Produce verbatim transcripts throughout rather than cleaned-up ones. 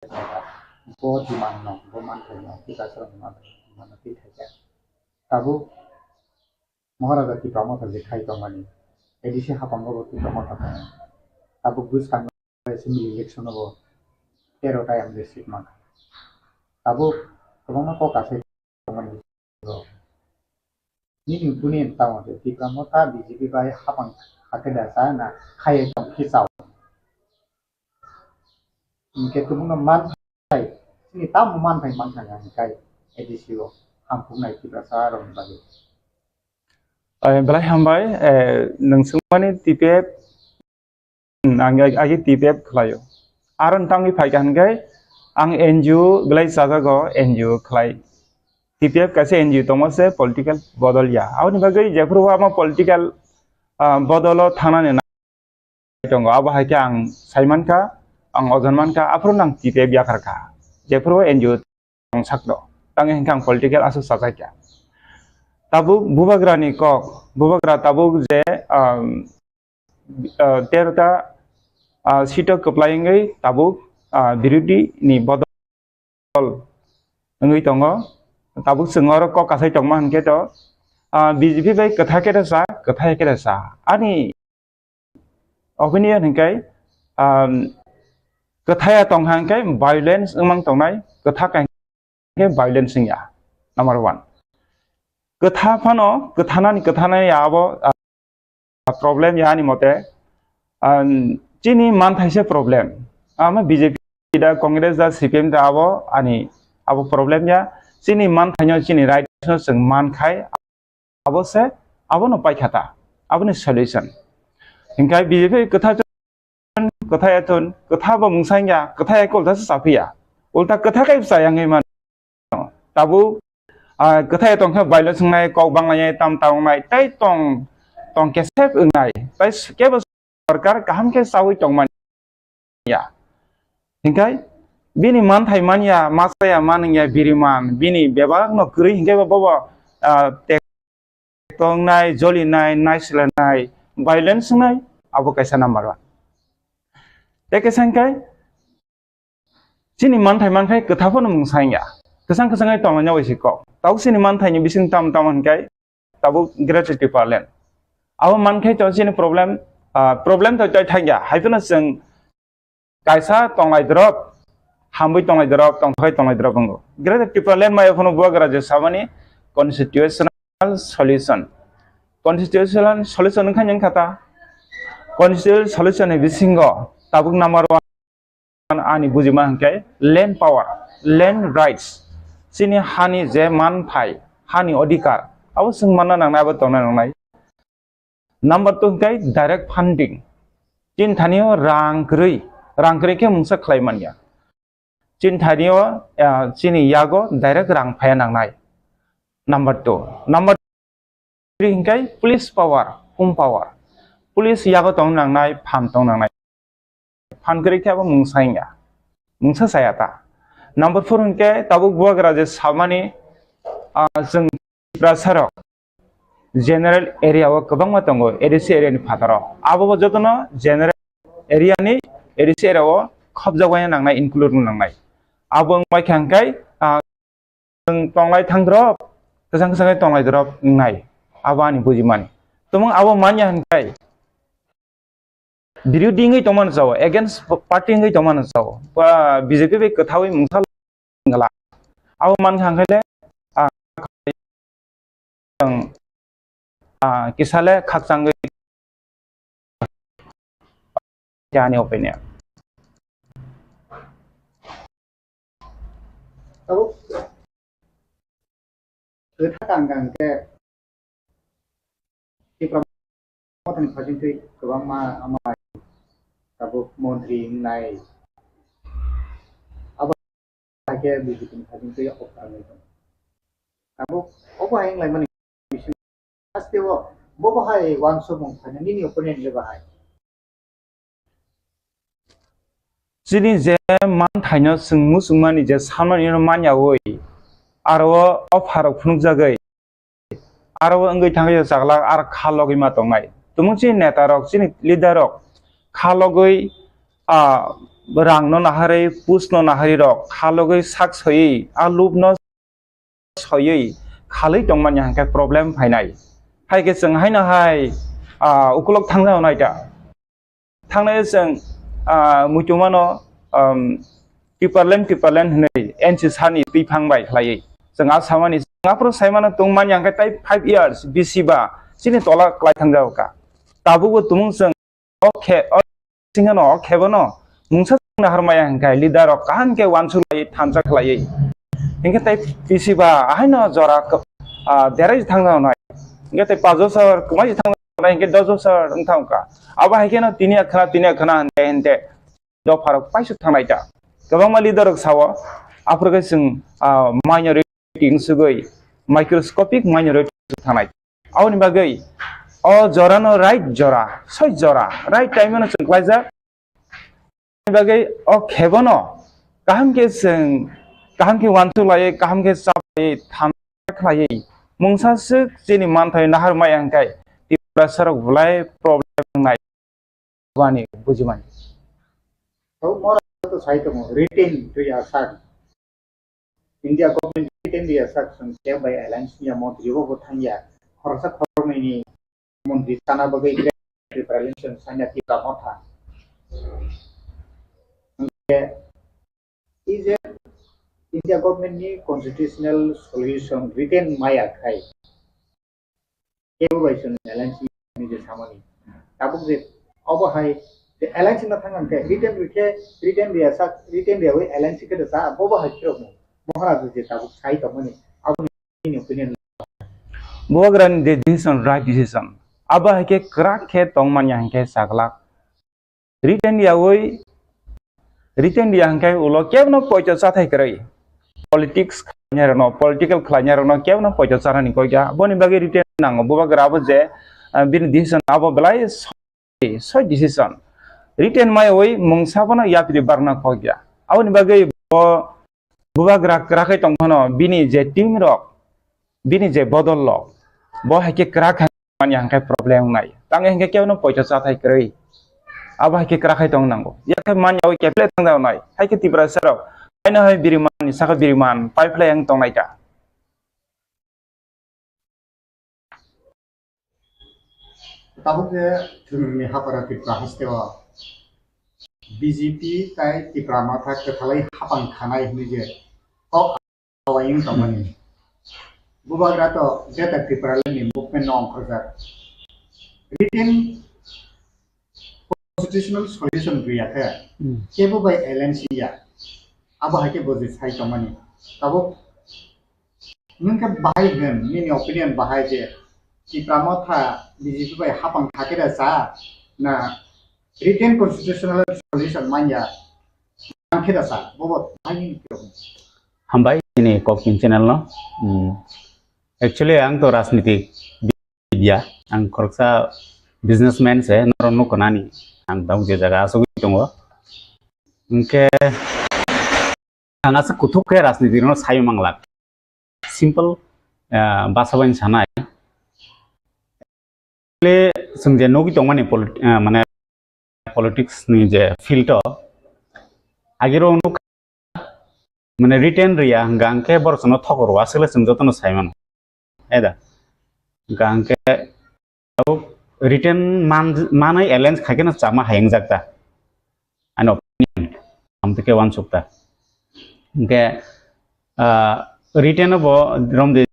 bo demand no, bo manthai no, Tiprasa rok ni manthai no twi thai kha. Tabuk Maharaja Tipra Motha je khai tongmani, A D C haphango bo Tipra Motha tongo. Tabuk bwskango assembly election o bo tero ta M L A seat mankha. Tabuk kwbangma kok asai tongmani. Nini buni tamo je Tipra Motha B J P bai hapang hakhe da sa na khai tong khe chao. Hinkhe tumungno manthai, chini tamo manthai mankha hinkhe A D C o hamkuknai Tiprasa rokni bagwi. Eh, belai hambai, eh, nwng swngmani T P F, hmm, ang ag-, agi T P F khlaio. Aro tangwi phaikha hinkhe ang N G O belai chajago, N G O khlai. T P F kaisa N G O tongo se political bodol ya. Aboni bagwi jephuru ama political, ah, bodolo thangnani tongo, abo hai khe ang sai mankha, ang ojon mankha, aphuru nang T P F yakarkha. Jephuru N G O tong sakno, tangwi hinkhe ang political aswk sachaikha. Tabuk bubagrani kok, bubagra tabuk je, um, uh, tero ta, uh, seat o kwplai wngwi tabuk, uh, birodhi ni bodol wngwi tongo. Tabuk chwng oro kok kasai tongma hinkhe to, ah, B J P bai kwtha khe rwsa, kwthai khe rwsa. Ani opinion hinkhe, um, kwthaya tongkha hinkhe violence wngmang tongnai, kwtha kha hinkhe violence wngya, number one. Kwtha phano, kwthanani, kwthanani abo, ah, problem ya ani mote, ah, chini manthaise problem. Ama B J P da, Congress da, C P M da abo ani abo problem ya. Chini manthaino chini rights no chwng mankhai, abo se, abono paikha ta, aboni solution. Hinkhe B J P kwtha kwtha ya thun, kwtha bo mungsa wngya, kwtha ya ulta se saphiya. Ulta kwtha kai bwsa yang wngwi mano. Tabuk, ah, kwtha ya tongkha violence wngnai, kok banglainai, tam ta wngnai, tei tong, tong kesep wngnai, tei kebo sorkar kaham khe chawi tongmani ya. Hinkhe bini manthai manya, ma chaya ma nungya biriman, bini bebak no kwrwi hinkhe bo bobo, ah, tek tongnai, jolinai, naisolanai, violence wngnai, abo kaisa number one. Tei kaisa hinkhe chini manthai mankhai kwtha phano mungsa wngya. Kwchang kwchang hai tonglaina bai se kok. Tabuk chini manthaini bising tam tam hinkhe tabuk Greater Tipraland. Abo mankhai to chini problem, ah, problem to tei thangya. Hai phano chwng kaisa tonglai drop, hambai tonglai drop, tongthai tonglai drop wngo. Greater Tipraland maya phano bubagra je samani constitutional solution. Constitutional solution wngkha nini kha ta? Constitutional solution ni bisingo tabuk number one ani bujima hinkhe land power, land rights. Chini hani je manthai, hani odhikar, abo chwng manna nangnai, abo tongna nangnai. Number two hinkhe direct funding. Chini thanio rang kwrwi, rang kwrwi khe mungsa khlai manya. Chini thanio, ah, chini yago direct rang phaiya nangnai. Number two. Number three hinkhe police power, home power. Police yago tong nangnai, phan tong nangnai. Phan kwrwi khe abo mungsa wngya. Mungsa chaya ta. Number four hinkhe tabuk bubagra je samani, ah, chwng Tiprasa rok general area o kwbangma tongo, A D C area ni phataro. Abo bo jotono general area ni, A D C area o khopjagwi nangnai, include nangnai. Abo wngbai kha hinkhe, ah, chwng tonglai thang drop, kwchang kwchang khe tonglai drop wngnai. Abo ani bujimani. Tumung abo manya hinkhe, birodhi wngwi tongmano chao, against party wngwi tongmano chao. Ba B J P bai kwthawi mungsa wngla. Abo mankha hinkhe le, ah, ang, ah, kisa le khakchangwi ani opinion. Tabuk kwtha kang kang khe Tipra Mothani phajingtwi kwbangma amai tabuk montri wngnai. Abo hai khe B J P ni phajingtwi okra wngwi tongo. Tabuk obo hai wnglaimani bising haste o bobo hai uansukmung phaina nini opinion le bahai? Chini je manthaino chwng muchungmani je sanmani no manyaui, aro o pharok phunukjagwi, aro wngwi thangwi chakla ar kha logwi ma tongnai. Tumung chini neta rok, chini leader rok kha logwi, ah, rang no naharwi, post no naharwi rok khalogwi sak soiwi, a loop no soiwi khalwi tongmani hwnkhe problem phainai. Hai khe chwng haino hai, ah, ukulok thangna hwnwi ta. Thangnai chwng, ah, muitu mano, um, Tipraland, Tipraland hwnwi N C sani twiphang bai khlaiwi. Chwng a samani, chwng aphuru saimano tongmani hwnkhe tai five years bisi ba chini tola klai thangjago ka. Tabukbo tumung chwng o khe, o singhano, o khebono mungsa nahar maya hwnkhe leader rok kaham khe uansuk lai thansa khlaiwi. Hinkhe tai bisi ba ahaino jora, ah, derai thangna hwnai. Hinkhe tai pajo sor kwmai thangna hwnai, hinkhe dojo sor wngthang ka. Abo hai kheno tini akhana, tini akhana hwnde hwnde dopharok paisuk thangnai ta. Kwbangma leader rok sao, aphuru khe chwng, ah, minority wngsugwi, microscopic minority wngsuk thangnai. Aboni bagwi o jorano right jora, soi jora, right time-o no chwng klaijak. Aboni bagwi o khebono kaham khe chwng, kaham khe uansuk laiwi, kaham khe chaplaiwi, thansa khlaiwi, mungsa swk chini manthai nahar maya hwnkhe Tiprasa rok belai problem wngnai. Bani bujimani. Tabuk mora to sai tongo, written to ya sak. India government written to ya sak, song khe bai alliance ni montri bo bo thangya. Khoroksa khoroknwi ni montri sana bagwi Preparation sanya Tipra Motha. Hwnkhe, is a India government ni constitutional solution written maya khai. Kebo bai chwng alliance ni je samani. Tabuk je obo hai je alliance na thang khe written rikhe, written riya sak, written riya wi alliance khe da sa, bobo hai phirok mo. Mohara je tabuk sai tongmani. Abo ni opinion. Bubagrani de decision, right decision. Abo hai khe kwrak khe tongmanya hinkhe saglak. Written yawi, written ya hinkhe ulo kebono poito chathai kwrwi. Politics khlainai rokno, political khlainai rokno kebono poito chanani koi kha. Boni bagwi written nango. Bubagra abo je, ah, bini decision abo belai soi, soi decision. Written maiwi mungsa bono yapri barna koi kha. Aboni bagwi bo bubagra kwrakhai tongphano bini je team rok, bini je bodol rok, bo hai khe kwrak hai mani hwnkhe problem wngnai. Tamo hinkhe kebono poito chathai kwrwi. Abo hai khe kwrakhai tong nango. Yakhe manya wi keple thangda wngnai. Hai khe Tiprasa rok. Haino hai biriman, saka biriman, pipeline tongnai ta. Tabuk je thwngni hapara Tripura haste o B J P tai Tipra Motha kwthalai hapang khanai hwnwi je kok Awai wng tongmani. Bubagra to Greater Tipraland ni movement no ongkhorjak. Written constitutional solution riya khe, hmm, kebo bai alliance ya. Abo hai khe bo je sai tongmani. Tabuk nwng khe bahai hwn, nini opinion bahai je Tipra Motha B J P bai hapang kha khe da cha na written constitutional solution manya? Ang khe da sa, bobo hai ni khe. Hambai, nini Koktin channel no. Hmm. Actually, ang to rajniti bidya, ang khoroksa businessman se, norok nukho nani. Ang tong je jaga asugwi tongo. Hwnkhe, ang aswk kuthuk khe rajniti no sai manglak. Simple, ah, basa bai sanai. Actually, chwng je nugwi tongmani polit-, ah, mane politics ni je field o, agiro nuk-, mane written riya hwnkha hwnkhe borok chwngno thokro aswkle chwng jotono sai mano. Eda. Hwnkha hwnkhe tabuk written man-, manwi alliance khaikhe no chama hai wngjak ta. Ani opinion, amtwkhe uansukta. Hwnkhe, ah, written o bo romdi,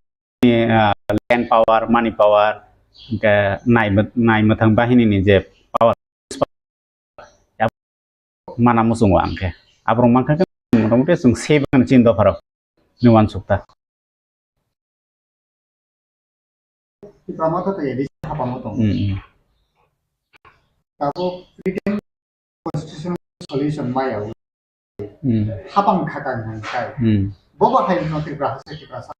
ah, land power, money power, hwnkhe nai mwt-, nai mwthang bahini ni je power, mana muchungo ang khe. Aborok mankha khe motamuti chwng se bangni chini dopharok ni uansukta. Tipra Motha to A D C hapang o tongo. Mm, mm. Tabuk written constitutional solution maya o. Mm. Hapang khakang hai kai. Mm. Bobo hai no Tripura hase Tripura sa.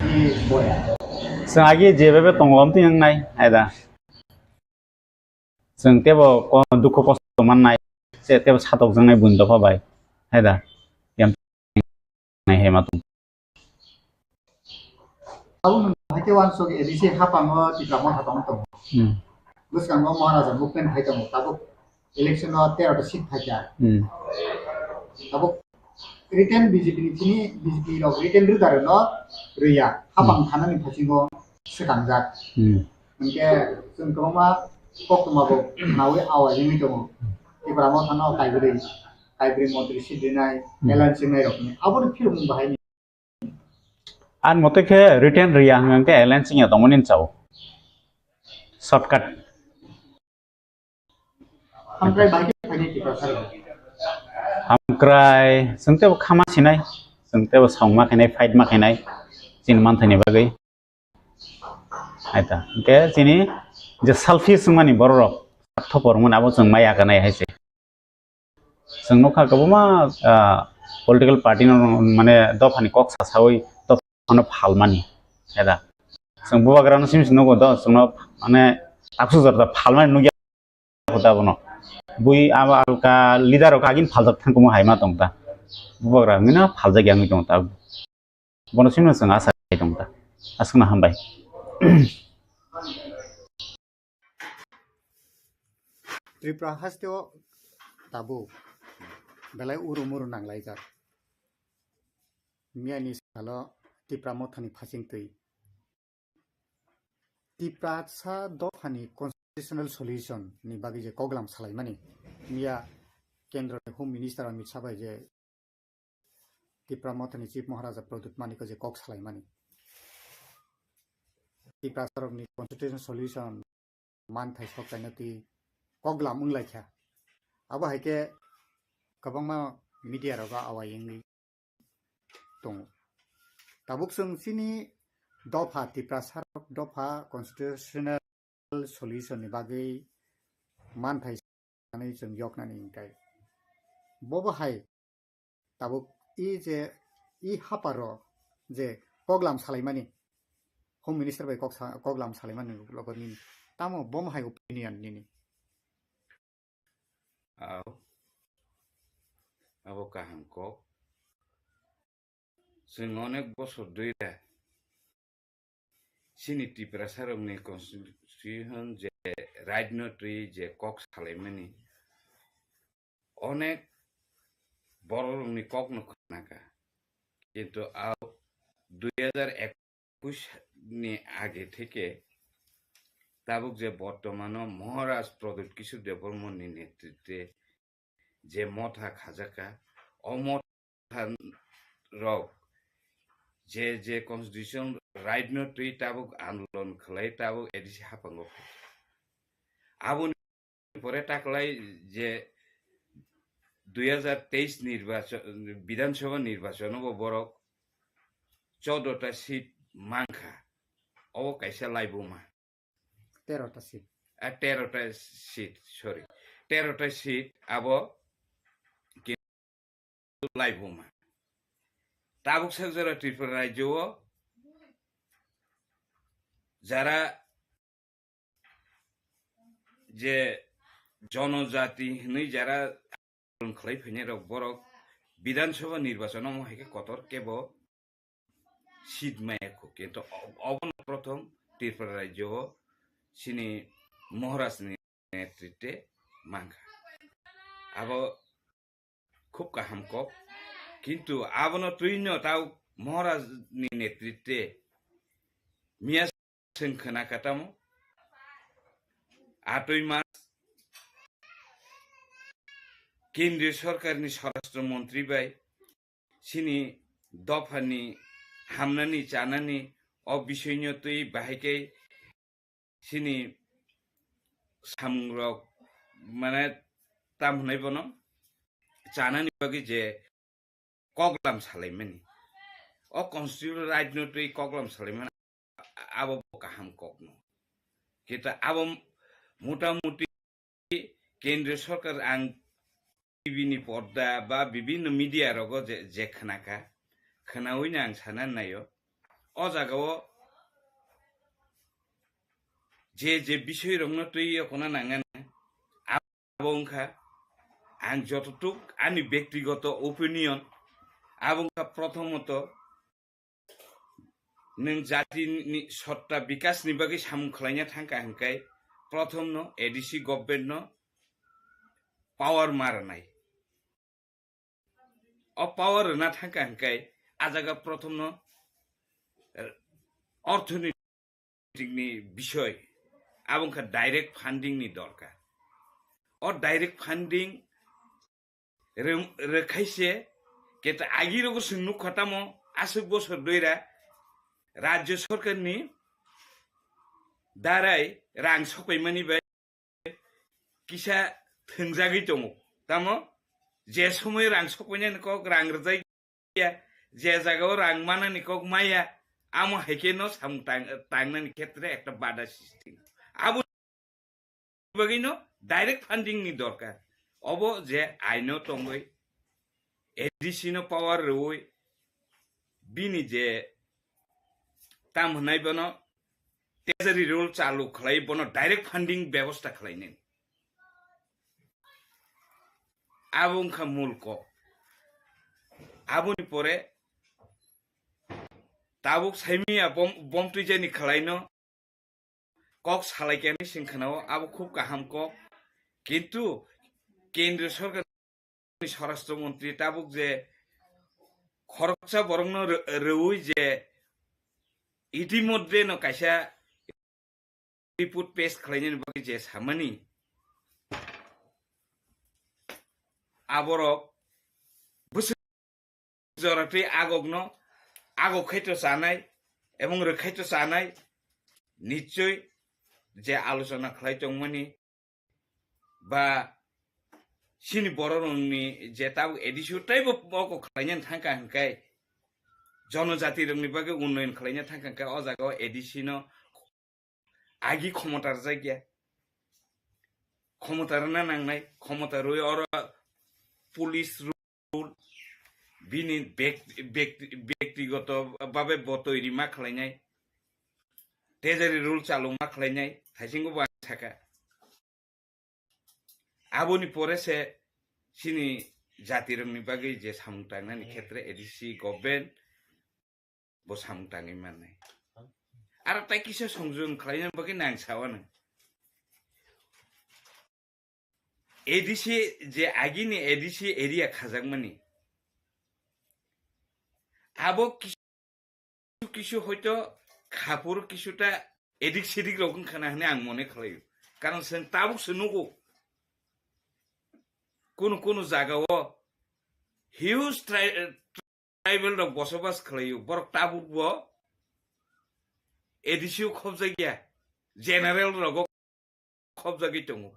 Ni boya. Chwng agi je bebe tonglam twi wngnai, hai da. Chwng tebo ko-, dukhu kosto mannai, se tebo satokjaknai buini dopha bai, hai da? Yang nai hai ma tong. Abo nwng hai khe uansuk A D C hapang o Tipra Motha tong tongo. Hmm. Bwskango Maharaja movement hai tongo, tabuk election o tero ta seat phaikha. Hmm. Abo written B J P ni thini B J P rok written rwda rwno rwya. Hapang Hmm. thanani phasingo swkangjak. Hmm. Hwnkhe chwng kwbangma koktwma bo khnaui awa wngwi tongo. Tipra Motha no kaibrwi, kaibrwi montri seat rinai, Hmm. alliance wngnai rok ni. Aboni philmung bahai ni. Ar mote khe written rwya hwnkhe alliance wngya tongmani chao. Shortcut. Hamkrai bahai khe phainai Tiprasa rok. Hamkrai, chwng tebo khama sinai, chwng tebo songma khainai, fight ma khainai, chini manthani bagwi. Aita, hwnkhe chini je selfish wngmani bororok, thopor wngmani abo chwng maya kanai hai se. Chwng nukha kwbangma, ah, political party no, mane, dophani kok sasaui dophano phalmani, heda. Chwng bubagrano simi se nugo do, chwngno, mane, taksu jorta phalmani nukya kho da bono. Bui abo alka leader rok agin phaljak thangkhumu hai ma tong ta. Bubagra wngwi no phaljak ya wngwi tong ta. Bono simi no chwng asa khai tong ta. Aswkno hambai. Tripura haste o tabuk belai uru muru nanglaijak. Miyani salo Tipra Mothani phasing twi. Tiprasa dophani constitutional solution ni bagwi je koklam salaimani. Miya Kendro ni Home Minister Amit Shah bai je Tipra Mothani Chief Maharaja Pradyut Manik je kok salaimani. Tiprasa rokni constitutional solution manthai sok kainatwi koklam wnglaikha. Abo hai khe kwbangma media rogo awai wngwi tongo. Tabuk chwng chini dopha, Tiprasa rok dopha constitutional solution ni bagwi manthai sanwi chwng yoknani hwnkhe. Bobo hai tabuk i je i haparo je koklam salaimani, Home Minister bai kok sa-, koklam salaimani logo nini. Tamo bomo hai opinion nini? Ao, abo kaham kok. Chwng onek bosor dui ra chini Tiprasa rokni constitution je right no twi je kok salaimani onek bororokni kokno khnaka. Kintu ao dui hajar ekush ni age theke tabuk je bortomano Maharaj Pradyut Kishore Debbarma ni netritwe je motha khajaka, o motha rok je je constitution right no twi tabuk andolon khlai tabuk A D C haphango phaikha. Aboni pore taklai je dui hajar teis nirbachon, Bidhan Sabha nirbachon o bo borok choudo ta seat mankha. Obo kaisa laibuma. Tero ta seat. A, tero ta seat, sorry. Tero ta seat abo ki-, laibuma. Tabuk sak jora Tripura rajyo o jara je jonojati hinwi jara khlai phainai rok borok Bidhan Sabha nirbachon omo hai khe kotor kebo seat maya kho, kintu o-, obono prothom Tripura rajyo o chini Maharaj ni netritwe mankha. Abo khub kaham kok, kintu abono twino tau Maharaj ni netritwe miya chwng khna katamo atwi mas Kendriya Sorkar ni Swarashtra Montri bai chini dophani hamnani chanani o bisoino twi bahai khe chini samungrok mane tam hwnwi bono chanani bagwi je koklam salaimani. O constitutional right no twi koklam salaimani abo bo kaham kokno. Kita abo mota moti Kendriya Sorkar ang T V ni porda ba bibinno media rogo je, je khnaka, khnaui no ang sana naio. O jaga o je, je bisoi rokno twi yokna nangnani, abo wngkha ang jototuk ani bektigoto opinion, abo wngkha prothomoto nwng jati ni sotta bikas ni bagwi samung khlaina thangkha hwnkhe, prothom no A D C government no power ma rwnai. O power rwna thangkha hwnkhe a jaga prothomno, eh, orthonitikni bisoi, abo wngkha direct funding ni dorkar. O direct funding rw-, rwkhaise, keta agirogo chwng nukha tamo aswk bosor doira rajyo sorkarni darai rang sokpaimani bai kisa thwngjagwi tongo. Tamo je somoy rang sokpainani kok rang rwjak ya, je jagao rang manani kok maya, amo hai khe no samung tang-, tangnani khetre ekta bada sristi. Abo bagwi no direct funding ni dorkar. Obo je aino tongwi A D C no power rwui bini je tam hwnai bono treasury rule chalu khlai bono direct funding bebosta khlainani. Abo wngkha mul kok. Aboni pore tabuk saimiya bom, bom twijani khlaino kok salaikyani sing khnao, abo khub kaham kok. Kintu Kendriya Sorkarni Swarashtra Montri tabuk je khoroksa borokno rw-, rwui je itimodhye no kaisa report pass khlainani bagwi je samani, aborok bwswk jora twi agokno agok khaito chanai ebong rwkhaito chanai, nichoi je alochona khlai tongmani ba chini bororokni je tabuk A D C o teibo moko khlainani thangkha hwnkhe jonojatirokni bagwi unnoyon khlaina thangkha hwnkhe o jagao A D C no agi khomota rwjakya. Khomota rwna nangnai, khomota rwi oro police rule, bini bek-, bek-, bektigoto babe bo toiri ma khlainai, treasury rule chalu ma khlainai, thaisingo bo ang sakha. Aboni pore se chini jatirokni bagwi je samung tangnani khetre A D C government bo samung tangwi mannai. Aro tai kisa songjong khlaina bagwi nang sawa nang. A D C je agini A D C area khajakmani. Abo kisu kisu hoito khapur kisuta edik sedik rok wngkha na hwnwi ang mone khlaio. Karon chwng tabuk se nugo. Kunu kunu jagao huge tri-, tribal rok bosobas khlaio, borok tabuk bo A D C o khobjakya, general rogo khobjagwi tongo.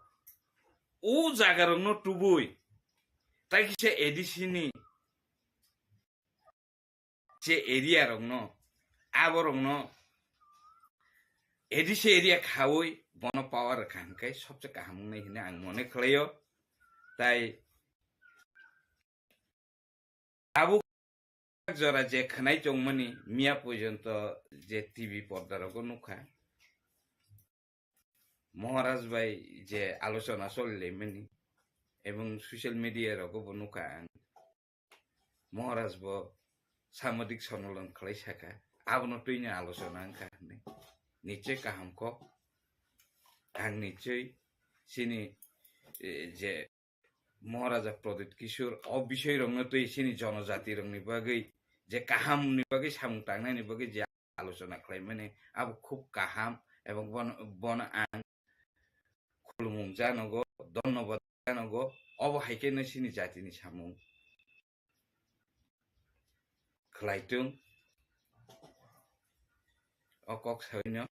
O jaga rokno tubui, tai kisa A D C ni je area rokno, abo rokno A D C area khaui bono power rwkha hwnkhe sobse kaham wngnai hwnwi ang mone khlaio. Tai tabuk jora je khwnai tongmani miya porjonto je T V porda rogo nukha, Maharaj bai je alochona cholilaimani ebong social media rogo bo nukha ang, Maharaj bo samodik sonolon khlai sakha, abono twino alochona wngkha hwnwi. Nichoi kaham kok, ang nichoi chini, eh, je Maharaja Pradyut Kishore o bisoi rokno twi chini jonojati rokni bagwi je kaham ni bagwi samung tangnani bagwi je alochona khlaimani abo khub kaham ebong bono, bono ang khulumung janogo, dhonnobad janogo, obo hai khe no chini jati ni samung khlaitung. O kok saino.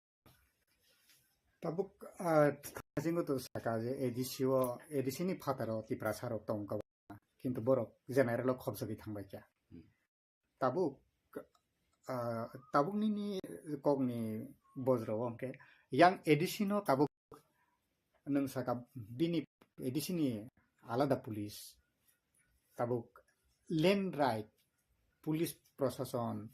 Tabuk, ah, thasingo to saka je A D C o, A D C ni phataro Tiprasa rok tong kha, kintu borok general o khobjagwi thangbai kha. Hmm. Tabuk, ah, tabuk nini kokni bojro hwnkhe yang A D C no tabuk nwng saka bini A D C ni alada police, tabuk land right, police prosason,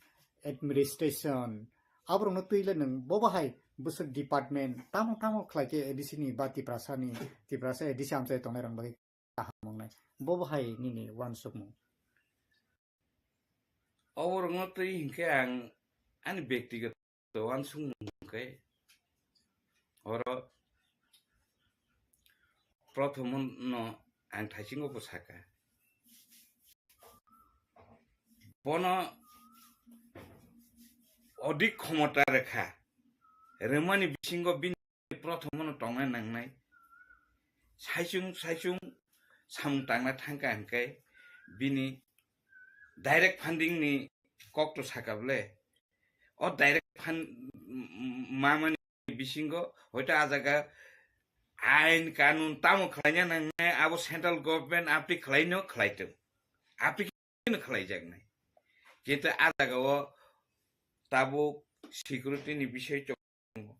administration, aborokno twi le nwng bobo hai bwswk department tamo tamo khlai khe A D C ni ba Tiprasa ni, Tiprasa A D C amchai tongnai rok bagwi kaham wngnai. Bobo hai nini uansukmung. Oborokno twi hinkhe ang ani bektigoto uansukmung hwnkhe oro prothomo no ang thaisingo bo saka. Bono odik khomota rwkha, rwmani bisingo bini prothom no tongna nangnai. Saichung saichung samung tangna thangkha hwnkhe bini direct funding ni kok to saka bole. O direct fund mamani bisingo hoito a jaga ain kanun tamo khlaina nangnai, abo central government apni khlaino khlaitung. Apni khlaijak nai. Kintu a jaga o tabuk security ni bisoi tongo.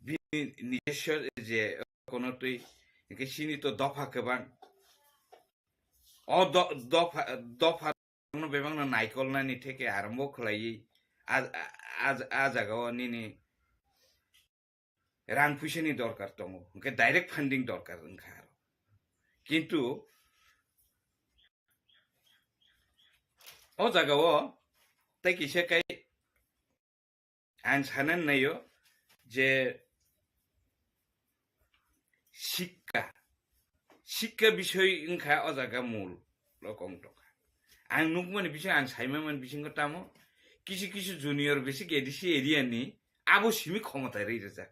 Bini nijoswo je kono twi, hingke chini to dopha kwbang. O do-, dopha, dopha no bebak no naikolnani theke arambo khlaiwi a, a, a, a jaga o nini rang puisa ni dorkar tongo, hingke direct funding dorkar wngkha aro. Kintu o jaga o tei kisa kai ang sanani naio je sikka, sikka bisoi wngkha o jaga mul rokong tongkha. Ang nukmani bisingo, ang saimani bisingo tamo kisu kisu junior basic A D C area ni abo simi khomotai rwi rwjak.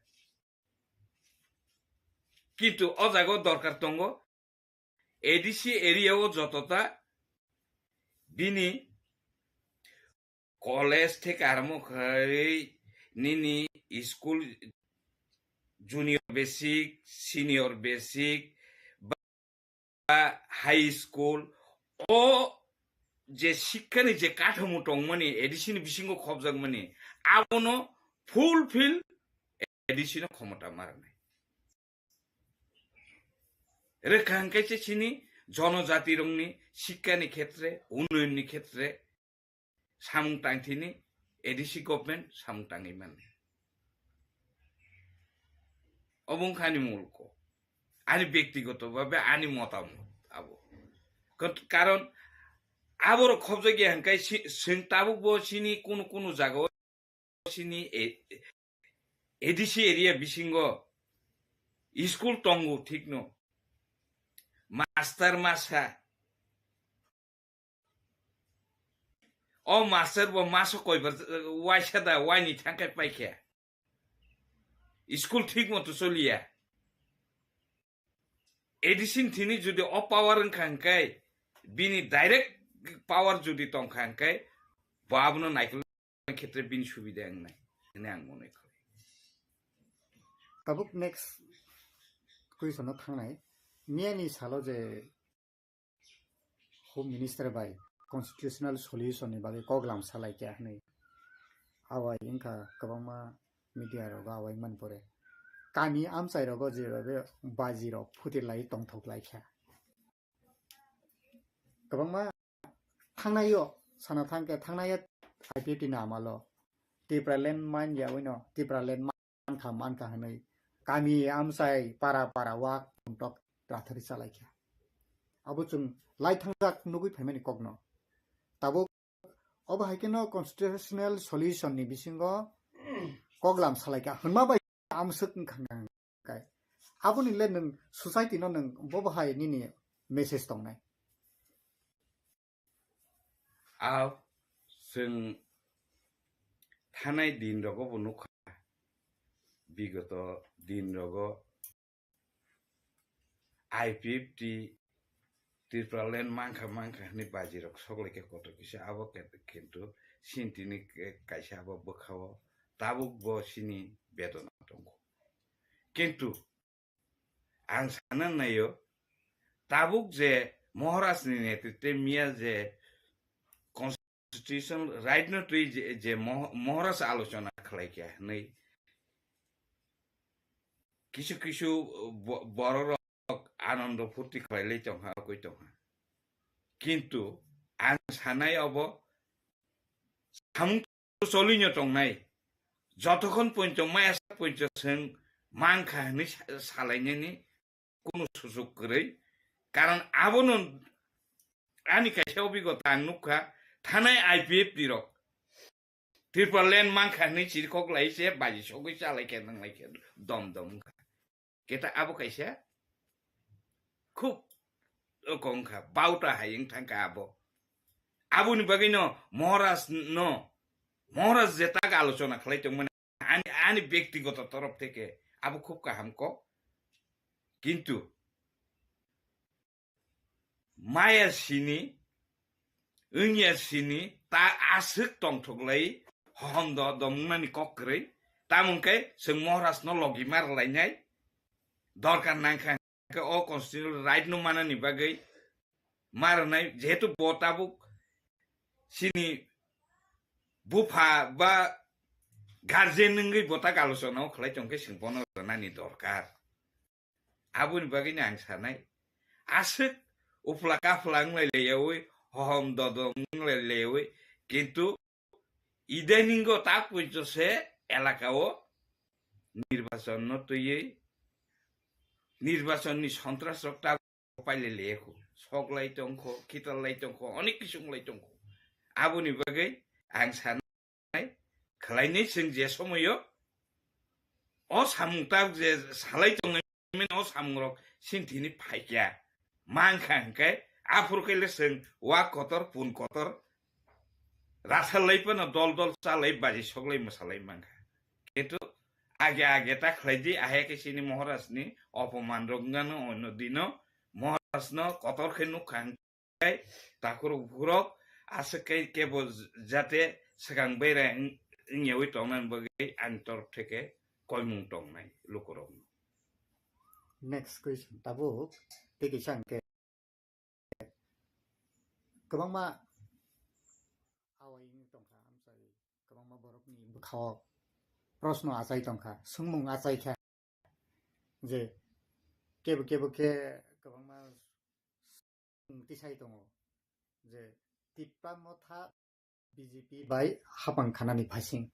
Kintu o jaga o dorkar tongo, A D C area o jotota bini college theke aramo khai nini school junior basic, senior basic, ba high school, o je sikkani je kathamo tongmani, A D C ni bisingo khobjakmani, abono fulfill A D C no khomota ma rwnai. Rwkha hwnkhe se chini jonojati rokni sikkani khetre, unnayonni khetre, samung tangthini A D C government samung tangwi mannai. Obo wngkha ani mulko, ani bektigoto bhabe ani motamot abo. Kar-, karon aborok khobjakya hwnkhe si-, chwng tabukbo chini kunu kunu jagao chini A-, A D C area bisingo school tongo, thikno. Master masa. O master bo maso koibar waisa da, waini thangkai paikha. School thik moto choliya. A D C ni thini jodi o power wngkha hwnkhe, bini direct power jodi tongkha hwnkhe, bo abono naikolna khetre bini subida wngnai hwnwi ang mone kho. Tabuk next question no thangnai. Miyani salo je Home Minister bai constitutional solution ni bagwi koklam salai kha hwnwi. Awai wngkha kwbangma media rogo awai man pore. Kami amchai rogo jebabe baji rok phutir lai tongthok lai kha. Kwbangma thangnai o sana thangkhe thangnai o I P F T ni amalo Tipraland man ya wino Tipraland mankha mankha hwnwi kami amchai para para wak tok rathari chalaikha. Abo chwng lai thangjak nugwi phaimani kokno. Tabuk obo hai kheno constitutional solution ni bisingo koklam salaikha hwnma bai amswk wngkha kai. Aboni le nwng society no nwng bobo hai nini message tongnai. Ao chwng thanai din rogo bo nukha, bigoto din rogo I P F T Tipraland mankha mankha hwnwi baji rok sok lai khe kotor kisa abo ke-, kintu sini tini ke-, kaisa abo bwkha o tabuk bo sini bedona tongo. Kintu ang sana naio, tabuk je Maharaj ni netritwe miya je constitution right no twi je, je Moh-, Maharaj alochona khlai kha hwnwi kisu kisu bo-, borok rok anondo phurti khlai lai tongkha, okoi tongkha. Kintu ang sanai obo samung cholino tongnai, jotokhon poito maya sa poito chwng mankha hwnwi sa-, salainani kunu sujuk kwrwi. Karon abono ani kaisa obigota ang nukha, thanai I P F T rok Tipraland mankha hwnwi chirikhok lai se baji sogwi chalai khe nang lai khe dom dom wngkha. Keta abo kaisa khub oko wngkha, bauta hai wng thangkha abo. Aboni bagwino Maharaj no, Maharaj je tak alochona khlai tongmani, ani, ani bektigoto torof theke abo khub kaham kok. Kintu maya sini, wngya sini, ta aswk tongthoklai, hohom do, domungnani kok kwrwi, tamungkhe chwng Maharaj no logi mar lainai, dorkar nangkha. Khe o constitutional right no manani bagwi ma rwnai, jehetu bo tabuk chini bupha ba guardian wngwi bo tak alochona o khlai tongkhe chwng bono rwnani dorkar. Aboni bagwino ang sanai, aswk uphla kaphla wnglai leyawi, hohom dodom wnglai leyawi, kintu idaningo ta poito se elaka o nirbachon no twiwi, nirbachon ni sontras rok ta paile lekho, sok lai tongkho, khital lai tongkho, onek kisu lai tongkho. Aboni bagwi ang sanai, khlainai chwng je somoyo o samung ta je salai tongnai, o samung rok sinthini phaikya. Mankha hwnkhe, aphuru khe le chwng wak kotor, pun kotor, rasa lai phano dol dol cha lai, baji sok lai, mwsa lai mankha. Kintu age age ta khlai di, ahai khe chini Maharaj ni opoman rok wngano ono dino, Maharaj no kotor khe nukha hwnkhe, takhurok bukhurok aswk khe kebo jate swkang berai wng-, wngyawi tongnani bagwi ani torof theke koimung tongnai lukurokno. Next question, tabuk tei kisa hwnkhe kwbangma awai wngwi tongkha, amchai kwbangma borokni bwkhao proshno achai tongkha, swngmung achai kha je kebo kebo khe kwbangma swng tisai tongo je Tipra Motha B J P bai hapang khanani phaising.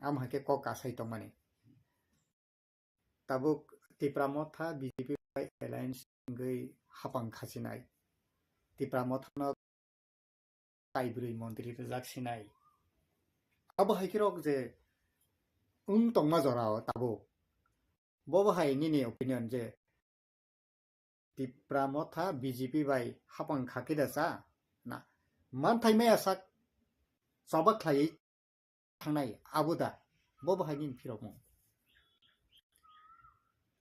Am hai khe kok kasai tongmani. Tabuk Tipra Motha B J P bai alliance wngwi hapang khasinai. Tipra Motha no taibrwi montri rwjak sinai. Abo hai khe rok je wng tongma jora o tabuk. Bo bo hai nini opinion je Tipra Motha B J P bai hapang kha khe da cha na manthai maya sak choba khlaiwi thangnai abo da, bo bo hai nini phirokmung.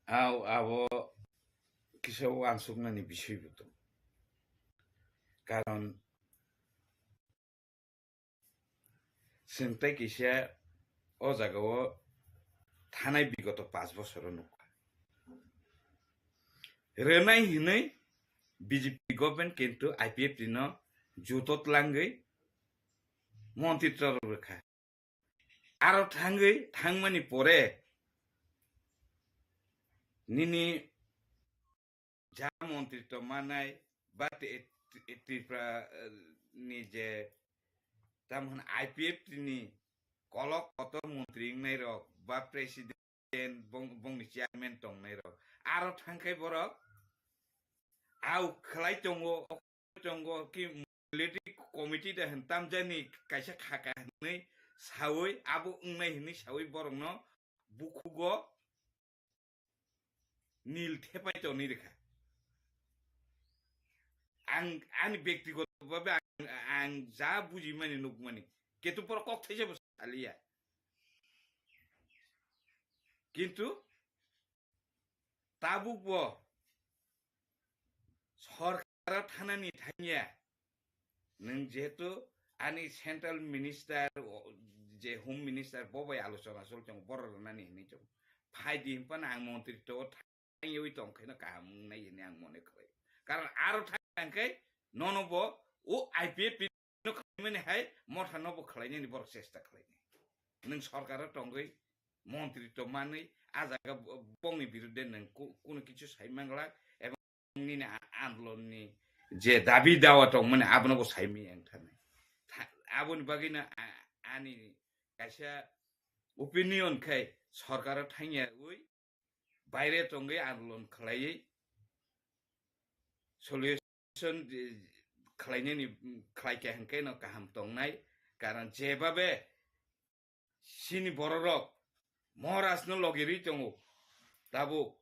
Au, abo kisa uansuknani bisoi bo tong. Karon chwng tei kisa o jaga o thanai bigoto panch bosoro nukha. Rwnai hinwi B J P government kintu I P F T no juto tlangwi montri torok rwkha. Aro thangwi, thangmani pore nini ja montri to manai ba te-, te-, Tripura, eh, ni je tamhwn I P F T ni kolok kotor montri wngnai rok ba president bong-, bongni chairman tongnai rok aro thangkhai borok au khlai tongo, tongo ki legislative committee da hwn tamjani kaisa khaka hwnwi sawi abo wngnai hwnwi sawi borokno bukhugo nil thepai tonwi rwkha. Ang ani bektigoto bhabe ang, ang ja bujimani nukmani ketu borok kok thaisa bo saliya. Kintu tabuk bo sorkaro thanani thangya. Nwng jehetu ani central minister, o, je home minister bo bai alochona choli tongo, borok rwnani hinwi tongo. Phai di hwnphano ang montri to thangyawi tong khaino kaham wngnai hinwi ang mone khlai. Karon aro thang khe nono bo o I P F T no khlaimani hai motha no bo khlainani borok chesta khlainai. Nwng sorkaro tongwi montri to manwi a jaga bo-, bongni birudde nwng ku-, kunu kichu sai manglak ebong nini a-, andolonni je dabi dawa tongmani abono bo saimanya wng thanai. Tha-, aboni bagwino a-, ani kaisa opinion khai sorkaro thangyawi baire tongwi andolon khlaiwi solution, eh, khlainani, mm, khlaikha hwnkhe no kaham tongnai. Karon jebabe chini bororok Maharaj no logirwi tongo, tabuk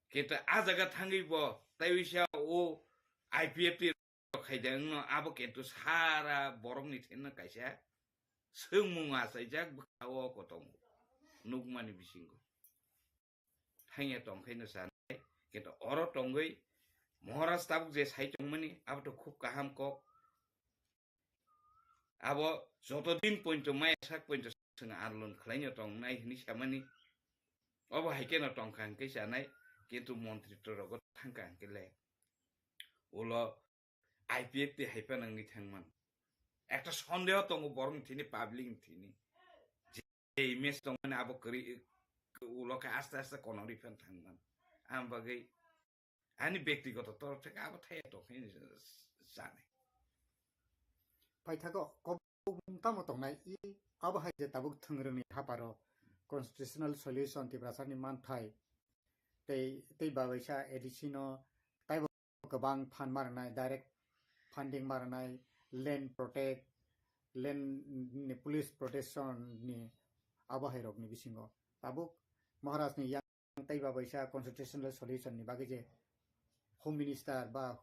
Kintu a jaga thangwi bo taiwisa o I P F T rok khaida wngno abo kintu sara borokni thengno kaisa swngmung achaijak bwkha o kotongo nukmani bisingo. Thangya tongkhaino sanai, kintu oro tongwi Maharaj tabuk je sai tongmani abo to khub kaham kok. Abo joto din pointo maya sak pointo chwng andolon khwlaino tongnai hwnwi samani. Obo hai kheno tongkha hwnkhe chanai, kintu montri to rogo thangkha hwnkhe le ulo I P F T hai phano wngwi thangman. Ekta sondeho tongo borokni thini, public ni thini. Je image tongmani abo kwrwi ulo khe aste aste kono rwi phano thangman. Ang bagwi ani bektigoto torof theke abo thaya tongkhe chanai. Paithago kobokmung tamo tongnai i abo hai je tabuk thwngrwngni haparo constitutional solution Tiprasani manthai tei tei babaisa A D C no taibo kwbang phan ma rwnai, direct funding ma rwnai, land protect, land ni police protection ni abo hai rokni bisingo tabuk Maharaj ni yang tei babaisa constitutional solution ni bagwi je Home Minister ba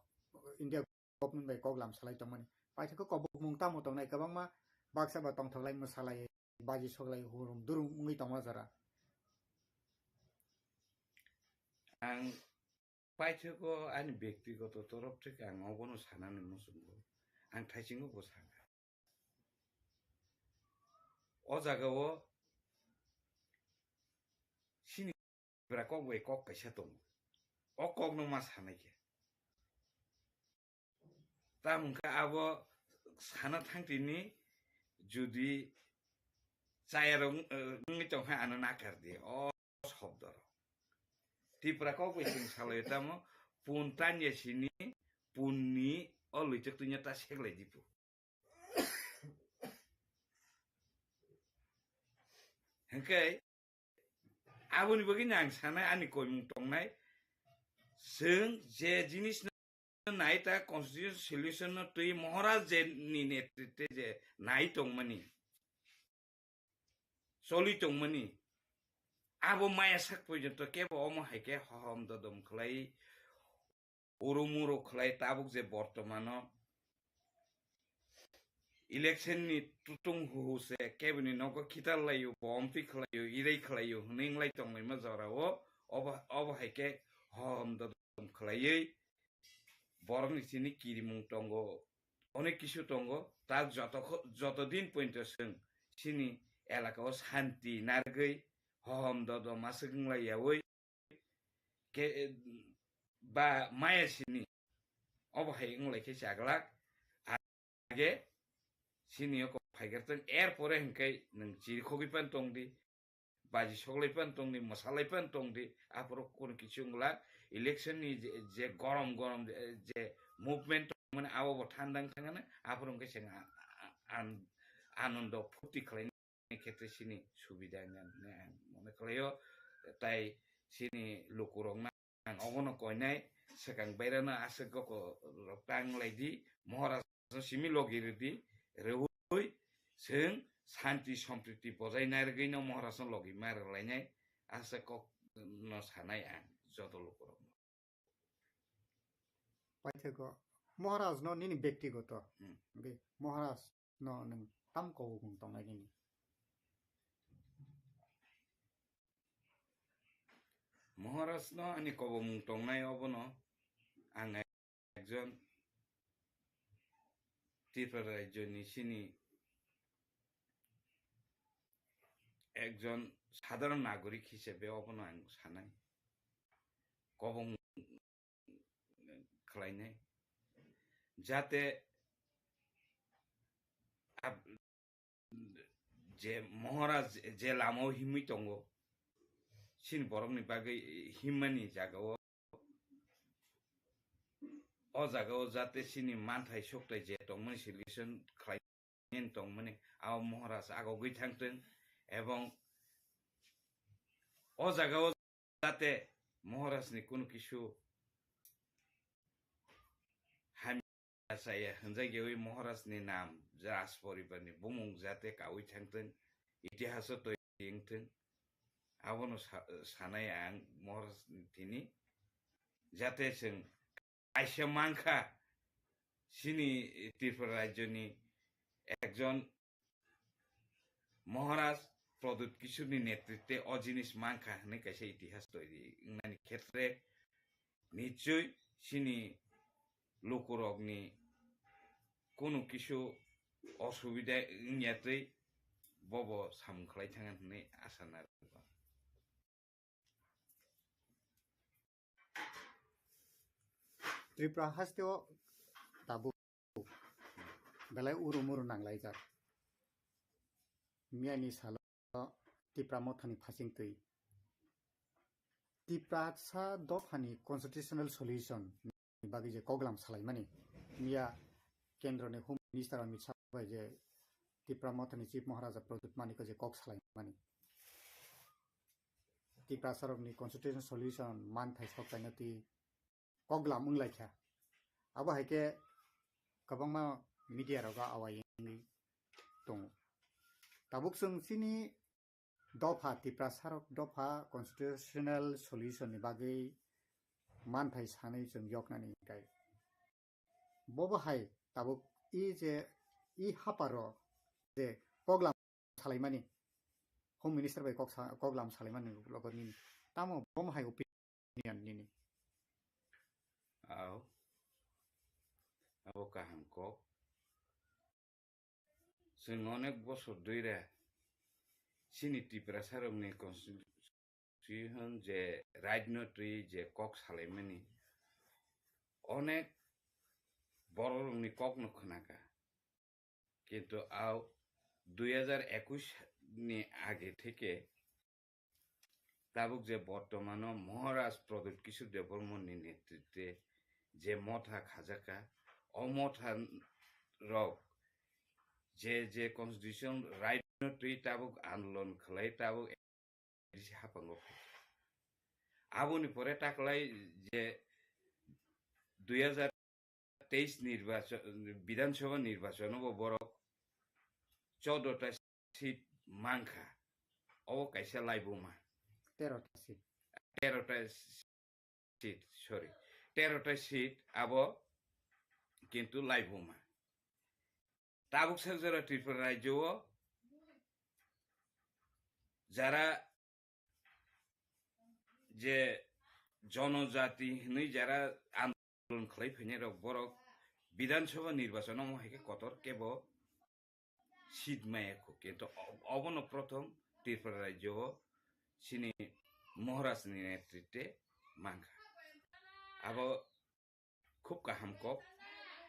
India government bai kok lam salai tongmani. Paithakgo kobokmung tamo tongnai kwbangma baksa ba tongthoklai mwsalai baji soklai hurum durum wngwi tongma jora. Ang paithakgo ani bektigoto torof theke ang obono sanani muchungo. Ang thaisingo bo sakha. O jagao chini Tipra kok bai kok kaisa tongo. O kokno ma sanai khe. Tamo wngkha abo sana thangtini jodi chayarok wng-, wngwi tongkha ano nakar di o shobdorok. Tipra kok bai chwng salai tamo pun tanya sini punni o luitok twino ta seklai dipu. Hwnkhe aboni bagwi ang sanai ani koimung tongnai, chwng je jinis no nai ta constitution solution no twi Maharaj je ni netritwe je nai tongmani, choli tongmani, abo maya sak porjonto kebo omo hai khe hohom dodom khlai, urumuru khlai tabuk je bortomano election ni tutung huhu se kebini nogo khitar laio, bompi khlaio, irei khlaio hwnwi wng lai tonglaima jorao obo, obo hai khe hohom dodom khlaiwi borokni sini kirimung tongo, onek kisu tongo, ta joto kho-, joto din pointo chwng chini elaka o shanti narwgwi hohom dodom aswk wng lai yaui ke, ba maya sini obo hai wng lai khe chaglak age sini o kok phai khe tong, er pore hwnkhe nwng chiri khogwi pan tong di, baji soklai pan tong di, mwsalai pan tong di, aphuru kunu kichu wng glak, election ni je, je gorom gorom je, je movement tong mani abo bo thanda wng thang ano, aphuru hwnkhe chwng a-, a-, an-, anondo phurti khlai ni khetre sini subida wngya hwnwi ang mone khlaio, tai sini lukurokno ang obono koinai, swkang bairano aswk goko rok tang lai di, Maharaj no simi logi rwdi, rwui chwng shanti sompriti bojai narwgwino Maharaj no logi ma rwlainai, aswk kok no sanai ang joto lukurokno. Paithakgo Maharaj no nini bektigoto, hmm, hwnkhe Maharaj no nwng tam kobokmung tongnai nini? Maharaj no ani kobokmung tongnai obono ang ekjon Tripura rajyoni sini ekjon sadharon nagorik hisabe obono ang sanai. Kobong khlainai. Jate ab-, je Maharaj je lama o himwi tongo, chini borokni bagwi himmani jaga o, o jaga o jate chini manthai sokthai je tongmani solution khlai tongmani abo Maharaj agogwi thangtwng, ebong o jaga o jate Maharaj ni kunu kisu hamya chaya hwnjakyawi Maharaj ni nam Raj poribar ni bumung jate kawi thangtwng, itihaso twi wngtwng, abono sa-, sanai ang Maharaj ni thini jate chwng kaisa mankha, chini Tripura rajyoni ekjon Maharaj Pradyut Kishorni netritwe o jinis mankha hwnwi kaisa itihas toiri wngnani khetre nichoi chini lukurokni kunu kisu osubida wngya twi bobo samung khlai thangna hwnwi asa narwkgo. Tripura hasteo tabuk belai uru muru nanglaijak. Miyani salo Tipra Mothani phasing twi Tiprasa dophani constitutional solution ni bagwi je koklam salaimani, miya kendroni Home Minister Amit Shah bai je Tipra Mothani Chief Maharaja Pradyut Manikko je kok salaimani, Tiprasarokni constitutional solution manthai sok kaina twi koklam wnglaikha. Abo hai khe kwbangma media rogo awai wngwi tongo. Tabuk chwng chini dopha, Tiprasarok dopha constitutional solution ni bagwi manthai sanwi chwng yoknani hwnkhe. Bobo hai tabuk i je i haparo je koklam salaimani, Home Minister bai kok sa-, koklam salaimani logo nini. Tamo bomo hai opinion nini? Ao, abo kaham kok. Chwng onek bosor dui re chini Tiprasarokni constitution je right no twi je kok salaimani onek bororokni kokno khwnaka. Kintu ao dui hajar ekush ni age theke tabuk je bortomano Maharaj Pradyut Kishore Debbarmani netritwe je motha khajaka, o motha rok je je constitution right no twi tabuk andolon khlai tabuk A D C haphango phai. Aboni pore taklai je dui hajar teis nirbachon, Bidhan Sabha nirbachon bo borok choudo ta seat mankha. Obo kaisa laibuma. Tero ta seat. Tero ta seat, sorry. Tero ta seat abo kintu laibuma. Tabuk sak jora Tripura rajyo o jara je jonojati hinwi jara andolon khlai phainai rok borok Bidhan Sabha nirbachon omo hai khe kotor kebo seat maya kho, kintu o-, obono prothom Tripura rajyo o chini Maharaj ni netritwe mankha. Abo khub kaham kok,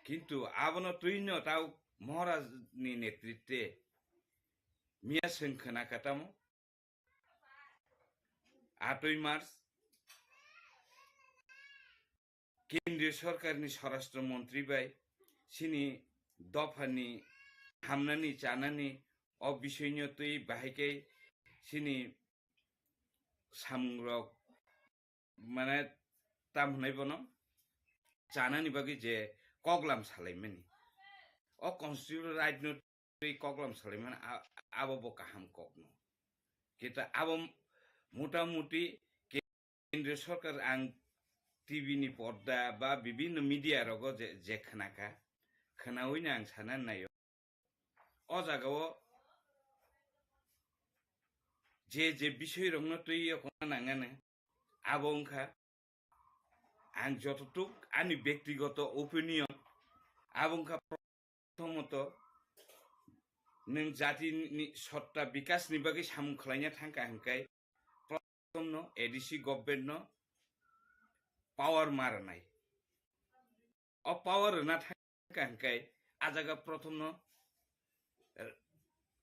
kintu abono twino tau Maharaj ni netritwe miya chwng khna katamo atwi March Kendriya Sorkarni Swarashtra Montri bai chini dophani hamnani chanani o bisoino twi bahai khe chini samungrok, mane, tam hwnwi bono chanani bagwi je koklam salaimani, o constitutional right no twi koklam salaimani, a-, abo bo kaham kokno. Kintu abo motamuti Kendriya Sorkar ang T V ni porda ba bibinno media rogo je, je khnakha, khnaui no ang sana naio. O jagao je je bisoi rokno twi yokna nangani, abo wngkha ang jototuk ani bektigoto opinion, abo wngkha prothomot nwng jati ni sotta bikas ni bagwi samung khlaina thangkha hwnkhe prothomno A D C government no power ma rwnai. O power rwna thangkha hwnkhe a jaga prothomno, eh,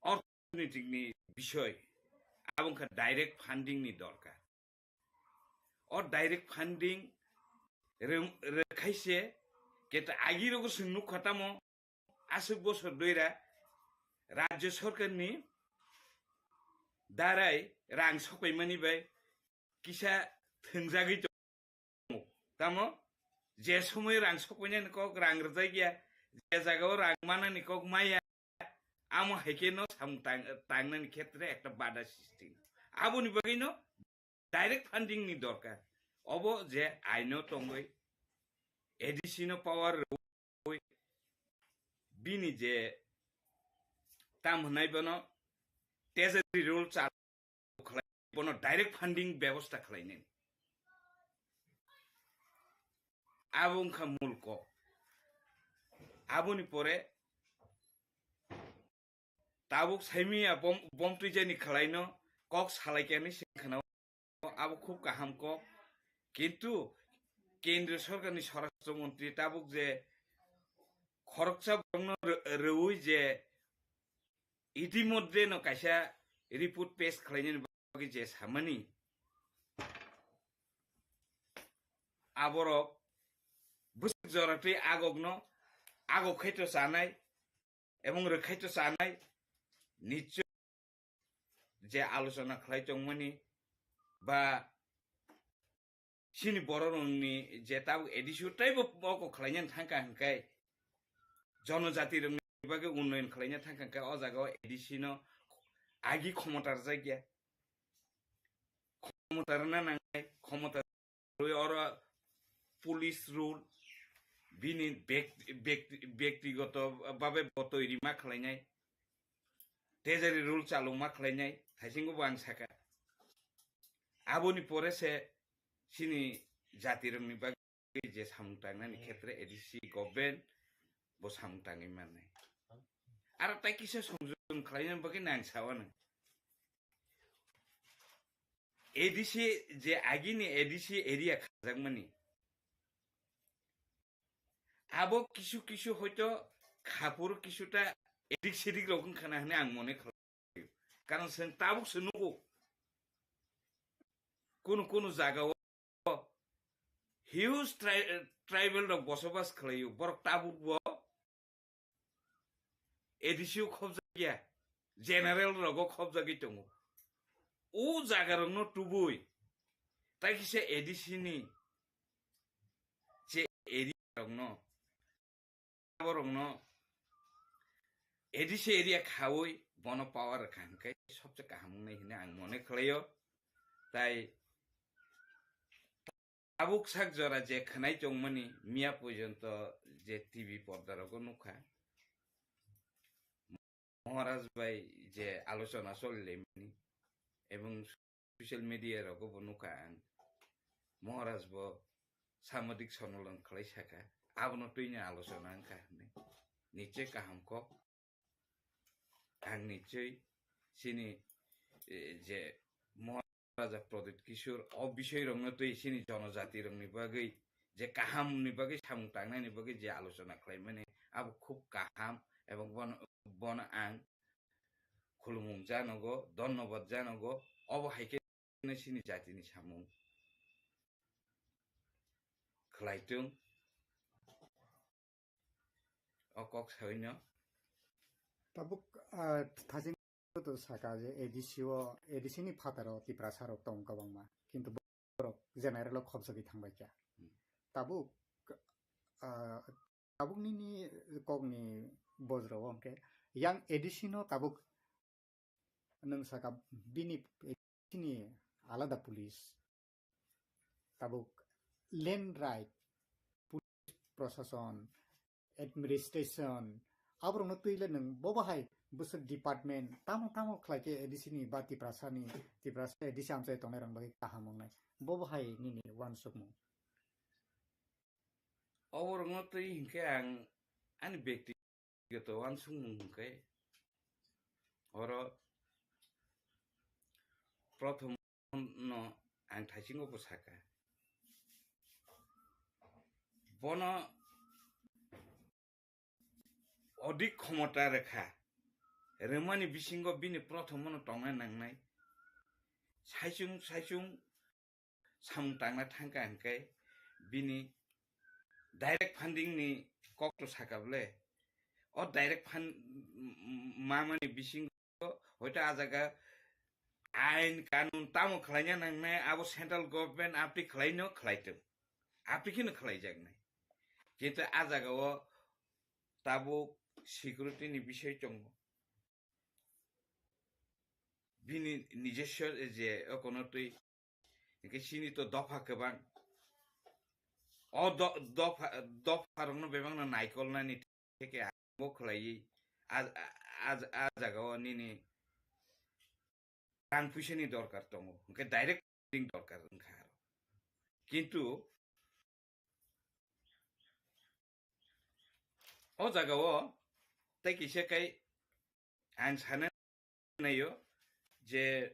orthonitik ni bisoi, abo wngkha direct funding ni dorkar. O direct funding rw-, rwkhaise, keta agirogo chwng nukha tamo, aswk bosor doira rajyo sorkarni darai rang sokpaimani bai kisa thwngjagwi tongo. Tamo je somoi rang sokpainani kok, rang rwjakya, je jagao rang manani kok maya, amo hai khe no samung tang-, tangnani khetre ekta bada sristi. Aboni bagwi no direct funding ni dorkar. Obo je aino tongwi A D C no power rwi bini je tam hwnai bono treasury rule chal khlai, bono direct funding bebosta khlainai. Abo wngkha mul kok. Aboni pore tabuk saimiya bom, bom twijani khlaino kok salaikani sengkhana abo khub kaham kok. Kintu Kendriya Sorkarni Swarashtra Montri tabuk je khoroksa borokno rw-, rwui je itimodhye no kaisa report pesh khlainani bagwi je samani, aborok bwswk jora twi agokno agok khaito chanai ebong rwkhaito chanai nichoi je alochona khlai tongmani ba chini bororokni je tabuk A D C o teibo moko khlaina thangkha hwnkhe, jonojati rokni bagwi unnoyon khlaina thangkha hwnkhe, o jaga o A D C no agi khomota rwjakya. Khomota rwna nangnai, khomota rwi oro police rule, bini bek-, bek-, bektigoto babe bo toiri ma khlainai, treasury rule chalung ma khlainai, thaisingo bo ang saka. Aboni pore se chini jatirokni bagwi je samung tangnani khetre A D C government bo samung tangwi mannai. Aro tai kisa songjon khlaina bagwi nang sawano. A D C je agini A D C area khajakmani. Abo kisu kisu hoito khapur kisuta edik sedik rok wngkha na hwnwi ang mone khlaio. Karon chwng tabuk se nugo. Kunu kunu jagao huge tri-, tribal rok bosobas khlaio. Borok tabuk bo A D C o khobjakya, general rogo khobjagwi tongo. O jaga rokno tubui, tai kisa A D C ni je area rokno, borokno A D C area khaui bono power rwkha hwnkhe sobse kaham wngnai hwnwi ang mone khlaio. Tai tabuk sak jora je khwnai tongmani miya porjonto je T V porda rogo nukha, Maharaj bai je alochona cholilaimani ebong social media rogo bo nukha ang, Maharaj bo samadik sonmolon khlai saka, abono twini alochona wngkha hwnwi. Nichoi kaham kok. Ang nichoi chini, eh, je Maharaja Pradyut Kishore o bisoi rokno twi chini jonojati rokni bagwi je kaham ni bagwi samung tangnani bagwi je alochona khlaimani abo khub kaham, ebong bono, bono ang khulumung janogo, dhonnobad janogo, obo hai khe chini jatini samung khlaitung. O kok saino. Tabuk, ah, thajin to saka je A D C o, A D C ni phataro Tiprasa rok tong kwbangma. Kintu borok general o khobjagwi thangbai kha. Hmm. Tabuk, ah, tabuk nini kokni bojro o hwnkhe yang A D C no tabuk nwng saka bini, bini alada police, tabuk land right, police prosason, administration, aborokno twi le nwng bobo hai bwswk department tamo tamo khlai khe A D C ni ba Tiprasa ni, Tiprasa A D C amchai tongnai rok bagwi kaham wngnai, bobo hai nini uansukmung? Oborokno twi hinkhe ang ani bekti goto uansukmung hwnkhe, oro prothom no ang thaisingo bo saka. Bono odik khomota rwkha, rwmani bisingo bini prothomo no tongna nangnai. Saichung saichung samung tangna thangkha hwnkhe bini direct funding ni kok to saka bwle. O direct fund m-, m-, mamani bisingo hoito a jaga ain kanun tamo khlaina nangnai, abo central government apni khlaino khlaitung, apni kheno khlaijaknai. Kintu a jaga o tabuk security ni bisoi tongo. Bini nijoswo je okono twi, hwnkhe chini to dopha kwbang, O do-, dopha, dopharokno bebakno naikolnani theke ang bo khlaiwi a, a, a, a jagao nini rang puisani dorkar tongo, hwnkhe direct funding dorkar wngkha aro. Kintu o jagao tei kisa kai ang sana naio je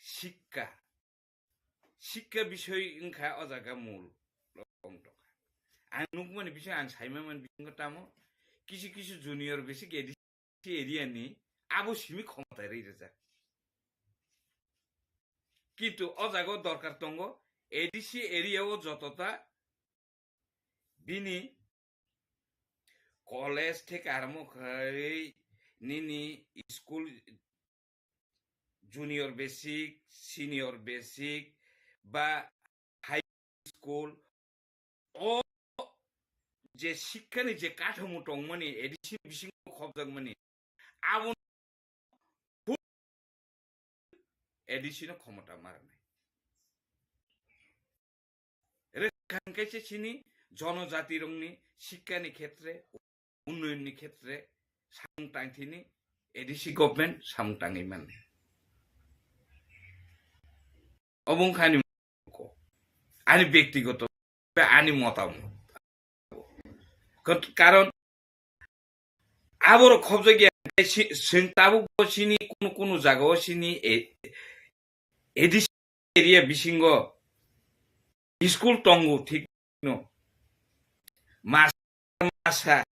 sikka, sikka bisoi wngkha o jaga mul wng tongkha. Ang nukmani bising, ang saimani bisingo tamo kisu kisu junior basic A D C area ni abo simi khomota ri rijak. Kintu o jaga o dorkar tongo, A D C area o jotota bini college theke aramo khai nini school junior basic, senior basic ba high school, o je sikkani je kathamo tongmani, A D C bisingo khobjakmani, abo A D C no khomota ma rwnai. Rwkha hwnkhe se chini jonojatirokni sikkani khetre, unnayonni khetre samung tangthini A D C government samung tangwi mannai. Obo wngkha ani ko-, ani bektigoto, ani motamot. Kot-, karon aborok khobjak ya, si-, chwng tabuk bo chini kunu kunu jagao chini e-, A D C area bisingo school tongo, thik no. Mas-, masa.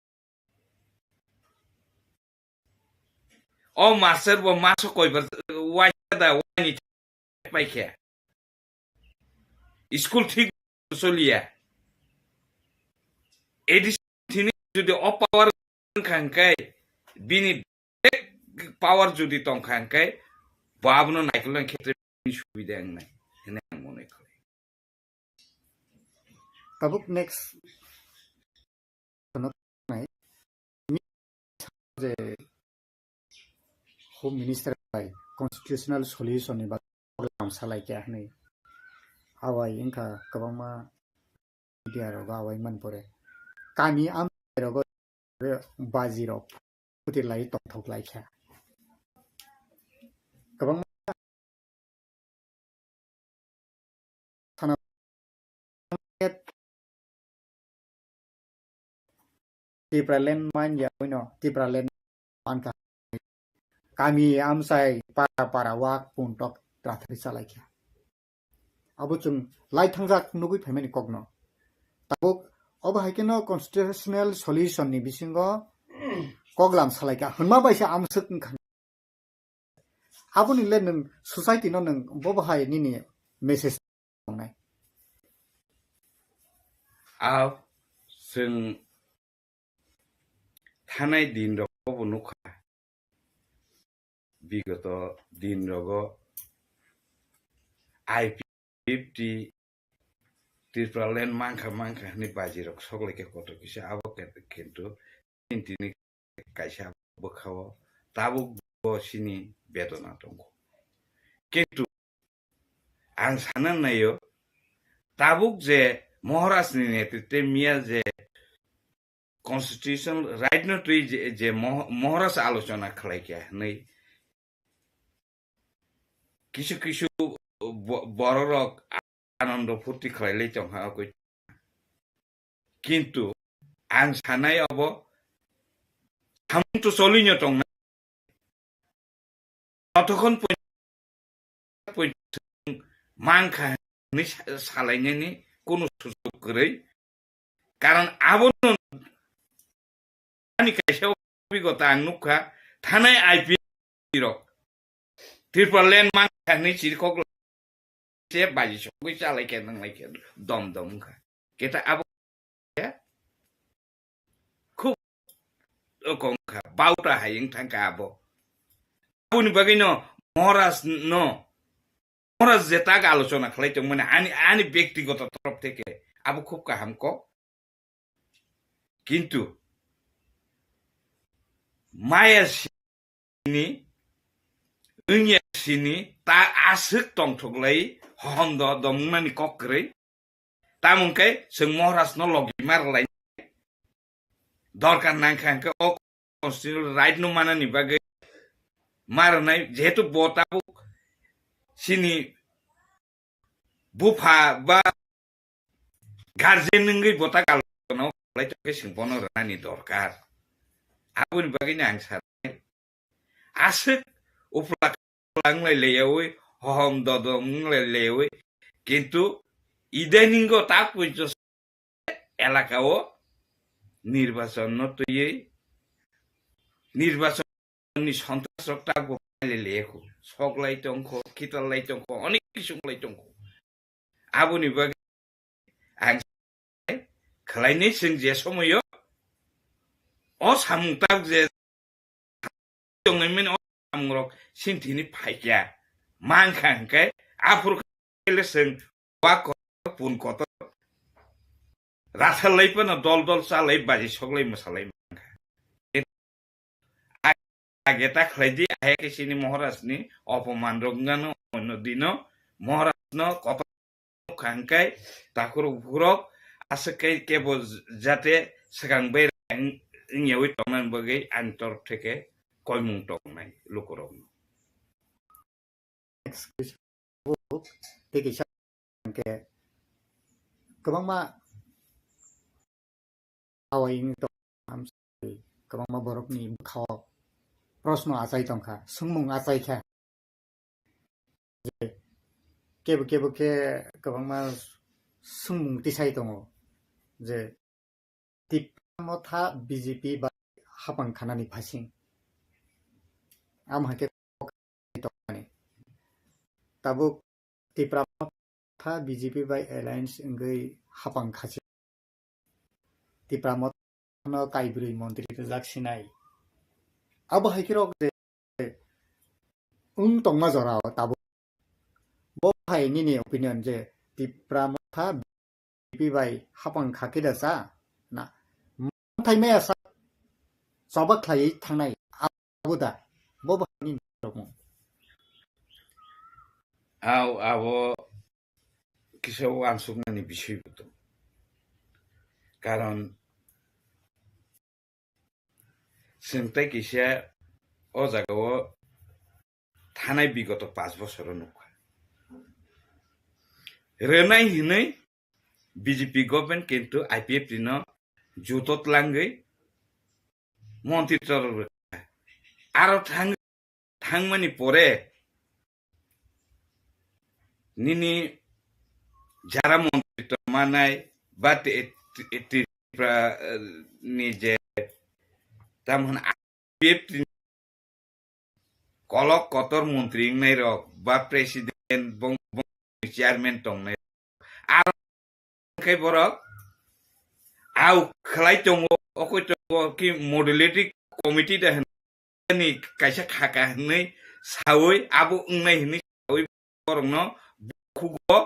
O master bo maso koibar waisa da waini paikhe. School thik soliya. A D C thini jodi o power wngkha hwnkhe, bini power jodi tongkha hwnkhe, bo abono naikolna khetre subida wngnai hwnwi ang mone kho. Tabuk next je Home Minister bai constitutional solution ni bagwi program salai kha hwnwi. Awai wngkha kwbangma media rogo awai man pore. Kami amchai rogo baji rok phuti lai tongthok lai kha. Kwbangma sana Tipraland man ya wino, Tipraland man ka. Kami amsai para para wak puntok trathari salai kha. Abo chwng lai thangjak nugui phaimani kokno. Tabuk obo hai kheno constitutional solution ni bisingo koklam salai kha. Hwnma bai se amswk wngkha. Aboni le nwng society no nwng bo bahai nini message tongnai. Ao chwng thanai din rok bo nukha, bigoto din rogo I P F T Tipraland mankha mankha hwnwi baji rok sok lai khe kotor kisa abo ke-, kintu tini kaisa bwkhao tabuk bo chini bedona tongo. Kintu ang sana naio, tabuk je Maharaj ni netritwe miya je constitution right no twi je, je Moh-, Maharaj alochona khlai kha hwnwi kisu kisu bo-, bororok anondo phurti khlai lai tongkha okoi. Kintu ang sanai obo samung to choli no tongnai. Jotokhon poi-, poi-, mankha hwnwi sa-, salainani kunu sujog kwrwi. Karon abono ani kaisa bigota ang nukha, thanai I P F T rok Tipraland mankha hwnwi chirikhok se baji sogwi chalai khe nanglai khe dom dom wngkha. Keta abo khub kong kha, bauta hai wng thang kha abo. Aboni bagwi no Maharaj no, Maharaj je tak alochona khlai tongmani ani, ani bektigoto torof theke abo khub kaham kok. Kintu maya sini, wngya sini ta aswk tongthoklai hohom do domnani kok kwrwi. Tamo hwnkhe chwng Maharaj no logi ma rwlai dorkar nangkha hwnkhe o constitutional right no manani bagwi ma rwnai, jehetu bo tabuk chini bupha ba guardian wngwi bo ta kalono khlai tongkhe chwng bono rwnani dorkar. Aboni bagwino ang sanai, aswk upla wng lai leyawi, hohom dodom wng lai leyawi, kintu idaningo ta poito elakao nirbachon no twiwi, nirbachon ni sontras rok ta bo lai leyakho, sok lai tongkho, khital lai tongkho, onek kisu lai tongkho. Aboni bagwi ang khlainai chwng je somoyo o samung tak je tongnai mani o samung rok sinthini phaikya mankha hwnkhe aphuru khe le chwng wa kotor pun kotor rathar lai phano dol dol chalai baji soklai mwsalai mankha. Age ta khlai di, ahai khe chini Maharaj ni opoman rok wngano, ono dino Maharaj no kotor kha hwnkhe takhurok bukhurok aswk khe kebo jate swkang bai wngyawi tongnani bagwi ani torop theke koimung tongnai lukurokno. Next question. Tei kisa hwnkhe kwbangma awai wngwi tong-, kwbangma borokni bwkhao proshno achai tongkha, swngmung achai kha. Je kebo kebo khe kwbangma swngmung tisai tongo je Tipra Motha B J P bai hapang khanani phasing. Amo hai khe tongmani. Tabuk Tipra Motha B J P bai alliance wngwi hapang khasi. Tipra Motha no kaibrwi montri rwjak sinai. Abo hai khe rok je wng tongma jorao tabuk. Bo hai nini opinion je Tipra Motha B J P bai hapang kha khe da cha na? Manthai maya sa choba khlaiwi thangnai abo da? Bo bo hai nini rokmung. Au, abo kisa uansuknani bisoi bo tong. Karon chwng tei kisa o jagao thanai bigoto panch bosoro nukha. Rwnai hinwi B J P government kintu I P F T no juto tlangwi montri torok rwkha. Aro thang-, thangmani pore nini jara montri tongmanai ba ti-, ti-, Tripura, eh, ni je tamhwn I P F T ni kolok kotor montri wngnai rok ba president bong-, bong-, chairman tongnai rok. Aro khe borok au khlai tongo, okoi tongo ki modulating committee da hwnwi kaisa khaka hwnwi sawi abo wngnai hwnwi sawi borokno bukhugo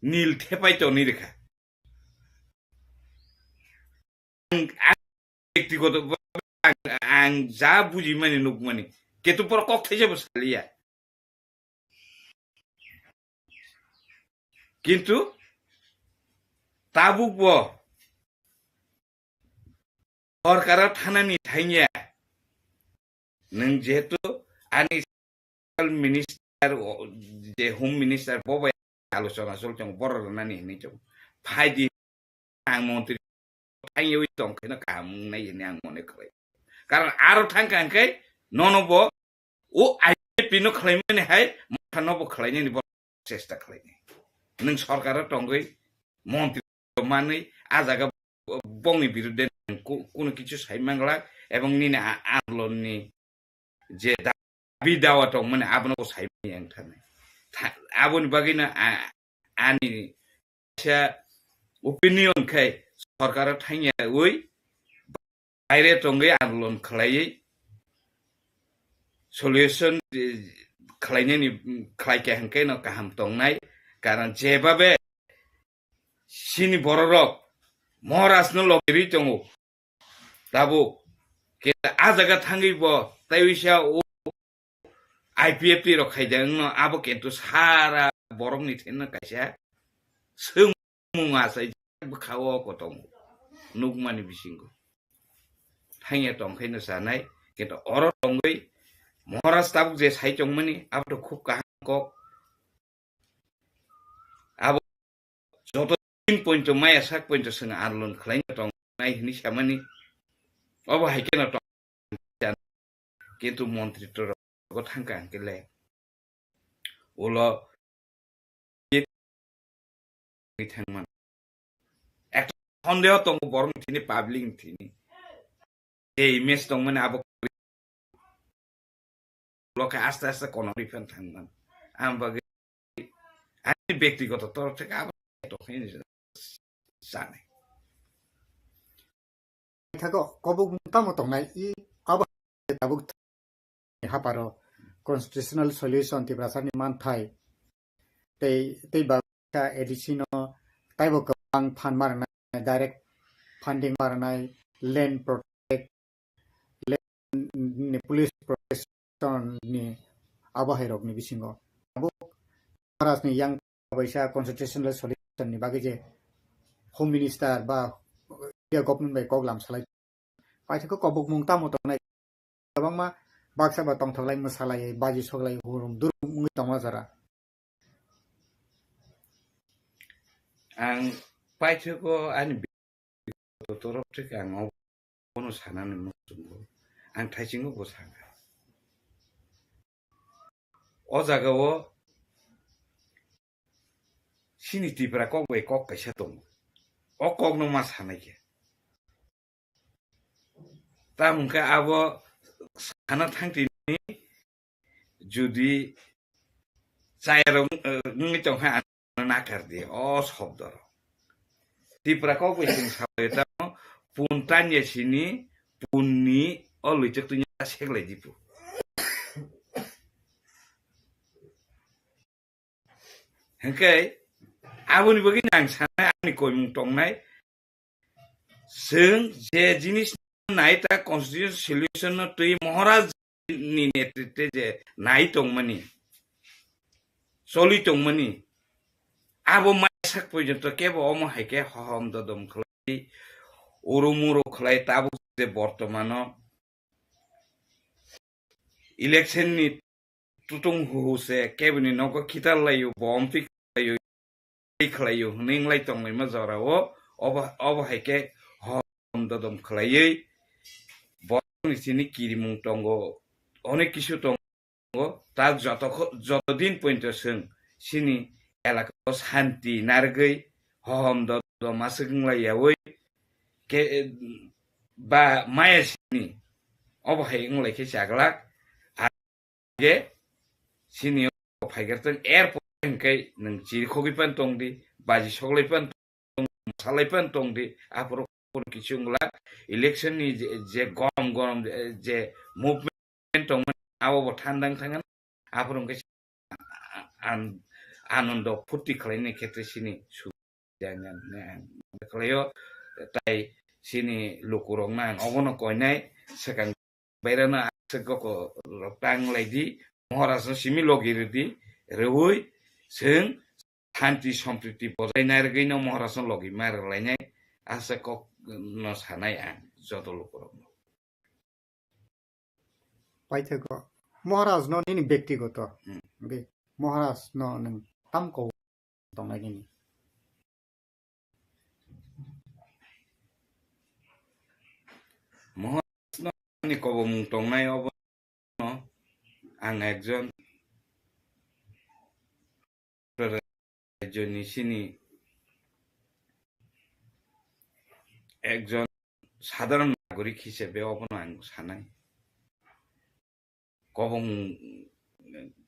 nil thepai toni rwkha. Ang, ang, byaktigoto bhabe ang, ang ja bujimani nukmani, ketu borok kok thaisa bo saliya. Kintu tabuk bo sorkaro thanani thangya. Nwng jehetu ani minister, o, je home minister, bo bai alochona choli tongo, borok rwnani hinwi tongo. Phai di, ang montri thangwi tong khe no kaham wngnai hinwi ang mone khlai. Karon aro thang kha hwnkhe nono bo o I P F T no khlaimani hai motha no bo khlainani bo chesta khlainai. Nwng sorkaro tongwi montri manwi a jaga bongni birudde nwng ku-, kunu kichu sai manglak ebong nini a-, andolonni je dabi dawa tongmani abono bo sai mani ang thanai. Tha-, aboni bagwino a-, ani kisa opinion khai sorkaro thangyawi baire tongwi andolon khlaiwi solution, eh, khlainani, mm, khlaikha hwnkhe no kaham tongnai. Karon jebabe chini bororok Maharaj no logirwi tongo. Tabuk ke a jaga thangwi bo tei wisa o I P F T rok khaijak wngno abo kintu sara borokni thengno kaisa Swngmung achai bwkha o kotongo nukmani bisingo. Thangya tongkhaino chanai, kintu oro tongwi Maharaj tabuk je sai tongmani, abo to khub kaham kok. Abo joto din pointo maya sak pointo swng andolon khlaina tongnai hwnwi samani. Obo hai kheno tong-, kintu montri to rogo thangka hwnkhe le. Ulo thangman. Ekta sondeho tongo borok ni thini, public ni thini. Je image tongmani abo loke aste aste kono riphan thangman. Ang bagwi ani bektigoto torof theke abo tongkhe sanai. Thago kobok mung tamo tongnai i abo tabuk haparo constitutional solution Tiprasani manthai tei, tei ba A D C no taibo kwbang phan ma rwnai, direct funding ma rwnai, land protect, land ni police protection ni abo hai rok ni bisingo. Abo Maharaj ni yang kaisa constitutional solution ni bagwi je Home Minister ba India government bai kok lam salai. Paithakgo kobokmung tamo tongnai, kwbangma baksa ba tongthoklai, mwsalai, baji soklai, hurum durum wngwi tongma jora. Ang paithakgo ani torof theke ang obono sanani muchungo. Ang thaisingo bo saka. O jagao chini Tipra kok bai kok kaisa tongo. O kokno ma sanai khe. Tamo hwnkhe abo sana thangtini judi chayarok, eh, wngwi tongkha ano nakar di, o shobdorok. Tipra kok bai chwng sabai tamo pun tanya sini punni o luichak tunya seklai dipu. Hwnkhe aboni bagwi ang sanai ani koimung tongnai. Chwng je jinis nai ta constitution solution no twi Maharaj ni netritwe je nai tongmani, choli tongmani, abo maisak porjonto kebo omo hai khe hohom dodom khlai, urumuru khlai tabuk je bortomano election ni tutung huhu se kebini nogo khitar laio, bom pik laio, tei khlaio hwnwi wnglai tonglaima jorao obo, obo hai khe hom dodom khlaiwi borokni chini kirimung tongo, onek kisu tongo, ta joto kho-, joto din pointo chwng chini elakao shanti narwgwi hohom dodom aswk wnglai yaui khe, ba maya sini obo hai wnglai khe chaglak. Ge sini o phaigar tong, er pore hwnkhe nwng chiri khogwi pan tong di, baji soglai pan tong, salai pan tong di, aphuru kichu wngla. Election ni je, je gom gom je movement tongmani abo bo thandang thangna, aphuru hwnkhe an-, anondo phurti khlaina khetre sini su-, khlaio, tai sini lukurokno ang obono koinai, swkang bairano aswk goko rok tang lai di, Maharajno simi logi rw di, rwui chwng shanti sompriti bojai narwgwino Maharajno logi ma rwlainai, aswk kokno sanai ang joto lukurokno. Paithakgo Maharajno nini bektigoto, hmm, be Maharajno nwng tam ko tongnai nini? Maharajno ani kobomung tongnai obo ang ekjon rajyoni sini ekjon sadharon nagorik hisabe obono ang sanai. Kobong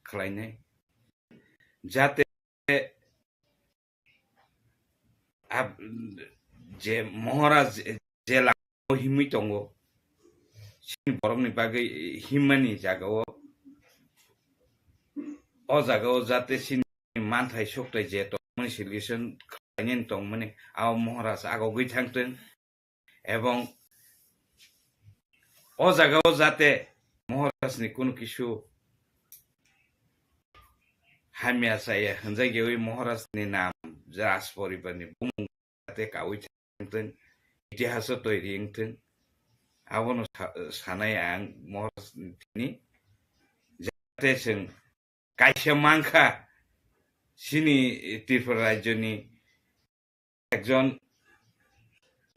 khlainai. Jate ab-, je Maharaj je lama himwi tongo, chini borokni bagwi himmani jagao, o jagao jate chini manthai sukthai je tongmani solution khlainani tongmani, abo Maharaj agogwi thangtwng. Ebong o jagao jate Maharajni kunu kisu hamya chaya hwnjakyawi Maharajni nam, Raj poribarni bumung jate kaui thangthwng, itihaso toiri wngthwng, abono sa-, sanai ang Maharajni thani, jate chwng kaisa mankha chini Tripura rajyoni ekjon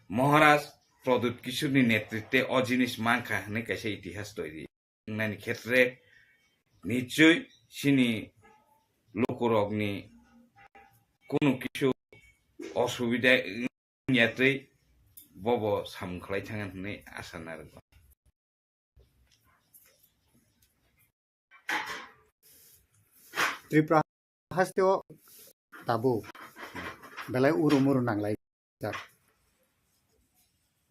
Maharaj Pradyut Kishorni netritwe o jinis mankha hwnwi kaisa itihas toiri wngnani khetre nichoi chini lukurokni kunu kisu osubida wngya tei bobo samung khlai thangya hwnwi asa narwgo. Tripura hasteo tabuk belai uru muru nanglai jak.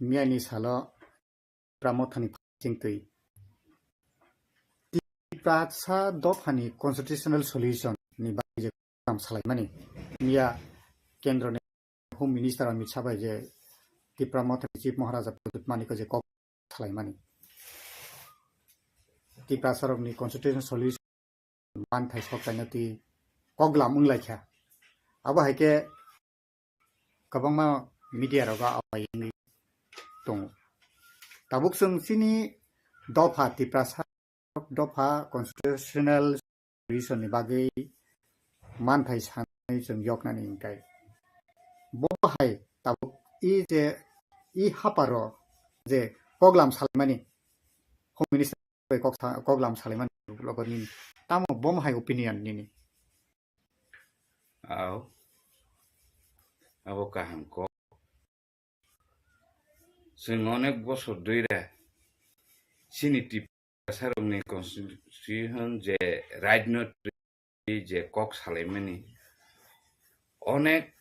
Miyani salo Tripura mothani chingtwi Tiprasa dophani constitutional solution ni bagwi je kam salaimani miya kendroni Home Minister Amit Shah bai je Tipra Mothani Chief Maharaja Pradyut Manikko je kok salaimani. Tiprasarokni constitution solution manthai sok kainati koklam wnglaikha. Abo hai khe kwbangma media rogo awai wngwi tongo. Tabuk chwng chini dopha Tiprasa dopha constitutional solution ni bagwi manthai sanwi chwng yoknani hwnkhe. Bo hai tabuk i je i haparo je koklam salaimani, Home Minister bai kok sa-, koklam salaimani logo nini. Tamo bo hai opinion nini? Ao, abo kaham kok. Chwng onek bosor dui ra chini Tiprasarokni constitution je right no twi je kok salaimani onek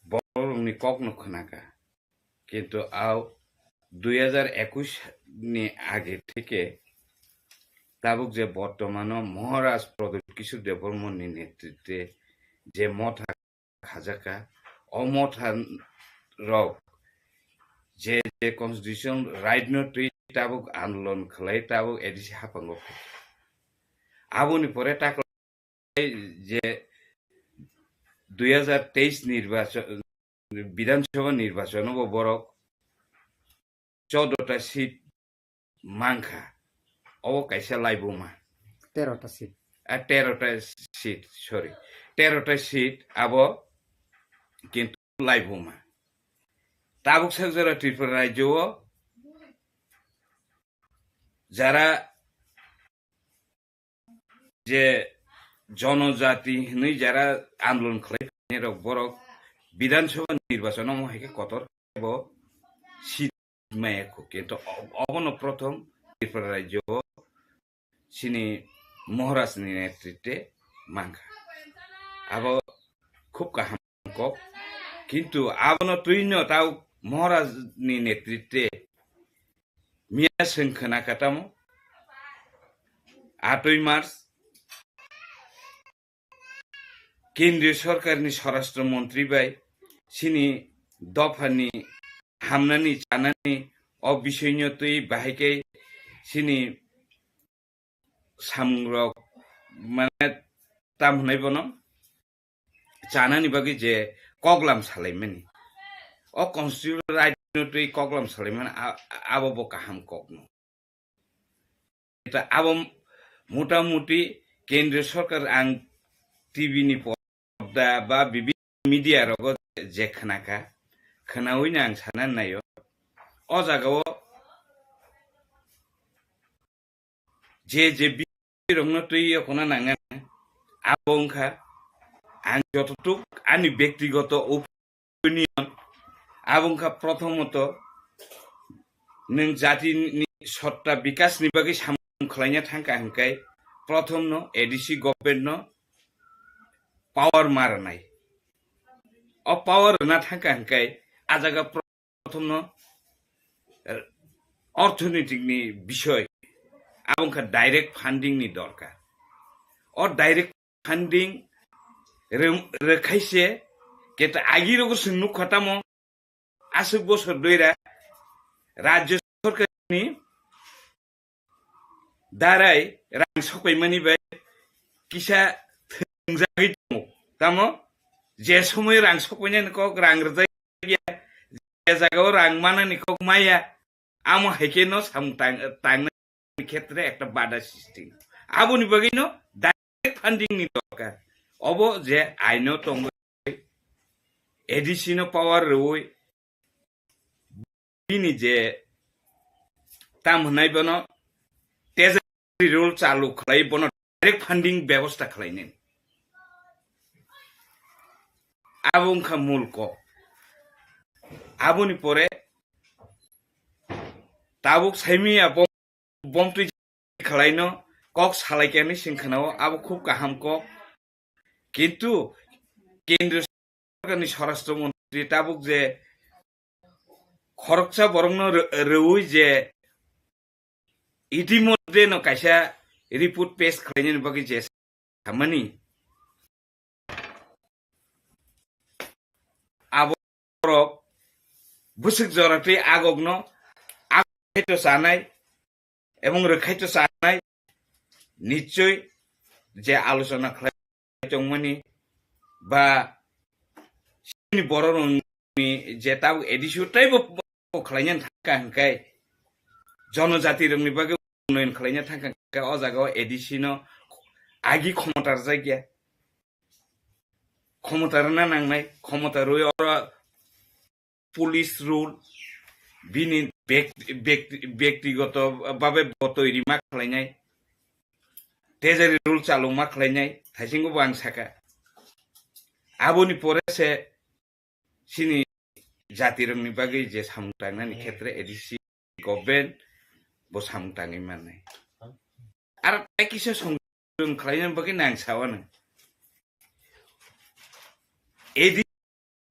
bororokni kokno khwnaka. Kintu ao dui hajar ekush ni age theke tabuk je bortomano Maharaj Pradyut Kishore Debbarmani netritwe je motha khajaka, o motha rok je, je constitution right no twi tabuk andolon khlai tabuk A D C haphango phai. Aboni pore taklai je dui hajar teis nirbachon, Bidhan Sabha nirbachon bo borok choudo ta seat mankha, obo kaisa laibuma. Tero ta seat. A, tero ta seat, sorry. Tero ta seat abo kintu laibuma. Tabuk sak jora Tripura rajyo o jara je jonojati hinwi jara andolon khlai phainai rok borok Bidhan Sabha nirbachon omo hai khe kotor bo seat maya kho. Kintu o-, obono prothom Tripura rajyo o chini Maharaj ni netritwe mankha. Abo khub kaham kok. Kintu abono twino tau Maharaj ni netritwe miya chwng khwnaka tamo atwi March Kendriya Sorkarni Swarashtra Montri bai chini dophani hamnani chanani o bisoino twi bahai khe chini samungrok mane tam hwnwi bono chanani bagwi je koklam salaimani. O constitutional right no twi koklam salaimani a-, abo bo kaham kokno. Eta abo motamuti Kendriya Sorkar ang T V ni porda ba bibhinno media rogo je khwnaka, khwnawino ang sana naio. O jagao je je birokno twi yokna nangna abo wngkha ang jototuk ani bektigoto opinion, abo wngkha prothomoto nwng jatini sotta bikasni bagwi samung khlaina thangkha hwnkhe prothomno A D C government no power ma rwnai. O power rwna thangkha hwnkhe a jaga prothomno, eh, orthonitik ni bisoy, abo wngkha direct funding ni dorkar. O direct funding rw-, rwkhaise keta agirogo chwng nukha tamo aswk bosor doira rajyo sorkarni darai rang sokpaimani bai kisa wngjagwi tongo. Tamo je somoi rang sokpainani kok, rang rwjak ya, je jagao rang manani kok maya, amo hai khe no samung tang, tangnani khetre ekta bada sristi. Aboni bagwi no direct funding ni dorkar. Obo je aino tongwi A D C no power rwui bini je tam hwnai bono treasury rule chalu khlai bono direct funding bebosta khlainai. Abo wngkha mul kok. Aboni pore tabuk saimiya bom, bomtwi khlaino kok salai khe hinwi sing khwnao, abo khub kaham kok. Kintu kendriyo sorkarni swarashtra montri tabuk je khoroksa borokno rw-, rwui je itimodhye no kaisa report pesh khlainani bagwi je samani, abo borok bwswk jora tei agokno agok khaito chanai ebong rwkhaito chanai nichoi je alochona khlai tongmani ba chini borok rokni je tabuk A D C o teibo khlaina thangkha hwnkhe, jonojati rokni bagwi unnoyon khlaina thangkha hwnkhe, o jaga o A D C no agi khomota rwjakya. Khomota rwna nangnai, khomota rwi oro police rule, bini bek-, bek-, bektigoto babe bo toiri ma khlainai, treasury rule chalu ma khlainai, thaisingo bo ang saka. Aboni pore se chini jatirokni bagwi je samung tangnani khetre A D C government bo samung tangwi mannai. Aro tai kisa songchung khlaina bagwi nang sawano. A D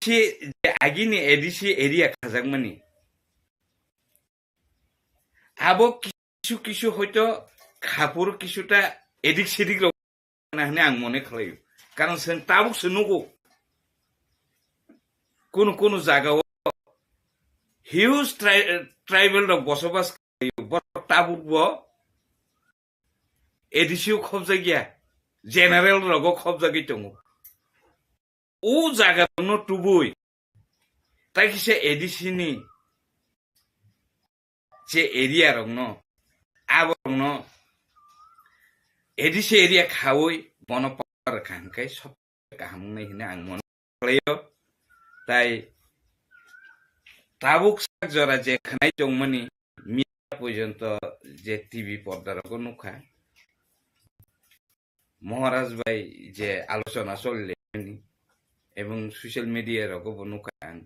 C je agini A D C area khajakmani. Abo kisu kisu hoito khapur kisuta edik sedik rok na hwnwi ang mone khlaio. Karon chwng tabuk se nugo. Kunu kunu jagao huge tri-, tribal rok bosobas khlaio. Borok tabuk bo A D C o khobjakya, general rogo khobjagwi tongo. O jaga rokno tubui, tai kisa A D C ni je area rokno, abo rokno A D C area khaui bono power rwkha hwnkhe sob kaham wngnai hwnwi ang mone khlaio. Tai tabuk sak jora je khwnai tongmani, miya porjonto je T V porda rogo nukha, Maharaj bai je alochona cholilaimani ebong social media rogo bo nukha ang,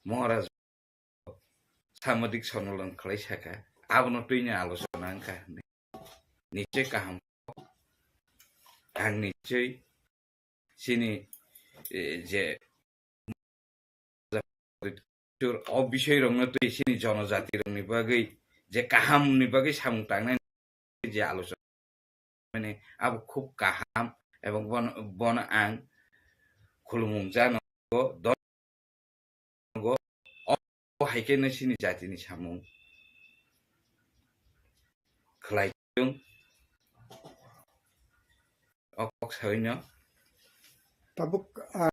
Maharaj samadik sonolon khlai saka, abono twini alochona wngkha hwnwi. Nichoi kaham, ang nichoi chini, eh, je o bisoi rokno twi chini jonojati rokni bagwi je kaham ni bagwi samung tangnai je alochona mani abo khub kaham, ebong bon-, bono ang khulumung jano go, don go, o hai khe no chini jati ni samung khlai chung. O kok saui no. Tabuk, ah,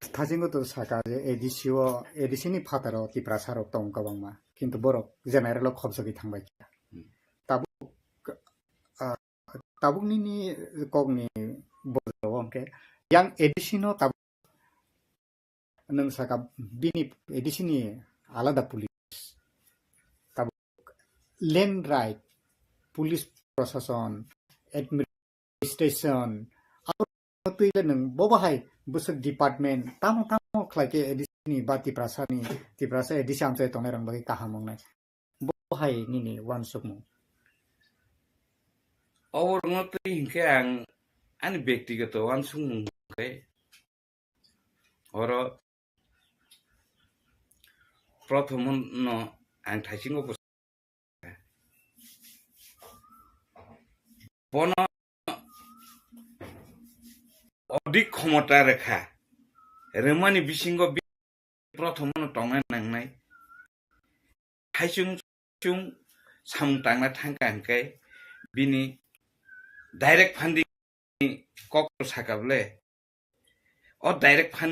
thasingo to saka je A D C o, A D C ni phataro Tiprasa rok tong kwbangma. Kintu borok general o khobjagwi thangbai kha. Hmm. Tabuk, ah, tabuk nini kokni bojaro hwnkhe yang A D C no tabuk nwng saka bini A D C ni alada police. Tabuk land right, police prosason, administration, abo twi le nwng bo bahai bwswk department tamo tamo khlai khe A D C ni ba Tiprasa ni, Tiprasa A D C amchai tongnai rok bagwi kaham wngnai. Bo hai nini uansukmung? Oborokno twi hinkhe ang ani bektigoto uansukmung hinkhe oro prothomo no ang thaisingo bo bono odik khomota rwkha, rwmani bisingo bi-, prothomo no tongna nangnai. Haichung chung samung tangna thangkha hwnkhe bini direct funding kok sakable. O direct phan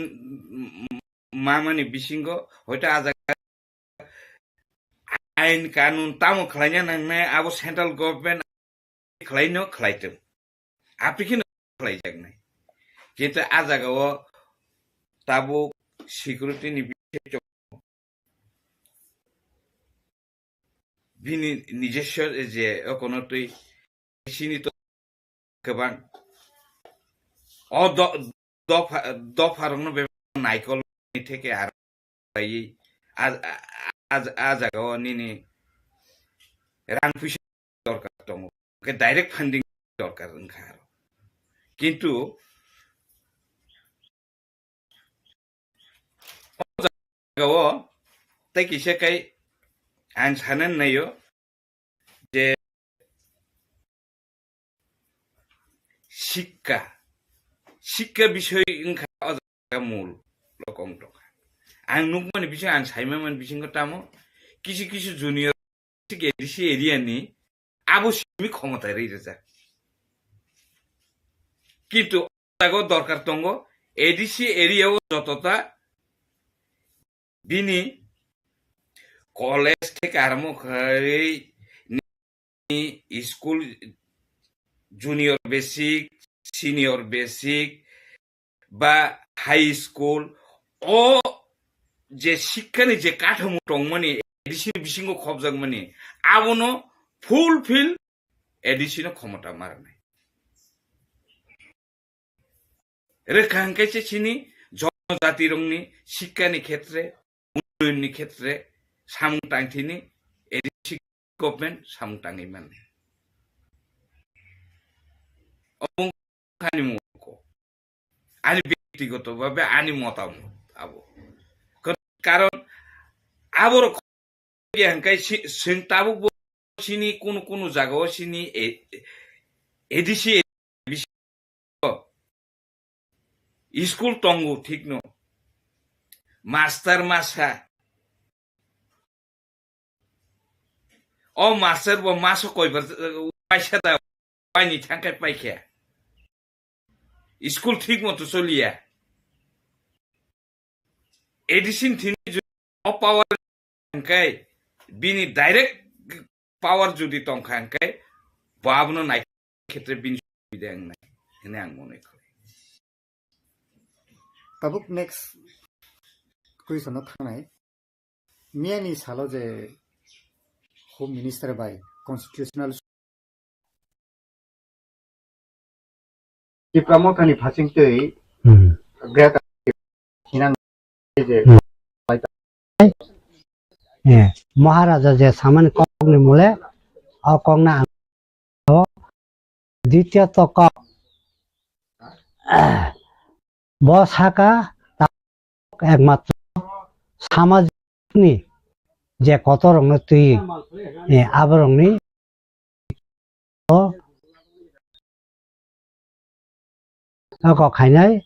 mamani bisingo hoito a jaga ain kanun tamo khlaina nangnai, abo central government khlaino khlaitung. Apikhe no khlaijaknai. Kintu a jagao tabuk security ni bising bini nijoswo je okono twi sini to kwbang. O do-, dopha, dopha rokno bebak naikol ni theke ar bai a, a, a, a jagao nini rang puisa dorkar tongo. Ke direct funding dorkar wngkha aro. Kintu o jagao tei kisa kai ang sanani naio je sikka, sikka bisoi wngkha o jaga mul lokong tongkha. Ang nukmani bisingo, ang saimani bisingo tamo kisu kisu junior A D C area ni abo simi khomota ri rijak. Kintu o jaga o dorkar tongo, A D C area o jotota bini college theke aramo khai ni school, junior basic, senior basic ba high school, o je sikkani je kathamo tongmani, A D C ni bisingo khopjakmani, abono fulfill A D C no khomota ma rwnai. Rwkha hwnkhe se chini jonojati rokni sikkani khetre, unnoyonni khetre samung tangthini A D C government samung tangwi mannai. Obo ani mungko, ani byaktigoto bhabe ani motamot abo. Karon aborok hwnkhe si-, chwng tabuk bo sini kunu kunu jagao sini A-, A D C school tongo thikno. Master masa. O master bo maso koibar, uh, paisa da, paini thangkai paikhe. School thik moto choliya. A D C ni thini ju-, o power hwnkhe bini direct power jodi tongkha hwnkhe bo abono nai khetre bini subida wngnai hwnwi ang mone kho. Tabuk next question no thangnai. Miyani salo je Home Minister bai constitutional Tipra Mothani phasing twi Hmm. Greater hinang je Hmm. Eh, Maharaja je samani kokni mole, o kokna ang o ditya to kok. Bo saka ekmatro samajikni je kotorrokno twi, eh, aborokni o kok khainai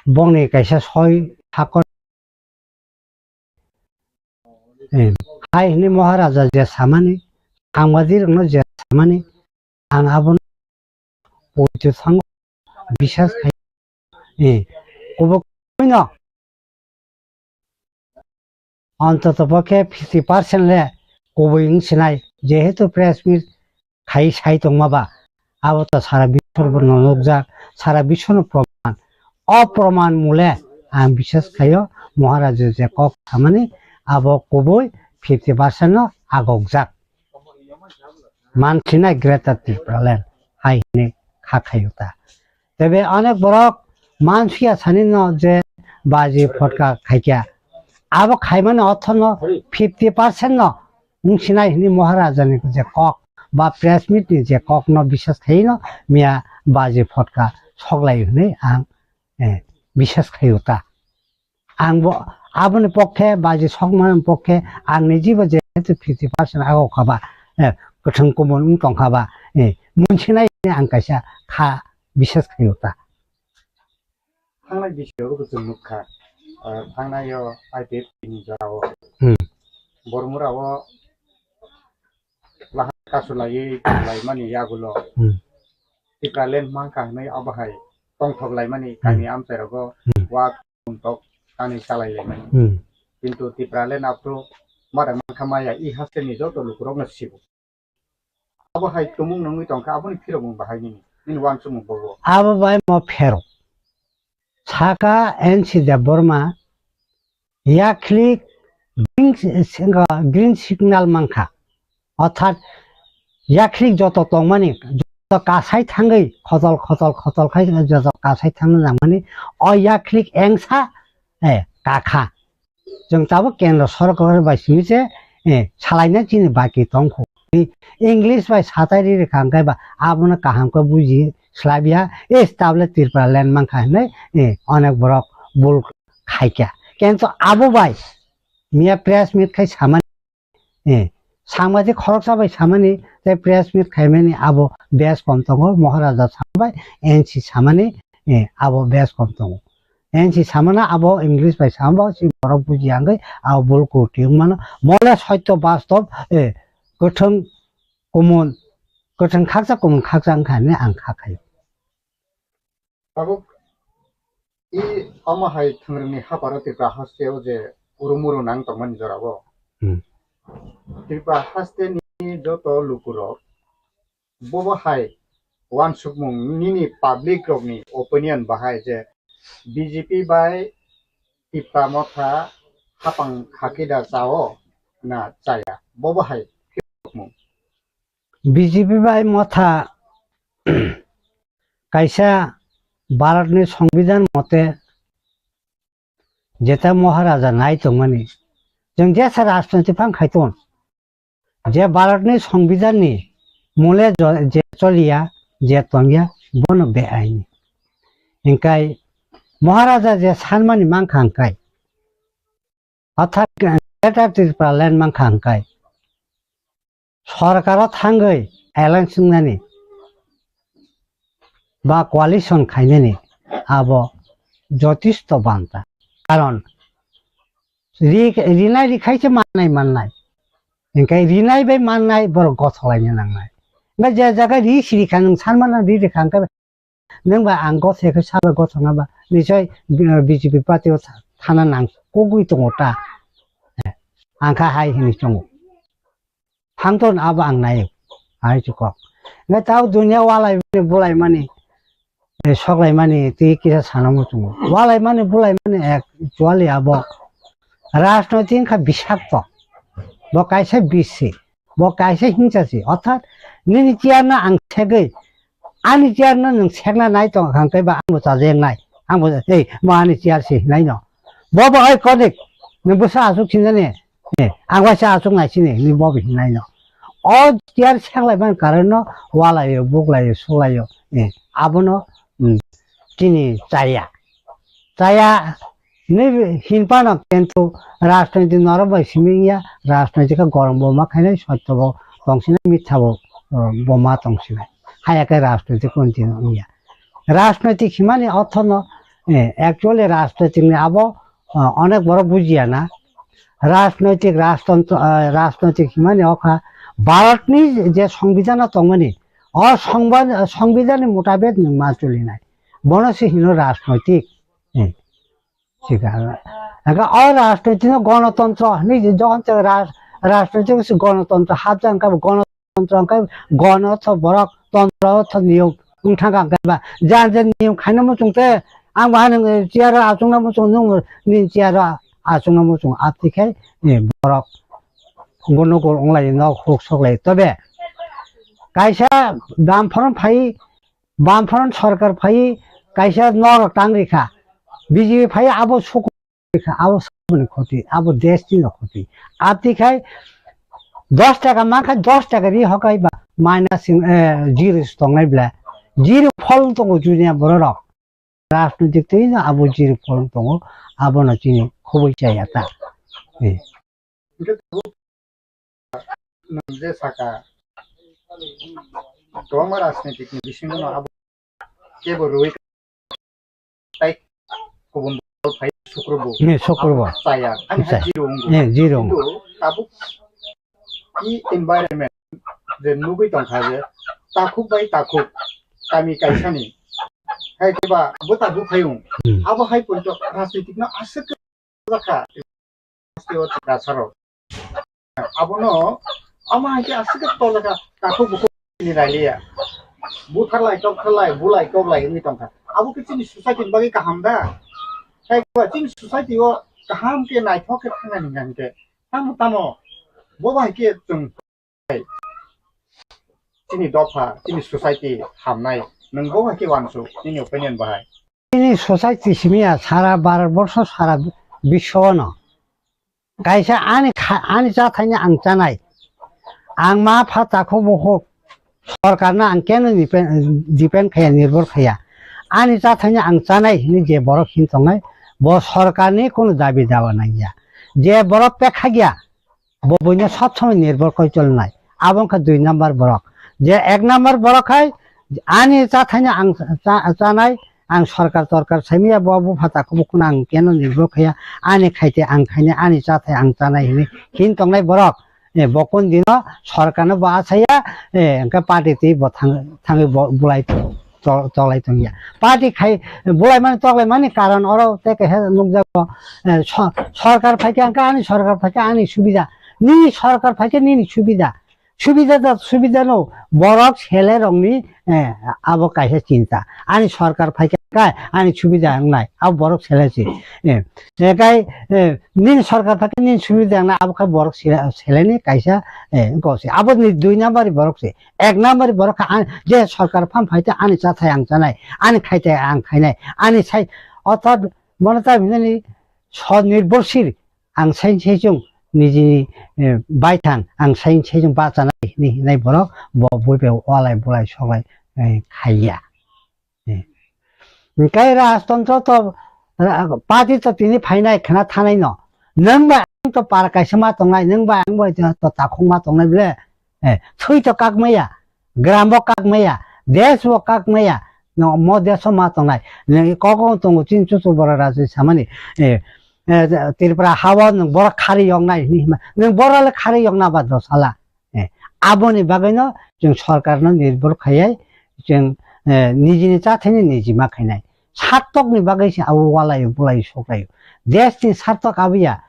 bongni kaisa soi hakor, eh, hai hwnwi Maharaja je samani, sangbadirokno je samani, ang abono poito thango, bisas khai, eh, kubuk no ontoto pokhe fifty percent le kubui wng sinai, jehetu press meet khai sai tongma ba, abo to sara biswor bo nukjak, sara biswor no proman. O proman mule ang bisas khaio Maharaja je kok samani abo kubui fifty percent no agokjak. Mansinai Greater Tipraland hai hwnwi kha khaio ta. Tebe onek borok mansuya sani no je baji photka khaikya. Abo khaimani othono fifty percent no wngsinai hwnwi Maharaja ni je kok ba press meet ni je kok no bisas khaino miya baji photka soklai hwnwi ang, eh, bisas khaio ta. Ang bo aboni pokhe baji sokmani pokhe ang nijibo jehetu fifty percent agok khaba, eh, kwthwng kumon wng tong khaba, eh, munsinai hwnwi ang kaisa kha bisas khaio ta. Thangnai bisio bo chwng nukha, ah, thangnai o I P F T ni jorao Hmm. Bormura o lahai kasu laiwi laimani yagulo Hmm. T Tipraland mankha hinwi abo hai tongthok laimani Hmm. kami amchai rogo Hmm. wak tongthok kami chalai laimani. Hmm. Kintu Tipraland aphuru mada mankha maya i haste ni joto lukurok no sibo. Abo hai tumung nungwi tongkha, aboni phirokmung bahai nini, nini wansukmung bobo. Abo bai mo phero. Saka N C Debbarma, yakhlik green, green signal mankha. Orthat yakhlik joto tongmani, joto kasai thangwi khotol, khotol, khotol khai joto kasai thangna nangmani, o yakhlik engsa, eh, kakha. Chwng tabuk kendro sorkar bai simi se, eh, salaina chini baki tongkho. English bai satai ri rikha hwnkhe ba abono kaham khe buji slabya, eh, tablet Tripura land mankha hinwi, eh, onek borok bul khaikha. Kento abo bai miya press meet khai samani, eh, sangbadik khoroksa bai samani tei press meet khaimani abo bes kom tongo, Maharaja sambai N C samani, eh, abo bes kom tongo. N C samana abo English bai samabo si borok buji yangwi abo bul kuti wngmano. Mole soito bastob, eh, kwthwng kumun, kwthwng khaksa kumun khaksa wngkha hinwi ang kha khaio. Tabuk i omo hai thwngrwngni haparo Tripura hasteo je uru muru nang tongmani jorao. Hmm. Tripura hasteni joto lukurok bobo hai wansukmung nini public rokni opinion bahai je B J P bai Tipra Motha hapang khakida chao na chaya? Bobo hai phirokmung. B J P bai Motha kaisa Bharatni Songbidan mote jeta Maharaja nai tongmani, chwng jesa rajniti phang khai ton. Je Bharatni Songbidanni mole jo-, je choliya, je tongya, bono beaini. Hinkai Maharaja je sanmani mankha hinkai, orthat Greater Tripura land mankha hinkai, sorkaro thangwi alliance wngnani ba coalition khainani abo jotisto banta. Karon ri-, rinai rikhaise mannai mannai. Hinkai rinai bai mannai borok gothok laina nangnai. Hinkai je jaga ri sirikha nwng sanmano ri rikha hinkai nwng bai ang gothok khe sabo gothok na ba nichoi B J P party o tha-, thana nang kugui tongo ta. Ang kha hai hinwi chongo. Hangton abo ang naio, hai chukok. Ngai tao dunia walai mani, bulai mani, eh, soklai mani, tei kisa sana muchungo. Walai mani, bulai mani, actually abo rajnoitik wngkha bisakto. Bo kaisa bisi, bo kaisa hingsasi. Orthat nini chair no ang segwi, ani chair no nwng sekna nai tong kha, hwnkhe ba ang bo chajaknai. Ang bo, ei, mo ani chair se hinai no. Bo bo, oi, konik, nwng bwsa aswk sinjani, eh, ang waisa aswk nai sini, hinwi bo bo hinai no. O chair seklai man karon no, walaio, buklaio, sulaio, eh, abono, mm, chini chaya. Chaya hinwi hinphano, kintu rajnoitik norok bai simi wngya, rajnoitik khe gorom bo ma khainai, sotto bo tongsinai, mitha bo, uh, bo ma tongsinai. Haya khe rajnoitik continue wngya. Rajnoitik himani orthono, eh, actually rajnoitik ni abo, uh, onek borok bujiya na. Rajnoitik, rajtontro, uh, rajnoitik himani okha Bharatni je Songbidan o tongmani, o Songba-, Songbidanni mutabek nwng ma chulinai. Bono se hino rajnoitik. Hmm. Sikha. Aka o rajnoitik no gonotontro hinwi je jokhon se raj-, rajnoitik se gonotontro hapjak wngkha, gonotontro wngkha, gono ortho borok, tontro ortho niyom wngthangkha hwnkhe ba. Jan je niyom khaina muchung te, ang bo hanwng chair o achukna muchung, nwng nini chair o achukna muchung, aboni khai, eh, borok gunugul wnglaio, nok huk soklaio. Tobe kaisa bam phoron phai Bamfront sorkar phai kaisa norok tang rikha, B J P phai abo suk rikha, abo saboni khoti, abo desh ni khoti. Aboni khai dos taka mankha, dos taka ri hokai ba minus, eh, zero se tongnai bla. Zero phol tongo junior bororok. Rajnitik twi no abo zero phol tongo, abono chini khoboi chaya ta. Eh. Nwng je saka, kwbangma rajnitik ni bisingo no abo kebo rwi tai kubun dol phai sukrubu. Ne, sukrubu. Abo chaya, ani hai Chaya. Zero wngbo. Ne, zero wngbo. Kintu tabuk i environment je nugwi tongkha je takhuk bai takhuk kami kaisani. Hai khe ba bwta buphayung. Hmm. Abo hai poito rajnitik no aswk khe jakha. Haste o Tiprasa rok. Abono ama hai khe aswk khe tolaka takhuk bukhuk ni railiya. Butharlai, toktharlai, bulai, toklai wngwi tongkha. Abo khe chini society ni bagwi kaham da? Hai ba chini society o kaham khe naithok khe thangnani hwnkha hwnkhe tamo tamo bo bai khe chwng chini dopha, chini society hamnai, nwng bo hai khe uansuk, nini opinion bahai? Chini society simiya sara Bharat borsho, sara biswo no kaisa ani kha-, ani chathaini ang chanai, ang ma pha takhuk bukhuk, sorkarno ang keno depend, depend khaya, nirbhor khaya, ani chathaini ang chanai hinwi je borok hin tongnai, bo sorkarni kono dabi dawa nangya. Je borok pekhagya, bo buino sob somoi nirbhor koi cholnai. Abo wngkha dui number borok. Je ek number borok hai ani chathaino ang cha-, chanai, ang sorkar torkar saimaya, bo bupha takhuk bukhukno ang keno nirbhor khaya, ani khaite ang khainai, ani chathai ang chanai hinwi hin tongnai borok. E, bo kun dino sorkarno bo asaya, e, hwnkhe party twi bo thang-, thangwi bo bulai to-, tolai tongya. Party khai bulai mani toklai mani karon oro tei kaisa nukjago, eh, so-, sorkar phaikhe angkha ani sorkar phaikhe ani subida. Nini sorkar phaikhe nini subida. Subida da subida no borok sele rokni, eh, abo kaisa chinta. Ani sorkar phaikhe kai ani subida wngnai. Abo borok sele si. Eh, eh, kai, eh, nini sorkar phaikhe nini subida wngnai abo khe borok sele, seleni kaisa, eh, gosi. Abo ni dui number borok si. Ek number borok kha ang, je sorkar phang phai te ani chathai ang chanai, ani khai te ang khainai, ani sai, orthat bono ta hinani sw-, nirbhorshil ang sai sai chung niji, eh, baithang ang sai sai chung bachanai hinwi hinai borok bo bui bai walai bulai soklai, eh, khaiya. Eh. Hwnkhe rajtontro to, ra-, party to tini phainai khna thanai no. Nwng bai ang to para kaisa ma tongnai, nwng bai ang bai to takhuk ma tongnai bole. Eh, thwi to kak maya, gram bo kak maya, desh bo kak maya, no mo desh o ma tongnai. Nwng kok o tongo chini chuchuk borok rajwi samani. Eh, eh, Tripura ha o nwng borok khari yoknai hinwi hima. Nwng borok le khari yokna ba dosala. Eh, aboni bagwino chwng sorkarno nirbhor khaiwi chwng, eh, nijini chathaino niji ma khainai. Sartokni bagwi se abo walai bulai soklaio. Deshni sartok abo ya.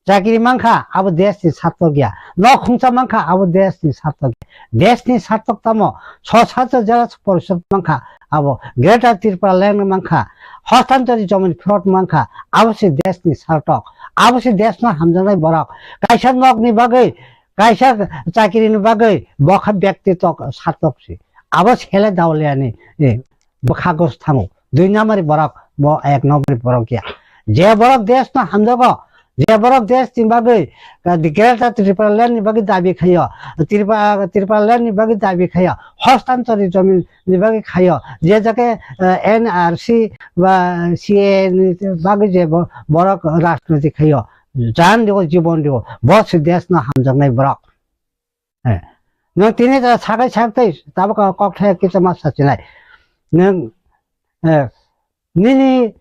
Chakri mankha abo deshni sartok ya. Nok khungsa mankha abo deshni sartok ya. Deshni sartok tamo? Sosatyo Jela Porishod mankha abo. Greater Tripura Land mankha. Hostantori jomin plot mankha. Abo se deshni sartok. Abo se deshno hamjaknai borok. Kaisa nokni bagwi Kaisa chakrini bagwi bo kha byakti tok-, sartok si. Abo sele daoliani, eh, bo kagos thango. Dui number borok, bo ek number borok ya. Je borok desh no hamjago, je borok desh ni bagwi, eh, Greater Tripura Land ni bagwi dabi khayo, Tripura, Tripura Land ni bagwi dabi khayo, hostantori jomin ni bagwi khayo, je jake, eh, N R C ba C A A ni bagwi je bo-, borok rajniti khayo. Jan digo, jibon digo, bo se desh no hamjaknai borok. Eh, nwng tini ta sakai sak tei tabuk kok thaya kisa ma sachinai. Nwng, eh, nini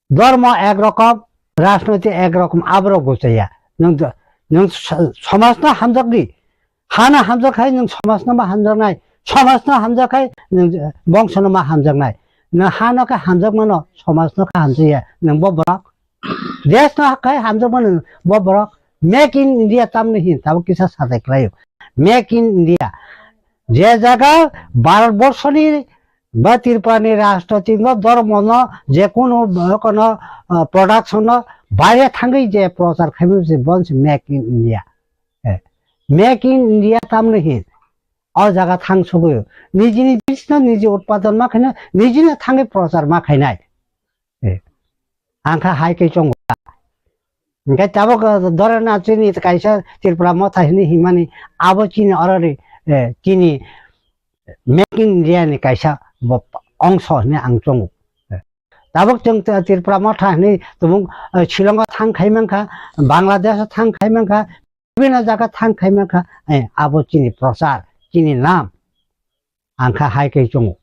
dhormo ek rokom, rajniti ek rokom, aborok buchaya. Nwng do-, nwng so-, somajno hamjakdi. Hano hamjak khai nwng somajno ma hamjaknai. Somajno hamjak khai nwng bongsono ma hamjaknai. Nwng hano khe hamjak mano, somajno khe hamjakya. Nwng bo borok. Desh no hakai hamjakmani bo borok Make in India tamni hin tabuk kisa sajai khlaio. Make in India. Je jaga Bharat Borshoni ba Tripurani rajnotik no, dhormo no, je kunu kono, ah, production no baire thangwi je prochar khaimani se bon se Make in India. Eh, Make in India tamni hin. O jaga thang sugwi nijini jinis no niji utpadon ma khaina, nijini thangwi prochar ma khainai. Eh, ang kha hai khe chongo. Hingke tabuk, eh, dora na chini kaisa Tripura motha hini himani abo chini orori, eh, chini Make in India ni kaisa bo ongso hini ang chongo. Eh, tabuk chwng Tri-, Tripura motha hini tumung, eh, Shillong o thang khai mankha, Bangladesh o thang khai mankha, bibhinno jaga thang khai mankha, eh, abo chini prochar, chini nam. Ang kha hai khe chongo.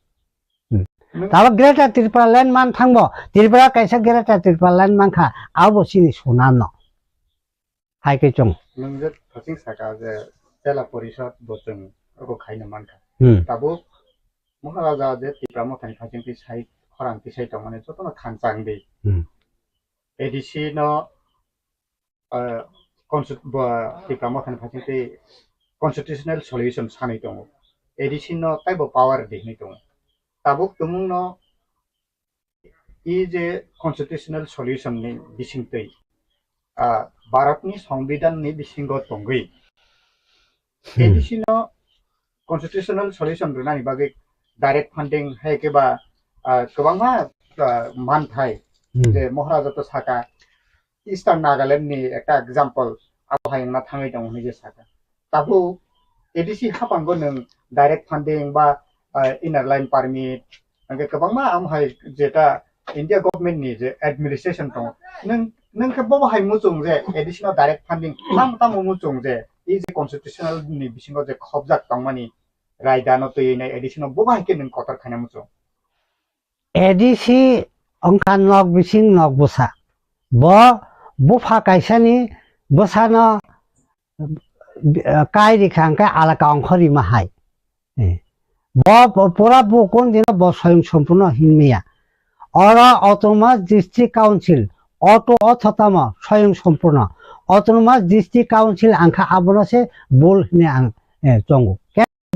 Hmm. Nwng Tabuk Greater Tripura Land man thangbo, Tripura kaisa Greater Tripura Land mankha, abo chini sunam no. Hai khe chongo. Nwng je thaching saka je Jela Porishod bo chwng abo khaina mankha. Hmm. Tabuk Maharaja je Tipra Mothani phaising twi sai khorang tisai tongmani jotono thansa wngdi. Hmm. A D C no, ah, consti-, bo Tipra Mothani phaising twi constitutional solution sanwi tongo. A D C no taibo power di hinwi tongo. Tabuk tumung no i je constitutional solution ni bisingtwi, ah, Bharat ni Songbidan ni bisingo tongwi Hmm. A D C no constitutional solution rwnani bagwi direct funding hai khe ba, ah, kwbangma, ah, manthai Hmm. je Maharaja to saka Eastern Nagaland ni ekta example abo hai wngna thangwi tongo hinwi je saka. Tabuk A D C haphango nwng direct funding ba, ah, inner line permit, hingke kwbangma amo hai jeta India government ni je administration tongo, nwng, nwng khe bobo hai muchung je A D C no direct funding tam tamo muchung je, e je constitutional ni bisingo je khobjak tongmani raida no twiwi nai A D C no bobo hai khe nwng kotor khaina muchung. A D C wngkha nok bising nok bwsa. Bo bupha kaisani bwsano, eh, kai rikha hwnkhe alaka ongkho rima hai. Eh. Bo, bo pura bo kon dino bo soyong sompuno hinmaya. Oro Autonomous District Council, auto otho tamo soyong sompuno. Autonomous District Council angkha abono se bul hini ang, eh, tongo.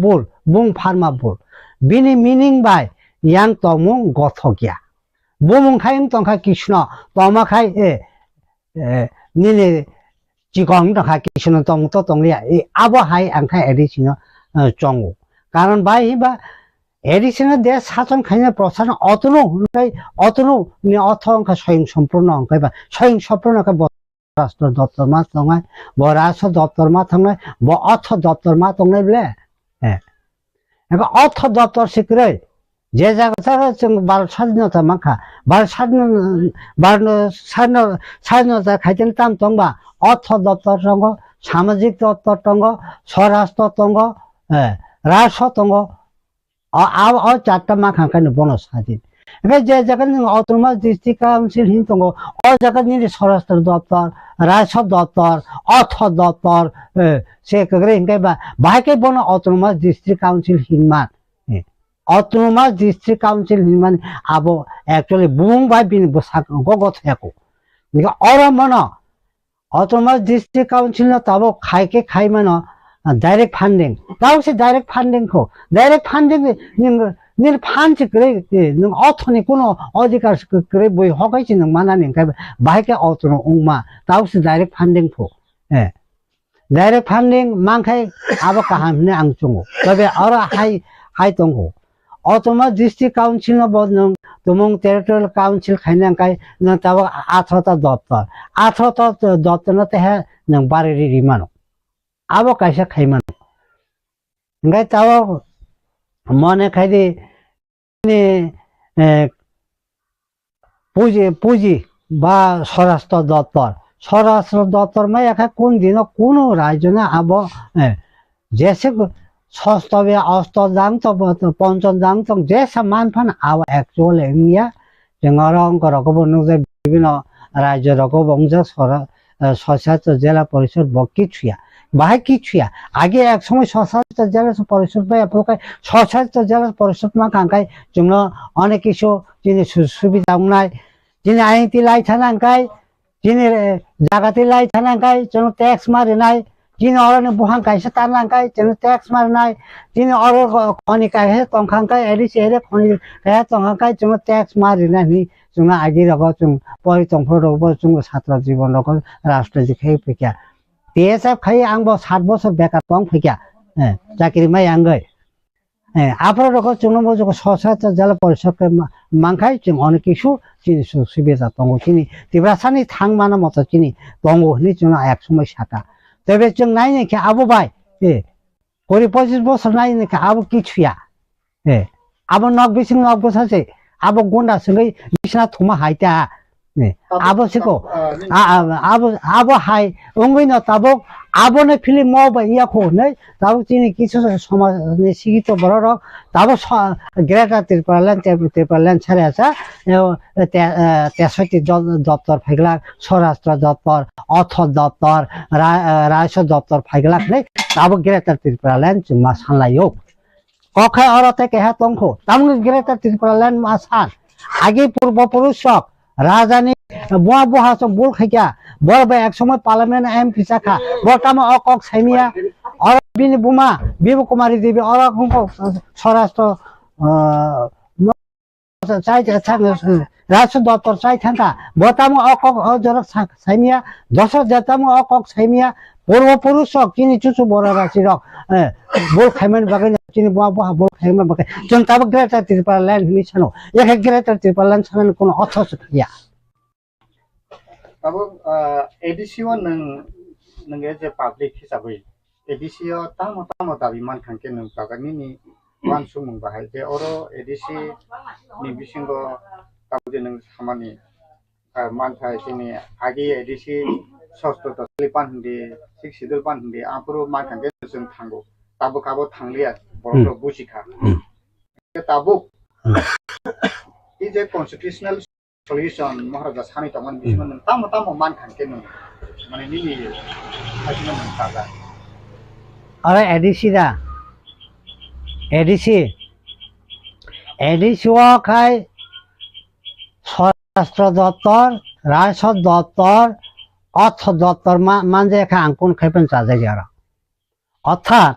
Bul, bung pharma bul. Bini meaning bai yang tongmung gothok ya. Bumung khai wng tongkha Krishna, tongma khai, eh, eh, nini chikon wng tongkha Krishna, tong to tong liya. Eh, abo hai ang khai A D C no, eh, chongo. Karon bai hiba A D C no de sason khaina prosan otunu hwnkai, otunu ni otho wngkha soyong sompuno wngkai ba, soyong sompuno khe bo Rashtra doptor ma tongnai, bo rajswa doptor ma tongnai, bo ortho doptor ma tongnai ble. Eh. Eko ortho doptor sikroi. Je jaga jaga chwng Bharat sadinota mankha. Bharat sadinota, Bharat sadinota, sadinota khaiteng tam tongba. Ortho doptor tongo, samajik doptor tongo, swarashtra tongo, eh, rajswa tongo. O, a, o charta ma khan khe bono sajin. Hingke je jaga ni Autonomous District Council hin tongo, o jaga nini Swarashtra Doptor, Rajswa Doptor, Ortho Doptor, eh, se kwrwi hingke ba, bahai khe bono Autonomous District Council hinma. Eh, Autonomous District Council hinmani abo actually bumung bai bini bwsak go go thaya ko. Hingke oro mono Autonomous District Council no tabuk khai khe khai mano, ah, direct funding. Tabuk se direct funding kho. Direct funding ni, ni, nini fund se kwrwi, eh, nwng ortho ni kuno adhikar se kwrwi bui hokai se nwng manani hwnkhe bahai khe ortho no wngma. Tabuk se direct funding kho. Eh. Direct funding mankhai abo kaham hinwi ang chungo. Tobe oro hai, hai tongo. Autonomous District Council no bo nwng tumung Territorial Council khaina hwnkhe nwng tabuk atharota doptor. Atharota doptor no teha nwng bari ri ri mano. Abo kaisa khai mano. Hwnkhe tabuk mone khai di ni, eh, puji, puji ba Swarashtra Doptor. Swarashtra Doptor maya khe kun dino kuno rajyo na abo, eh, jese sosto be osto jang to, ponchon jang tong jesa man phan abo actual wngya. Jeng oro ongko rok bo nukjak bibino rajyo rok bo wngjak sora-, eh, Soshasto Jela Porishod bo kichhuya. Bahai kichhuya. Age ek somoi Soshasto Jela Porishod bai aphuru kai Soshasto Jela Porishod ma kang kai chwngno onek kisu chini su-, subida wngnai. Chini I N T lai thana hwnkhe, chini, eh, jagati lai thana hwnkhe chwngno tax ma rinai. Chini oro ni buphang kaisa tarna hwnkhe chwngno tax ma rinai. Chini oro khoni kaisa tongkha hwnkhe, A D C area khoni kaisa tongkha hwnkhe chwngno tax ma rinai hinwi chwngno agi rogo chwng pori tongphuru rogo chwngno satra jibon rogo rajniti khai phikya. T S F khai ang bo sat bosor bekar tong phikya. Eh, chakri mai angoi. Eh, aphuru rogo chwngno bo jogo Soshasto Jela Porishod khe ma-, mankhai chwng onek kisu chini su-, subida tongo. Chini Tiprasani thang mana moto chini tongo hinwi chwngno ek somoi saka. Tebe chwng nai nai khe abo bai, eh, kuri pochis bosor nai nai khe abo kichhuya. Eh, abo nok bising nok bwsa se, abo gunda swngwi bisna thuma hai ta. Eh, abo siko, ah, ah, abo, abo hai wngwi no tabuk abono film o bai ya kho hinwi tabuk chini kisu somaj ni sikito borok rok tabuk so-, Greater Tipraland, Tipraland sari asa, eh, te-, eh, tesoiti do-, doptor phaiglak, Swarashtra doptor, Ortho doptor, ra-, eh, Rajswa doptor phaiglak hinwi tabuk Greater Tipraland chwngma sanlaio. Kok hai oro tei keha tongkho. Tamoni Greater Tipraland ma san. Agi purbo purush rok rajani buma buha song bul khaikha. Bor bai ek somoi parliament M P chakha. Bor tamo o kok saimia. Oro bini buma Bibu Kumari Devi oro wngkha Swarashtra, ah, chai, chai, chai, Rajswa doptor chai thangkha. Bo tamo o kok o jorok sa-, saimia, dosok je tamo o kok saimia, purbo purush rok chini chuchu bora rasi rok, eh, bul khaimani bagwi chini bo bo bul khaimani bagwi. Chwng tabuk Greater Tipraland hinwi sano. Yakhe Greater Tipraland sanani kono otho se ya. Tabuk, ah, A D C o nwng, nwng as a public hisabwi A D C o tamo tamo dabi mankha khe nwng jaga nini uansukmung bahai je oro A D C ni bisingo tabuk je nwng samani, ah, manthai chini agi A D C sosto to sali pan hindi, six schedule pan hindi, aphuru mankha khe chwng thango. Tabuk abo thangliya, borok Hmm. rok buji kha. Hmm. Tabuk Hmm. i je constitutional solution Maharaja sanwi tongmani bisingo Hmm. nwng tamo tamo mankha khe nwng mane nini khasino nwng saja. Oro A D C da? A D C, A D C o khai Swarashtra doptor, Rajswa doptor, Ortho doptor ma-, manje kha ang kun khai pan chajak ya oro. Orthat,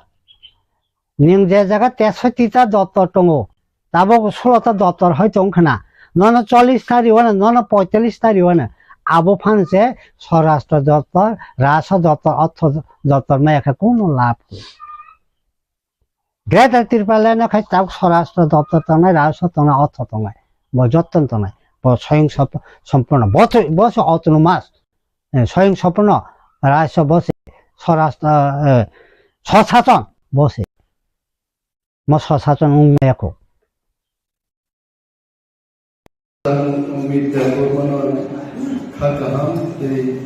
nwng je jaga tesoiti ta doptor tongo, tabuk sulo ta doptor hai tong khna, nono chollish ta riwano, nono poitallish ta riwano, abo phan se Swarashtra doptor, Rajswa doptor, Ortho doptor maya khe kuno lab kwrwi. Greater Tipraland no khai tabuk Swarashtra doptor tongnai, Rajswa tongnai, Ortho tongnai, bo jotton tongnai, bo soyong sop-, sompurno, bo se, bo se autonomous. Eh, soyong sopono Rajswa bo se Swarashtra, eh, Swshasan bo se. Mo Swshasan wng maya kho. Amit Debbarmano kha kaham tei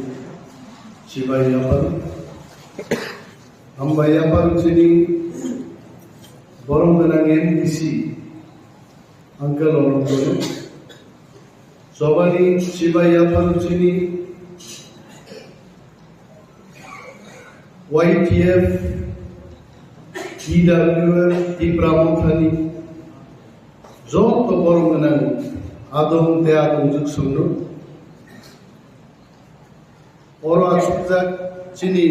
chibai yaphar. Hambai yaphar chini borom gwnang M D C. Uncle Onokolo, Chobani Chibai Yapharo chini Y T F, T W F, Tipra Mothani, joto borom gwnang adong tei adongjwk songno. Oro achukjak chini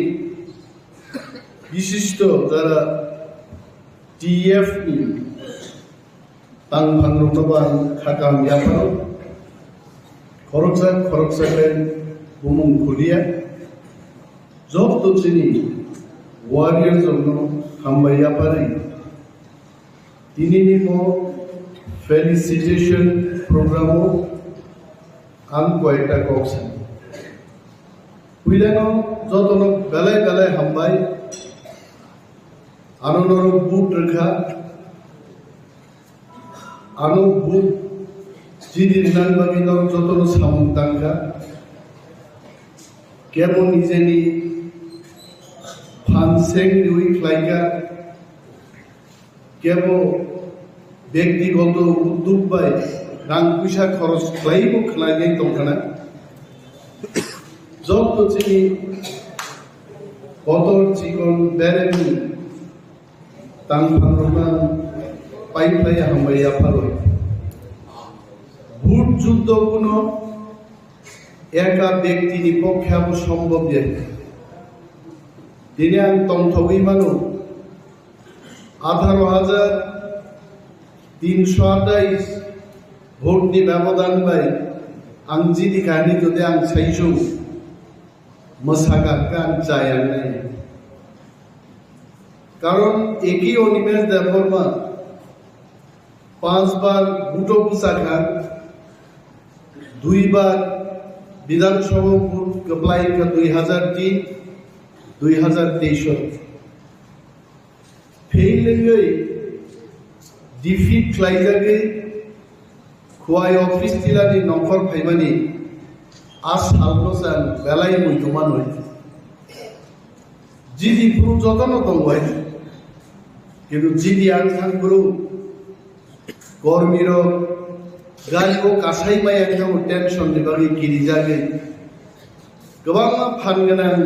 bishisto jara T F ni tangphangrokno bo ang kha kaham yapharo. Khoroksa khoroksa khe bumung khuliya. Joto chini warriors rokno hambai yapharwi. Tinini bo felicitation program o ang koyekta kok sani. Puilano jotono belai belai hambai. Ano norok vote rwkha. Ano vote chini rinani bagwi norok jotono samung tangkha. Kebo nijeni phan seng riwi khlaikha. Kebo bektigoto uddog bai rang puisa khoros khlaiwi bo khlainai tongkhana. Joto chini kotor chikon beremni tangphangrokno pai phlai hambai yapharwi. Bhut juddo kuno eka bektini pokkhe abo sombhob ya. Tini ang tongthogwi mano, atharo hajar tinsho atais vote ni bebodan bai ang jidi kahini jodi ang saichung mwsakha hwnkhe ang chaya wngnai. Karon eki Animesh Debbarma panch bar vote o bwchakha, dui bar Bidhan Sabha vote kwplai wngkha dui hazar tin, dui hazar teis o. Fail wngwi defeat khlaijagwi Khowai office tila ni nongkhor phaimani a salno chwng belai muitu manwi. Jidi phuru jotono tongbai. Kintu jidi ang thang phuru kormi rok gari o kasai maya wngkha tension ni bagwi kirijagwi. Kwbangma phan gwnang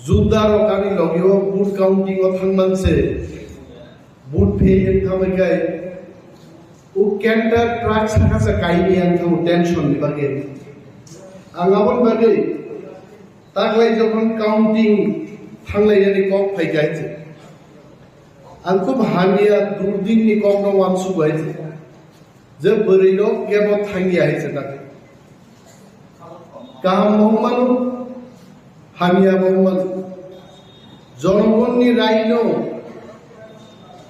Judda rok ani logi o vote counting o thangman se Vote phe wng thangbai kai, o canter truck saka sa kaini ang thango tension ni bagwi. Ang aboni bagwi taklai jokhon counting thanglai yani kok phai kai se. Ang khub hamya durdin ni kok no uansuk bai se. Je bwrwi rok kebo thangya hai se tak. Kaham bo wng mano, hamya bo wng mano. Jonogonni raino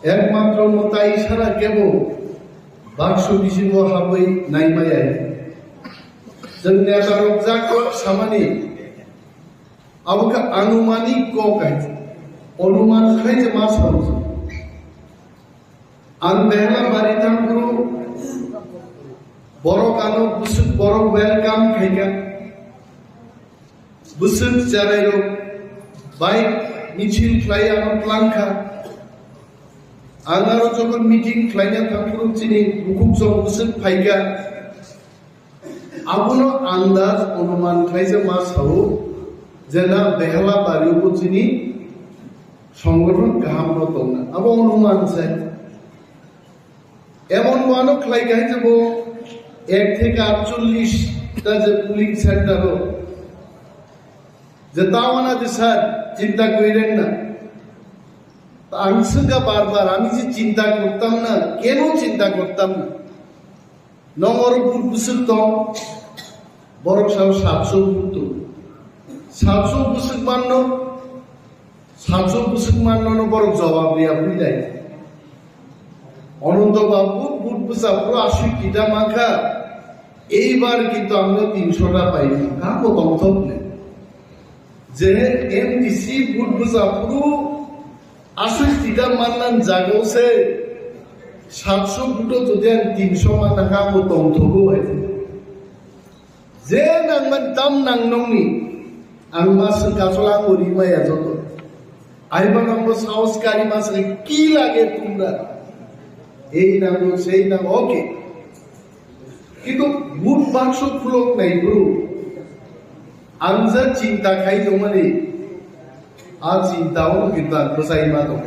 ekmatro mwtai sara kebo bakso bisingo habwi naimaya. Chwng neta rok jak rok samani abo khe anumanik kok hai. Onuman khai je ma sao. Ang behla bari thangphuru borok ano bwswk borok welcome khaikha. Bwswk cherairok bike michil khlai ano tlangkha. Ang aro jokhon meeting khlaina thangphuru chini bukhuk chwng bwswk phaikha. Abono andaj onuman khlaijak ma sao je na behla bario bo chini songothon kaham no tongna. Abo onuman se. Emon wano khlai kha je bo ek theke atchollish ta je polling center o je tawana je sir chinta koi reng na. Ang swngkha bar bar, "Ami je chinta kortam na, keno chinta kortam na?" Nong oro vote bwswk tong, borok sao satso vote tong. Satso bwswk manno, satso bwswk manno no borok jawab riya builai. Ananto Babu vote bwsa pura aswk kita mankha, eibar kintu ang no tinsho ta pai, kamo tongthok ne. Je M D C vote bwsa puru aswk sida mannan jago se satso vote jodi ang tinsho manna kha bo tongthogo hai. Je nangman tam nang nongni ang maswk kachola ang bo rimaya joto. Aiba nangbo saos kari maswk ki lage tumra. Ei nango sei nango okay. Kintu vote bakso khulok nai bro. Ang je chinta khai tongmani, a chinta o kintu ang bwsai ma tong.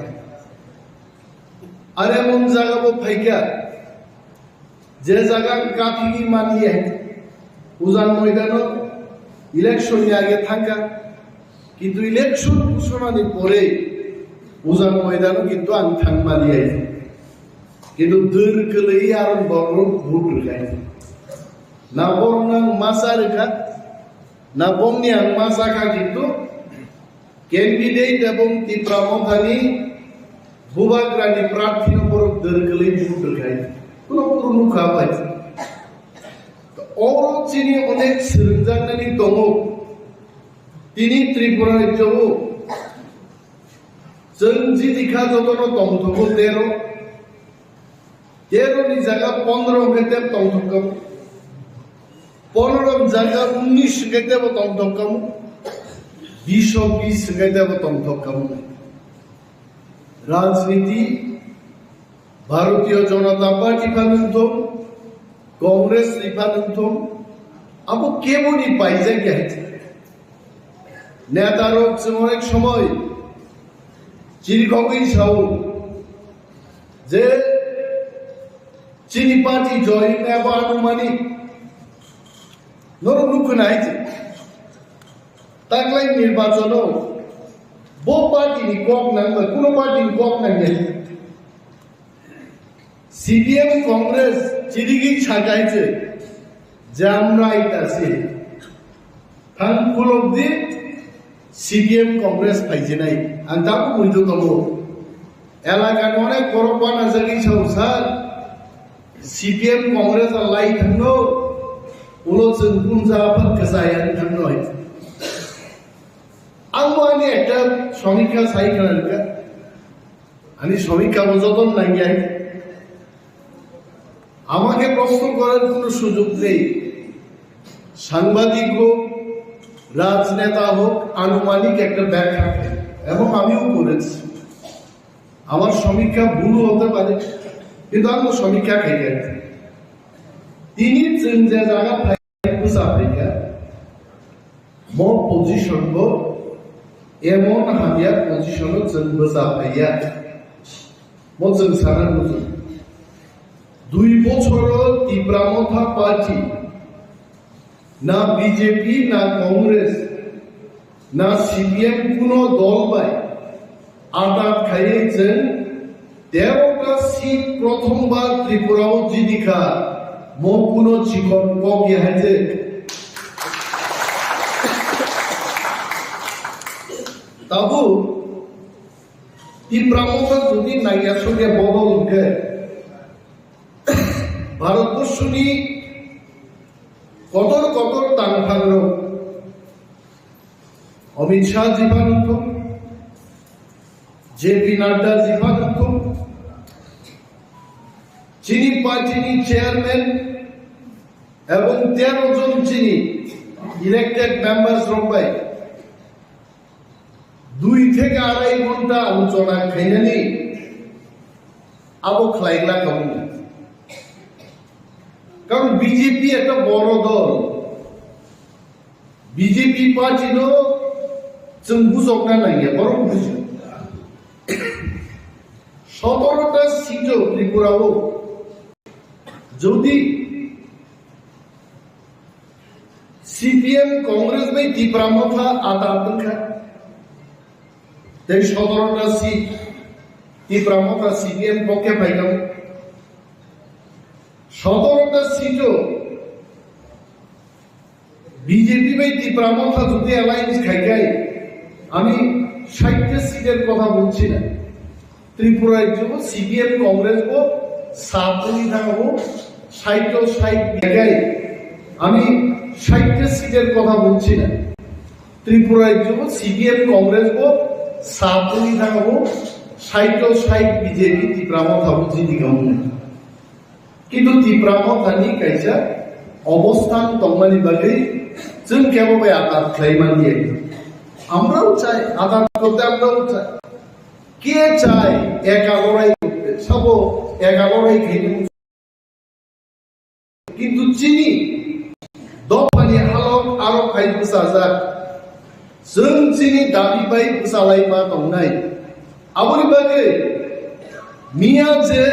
Are mon jaga bo phaikha, je jaga ang kathini mani hai, ujan moidano election ni age thangkha. Kintu election ghosona ni pore ujan moidano kintu ang thang mani hai. Kintu dwr kwlwi aro borok vote rwkha. Na borok nang masa rwkha, na bongni ang masa kha kintu candidate ebong Tipra Mothani Bubagrani prarthi no borok dwr kwlwi vote rwkha. Kuno kuru nukha bai. Oro chini onek swrwngjaknani tongo. Tini Tripura rajyo o chwng jidi kha jotono tongthogo tero. Tero ni jaga pondro hwnkhe tebo tongthok kamo. Pondro ni jaga unnish hwnkhe tebo tongthok kamo. Bish o bish hwnkhe tebo tongthok kamo. Rajniti Bharatiya Janata Party pha nungthung, Congress ni pha nungthung, abo keboni paijak ya. Neta rok chwng onek somoi chirikhogwi sao je chini party join abo anumanik norok nukho nai je taklai nirbachono bo party ni kok nang bai kuno party ni kok nang ya. C P M Congress chirigwi sakai se jamrai ta se thang khulok di C P M Congress phaijinai ang tabuk muitu tongo elaka ni onek borok wana jagwi sao sir C P M Congress a lai thangno ulo chwng punja apat kwchai ang thangno hai ang bo ani ekta somikha sai khna rwkha. Ani somikha bo joton nangyai. আমাকে প্রশ্ন করার কোনো সুযোগ নেই। সাংবাদিক হোক, রাজনেতা হোক, আনুমানিক একটা ব্যাখ্যা থাকে। এবং আমিও করেছি। আমার সমীক্ষা ভুল হতে পারে, কিন্তু আমি সমীক্ষা থেকে তিনি যে জায়গা Bwsa phaikha, mo position bo emon hamya position o chwng bwsa phaiya. Mo chwng sana muchung. Dui bochoro Tipra Motha Party, na B J P, na Congress, na C P M kuno dol bai atat khaiwi chwng tero ta seat prothom bar Tripura o jidikha, mo kuno chikon kok ya hai je. Tabuk Tipra Motha jodi naiya sokya bodol hwnkhe, Bharatborsoni kotor kotor tangphangrok, Amit Shah ji phan wngthok, J P Nadda ji phan wngthok, chini party ni chairman ebong tero jon chini elected members rok bai dui theke arai ghonta alochona khainani abo khlai glak abo. Karon B J P ekta boro dol, B J P party no chwng bujokna nangya, borok bujo. Sotoro ta seat o Tripura o jodi C P M, Congress bai Tipra Motha atat wngkha. Tei sotoro ta seat Tipra Motha C P M pokhe phaikha. Sotoro ta seat o B J P bai Tipra Motha jodi alliance khaikhai, ami sait ta seat er kotha bolchi na. Tripura rajyo bo C P M Congress bo sat wngwi thangbo, sait o sait begai, ami sait ta seat er kotha bolchi na. Tripura rajyo bo C P M Congress bo sat wngwi thangbo, sait o sait B J P Tipra Motha bo jidi kha wngwi. Kintu Tipra Mothani kaisa obosthan tongmani bagwi chwng kebo bai atat khlai manliya. Amrao chai, atat korte amrao chai. Ke chai, eka lorai korte, sabo eka lorai khaini. Kintu chini dophani halok aro khai bwsajak. Chwng chini dabi bai bwsalai ma tongnai. Aboni bagwi miya je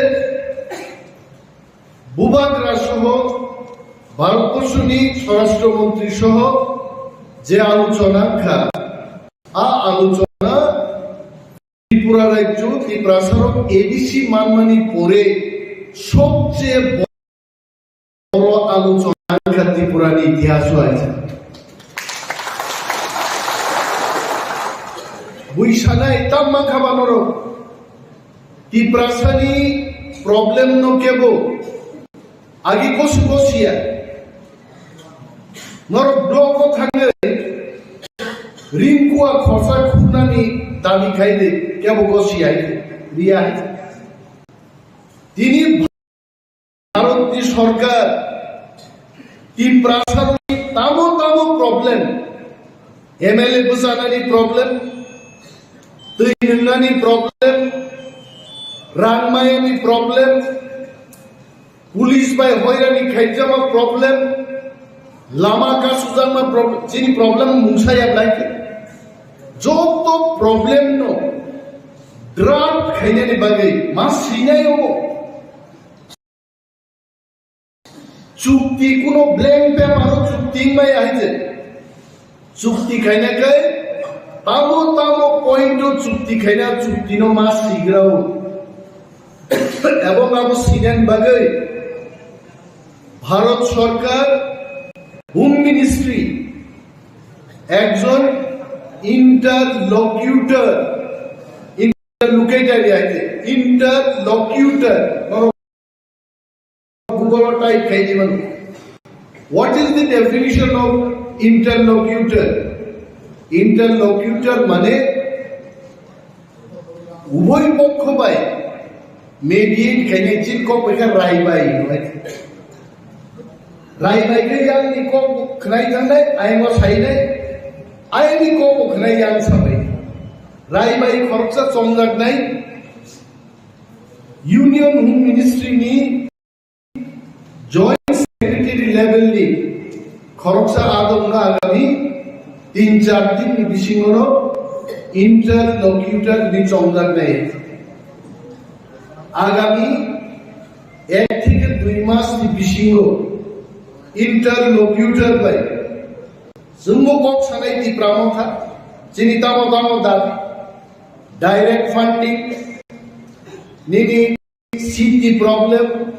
Bubagra soho Bharatborsoni Swarashtra Montri soho je alochona wngkha, a alochona Tripura rajyo, Tiprasarok A D C manmani pore sobcheye boro alochona wngkha Tripurani itihaso aisa. Bui sanai tam mankha ba norok. Tiprasani problem no kebo agi kosu kosiya. Norok block o thangwi ringkua khorsa khunani dabi khai de kebo kosiya riya. Tini Bharatni sorkar Tiprasarokni tamo tamo problem, M L A bwchanani problem, twi nwngnani problem, rang mayani problem, police bai hoirani khaijama problem, lama kasujakma problem, chini problem mungsa ya nai khe. Joto problem no draft khainani bagwi ma sinai obo. Chukti kuno blank paper o chukti wngmaya hai je. Chukti khaina khe tamo tamo point o chukti khaina chukti no ma sigra o. Ebong abo sinan bagwi Bharat Sorkar Home Ministry ekjon interlocutor, interlocutor hai je, interlocutor, Google o type khai di mano. What is the definition of interlocutor? Interlocutor mane ubhoi pokho bai mediate khainai, chini kok bai khe rai bai hino hai. Rai bai khe yang ni kok bo khwnai thangnai, ayang o sainai, ayang ni kok bo khwnai yang sabai. Rai bai khoroksa chongjaknai Union Home Ministry ni Joint Secretary level ni khoroksa adong na agami tin char din ni bisingo no interlocutor ni chongjaknai. Agami ek theke dui mas ni bisingo interlocutor bai chwngbo kok sanai Tipra Motha, chini tamo tamo dabi, direct funding, nini seat ni problem,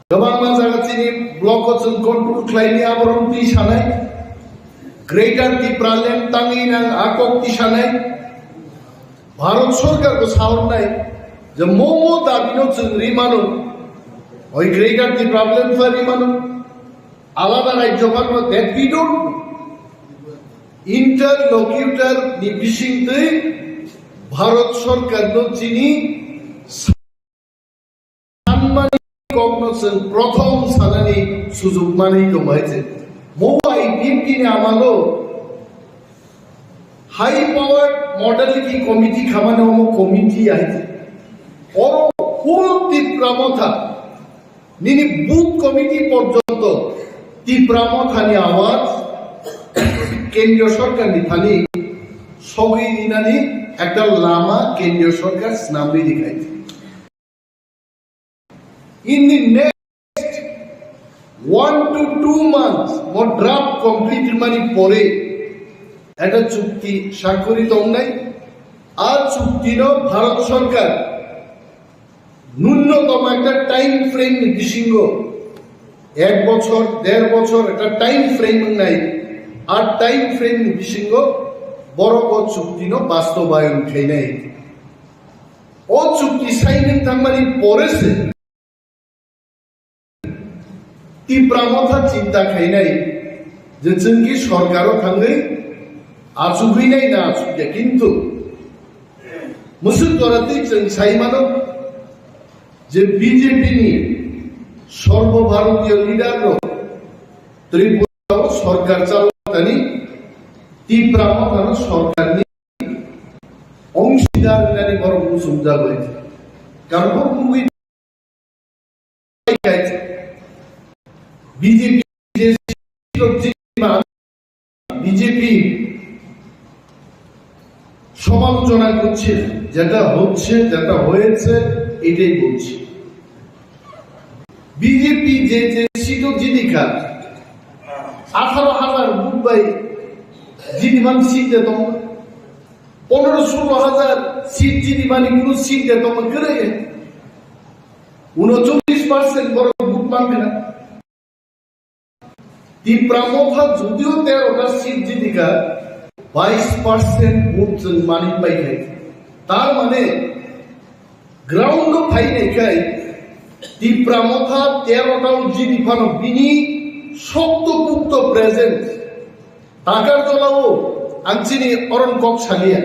kwbangma jaga chini block o chwng control khlaini, aborok twi sanai, Greater Tipraland tangwi nang a kok twi sanai. Bharat Sarkar bo sawi nai je mo mo dabi no chwng ri mano, oi Greater Tipraland pha ri mano, alada rajyo pha no, that we don't know. Interlocutor ni bisingtwi Bharat Sarkar no chini sanmani kokno chwng prothom sanani sujuk manwi tongbai se. Mo I P F T ni amalo high powered modality committee khamani omo committee ai se. Oro full Tipra Motha nini booth committee porjonto Tipra Mothani awaj kendriyo sorkarni thani sogwi rinani ekta lama kendriyo sorkar snamwi rikhai. In the next one to two months, mo draft complete mani pore ekta chukti sakori tongnai. A chukti no Bharat Sarkar nunnotom ekta time frame ni bisingo, ek bochor, der bochor ekta time frame wngnai. A time frame ni bisingo borok o chukti no bastobayon khainai. O chukti signing thangmani pore se Tipra Motha chinta khainai je chwng ki sorkaro thangwi achugwi nai na achukya, kintu musuk jora twi chwng sai mano je B J P ni Sarbo Bharatiya leader rok Tripura o sorkar chalokani Tipra Mothano sorkarni ongsidar hinani borok muchungjago. Karon bo mungwi B J P je B J P সমালোচনা করছে, যেটা হচ্ছে, যেটা হয়েছে, এটাই বলছি। বিজেপি যে যে সিটও জিনিকা আঠারো হাজার ভোট পাই জিনিমান সিট দে দম পনেরো ষোলো হাজার সিট জিনিমানি কোনো সিট দে দম করে উনচল্লিশ পার্সেন্ট বড় ভোট মানবে না। Tipra Motha যদিও তেরোটা সিট জিনিকা বাইশ পার্সেন্ট ভোট জিনিমানি পাইছে। তার মানে গ্রাউন্ড ফাইনাইকাই Tipra Motha তেরোটাও জিনিফানো বিনি শক্তপুক্ত presence. Takarjala o ang chini oron kok salia.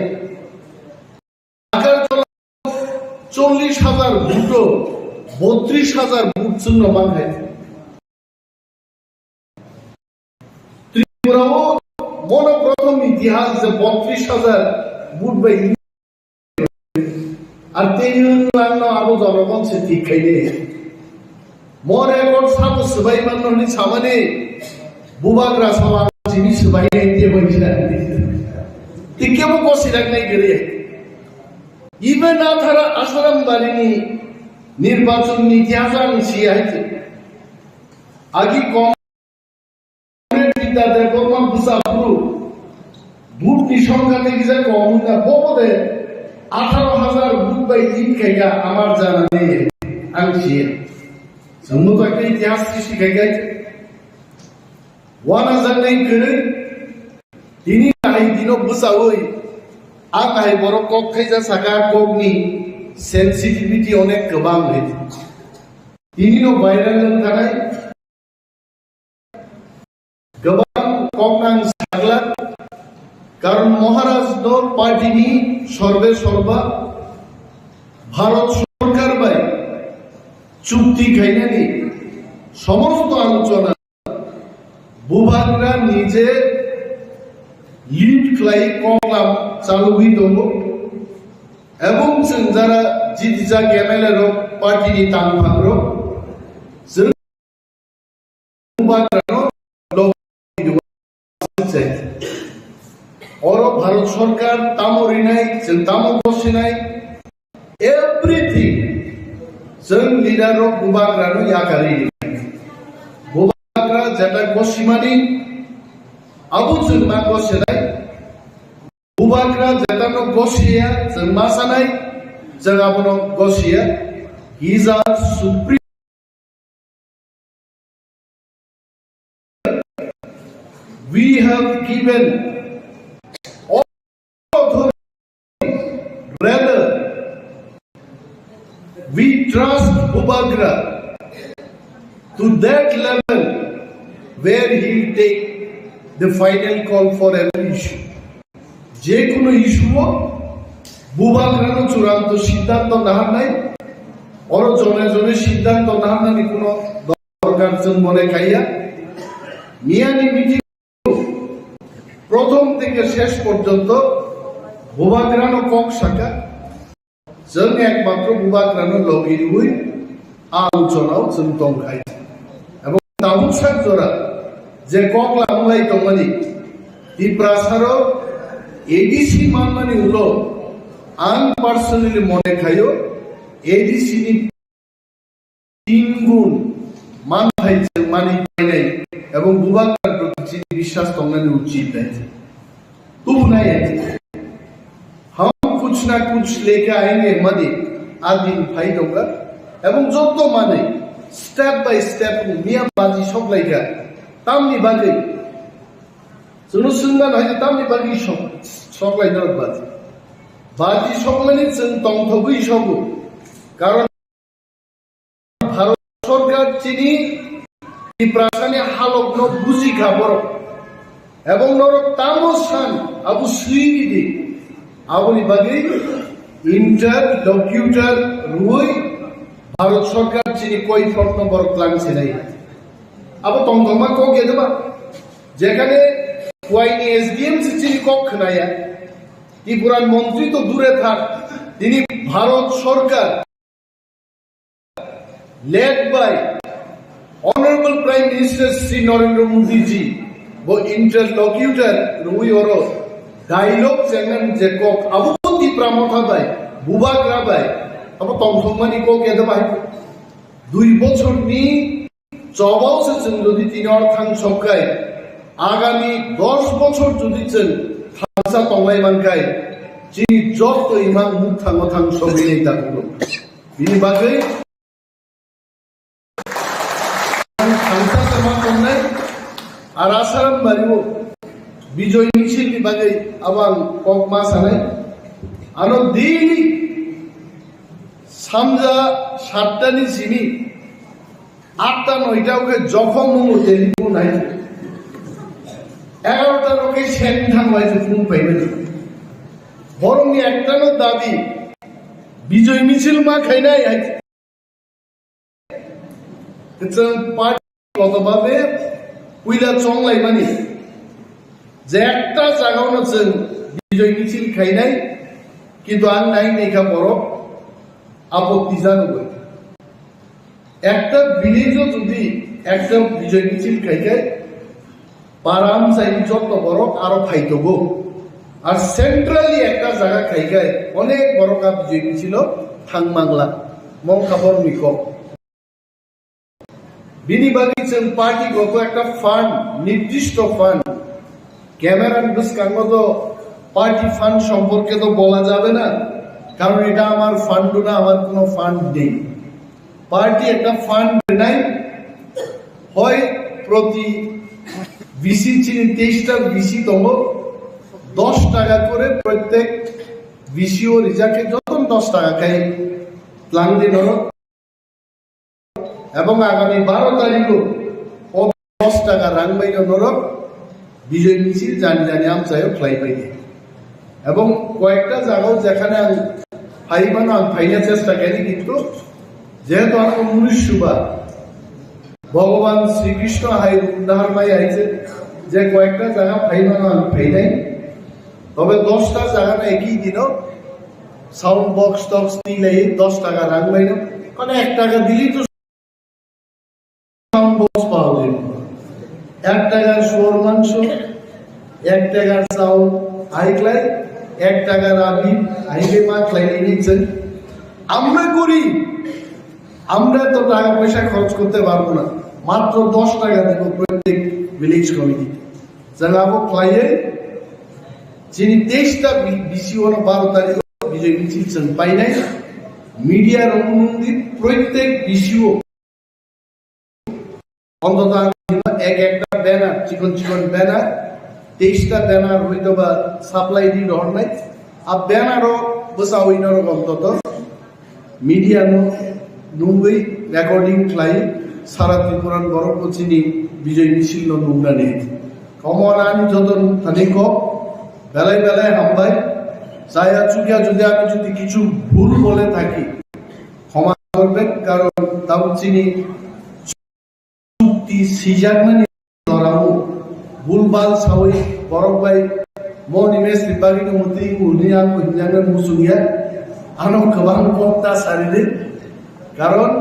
Takarjala চল্লিশ হাজার ভোটো বত্রিশ হাজার ভোট শূন্য বাংলায়। Tripura o mono prothom itihas je বত্রিশ হাজার vote bai. Ar tei langno abo jonogon se thik khaide. Mo record sabo swbai manno hwnwi samani bubagra sawa sini swbai nai te bai jina. Tikkebo kosi ragnai gere. Ibe nathara Asaram barini nirbachon ni tiajan si aite. Agi kom Comrade Bidya Debbarma bwsa phuru vote ni songkha tei kisa kom wngkha, bobo de atharo hazar vote bai lead khaikha, amar jana nei, ang siya. Chwngno to ekta itihas sristi khaikha. Wana janai kwrwi, tini kahai dino bwsawi, a kahai borok kok thaisa saka, kokni sensitivity onek kwbang hai. Tini no viral wngkha nai. Kwbang koknang sajlak, karon Maharaj no party ni sorbe sorba Bharat sorkar bai chukti khainani somosto alochona Bubagra nije lead khlai koklam chalugwi tongo, ebong chwng jara jitijak M L A rok party ni tangphang rok, chwng Bubagra no lobwi tongo. Oro Bharat Sarkar tamo rinai, chwng tamo bosinai, Everything chwng leader rok Bubagra no yakarwi ri. Bubagra jeta gosimani abo chwng ma gosinai. Bubagra jeta no gosiya chwng ma sanai, chwng abono gosiya. He is our supreme. We have given all authority. Rather, we trust Bubagra to that level where he will take the final call for every issue. Jekunu issue o Bubagrano churanto siddhanto naharnai, oro jone jone siddhanto naharnani kuno dorkar chwng mone kaiya. Miyani meeting prothom theke shesh porjonto Bubagrano kok saka. Chwng ekmatro Bubagrano logi rwi a uchonao chwng tongkhai. Ebong tabuk sak jora je kok lamlai tongmani Tiprasaro A D C manmani ulo ang personally mone khaio A D C ni tin gun manthai chwng mani painai ebong Bubagra proti chini biswas tongnani uchit nai. Tubunai hai. Hum kuch na kuch leke aayenge hmadi, a din phai tongkha. Ebong joto manwi step by step miya baji soklaikha. Tamni bagwi? Chwngno swngmano hai tamni bagwi sok-, soklainai baji? Baji sokmani chwng tongthogwi sogo. Karon Bharat Sarkar chini Tiprasani halokno bujikha borok. Ebong norok tamo san abo swi ridi. Aboni bagwi interlocutor rwi Bharat Sarkar chini koi phokno borok tlang sinai. Abo tongthokma kok ya deba? Jekhane kuaini S D M se chini kok khnaya. Tripura montri to dure thak. Tini Bharat Sarkar led by Honorable Prime Minister Shri Narendra Modi ji bo interlocutor rwi oro dialogue channel je kok abo Tipra Motha bai, Bubagra bai, abo tongthokmani kok ya bai. Dui bochor ni chobao se chwng jodi tini or thang sok khai, agami dos bochor jodi chwng thansa tonglai man khai, chini jotto imang muk thango thang sogwi nai ta kulo. Bini bagwi ang thansa tongma tongnai, ar Asaram bario Bijoy Michil ni bagwi abo ang kok ma sanai. Ano daily sanja satta ni simi atta noita o khe jokhom nungo telephone hai. Egarota rok khe sen thang bai phone paimani. Borokni ektano dabi Bijoy Michil ma khainai hai. Chwng party goto babe puila chonglaimani je ekta jagao no chwng Bijoy Michil khainai, kintu ang nai naikha borok apotti janugwi. Ekta village o jodi ekta Bijoy Michil khai khai, Param saini jotto borok aro phaitogo. Ar centrally ekta jaga khai khai onek borok a Bijoy Michilo thang mangla. Mongkha borokni kok. Bini bagwi chwng party goto ekta fund, nirdishto fund. Camera ni bwskango to party fund সম্পর্কে তো বলা যাবে না, কারণ এটা আমার fund না, আমার কোনো fund নেই। Party একটা fund নাই, হয় প্রতি V C chini তেইশটা V C tongo, দশ টাকা করে প্রত্যেক V C o rijak khe joto দশ টাকা khai tlang di norok. Ebong agami baro tarikh o o dos taka rang bai no norok Bijoy Michil jani jani amchaio khlai pai di. Ebong koyekta jagao jekhane ang phai mano, ang phaina chesta khaini, kintu jehetu ang munishuba Bhogoban Sri Krishno hai rup dahar bai hai je, je koyekta jaga phai mano ang phainai. Tobe dosta jaga no eki dino sound box tox twi lai dos taka rang bai no. Kono ek taka dili to sound box pao de. Ek taka suor mangso, ek taka sound hai klai, ek taka rabi hai be ma klai ni cheng. আমরা করি, আমরা তো টাকা পয়সা খরচ করতে পারবো না, মাত্র দশ টাকা দেবো প্রত্যেক ভিলেজ কমিটিতে। যারা abo khlaiwi chini teista bisi o no baro tarikh o Bijoy Michil chwng painai, media rok nungdi proitek bisi o ontoto ek ekta banner, chikon chikon banner, teista banner hoito ba supply di rohornai. A banner o bwsawi norok ontoto media no nungwi recording khlai sara Tripuran borok bo chini Bijoy Michil no nungnani. Komo ani joto thani kok belai belai hambai. Chaya chukya jodi ami jodi kichu bhul bole thaki, khoma korben, karon tabuk chini chukti sijakmani jorao bulbal sawi borok bai moni mes bagwi no mutwi uni ang hinjakna musungya, ano kwbang kok ta saride, karon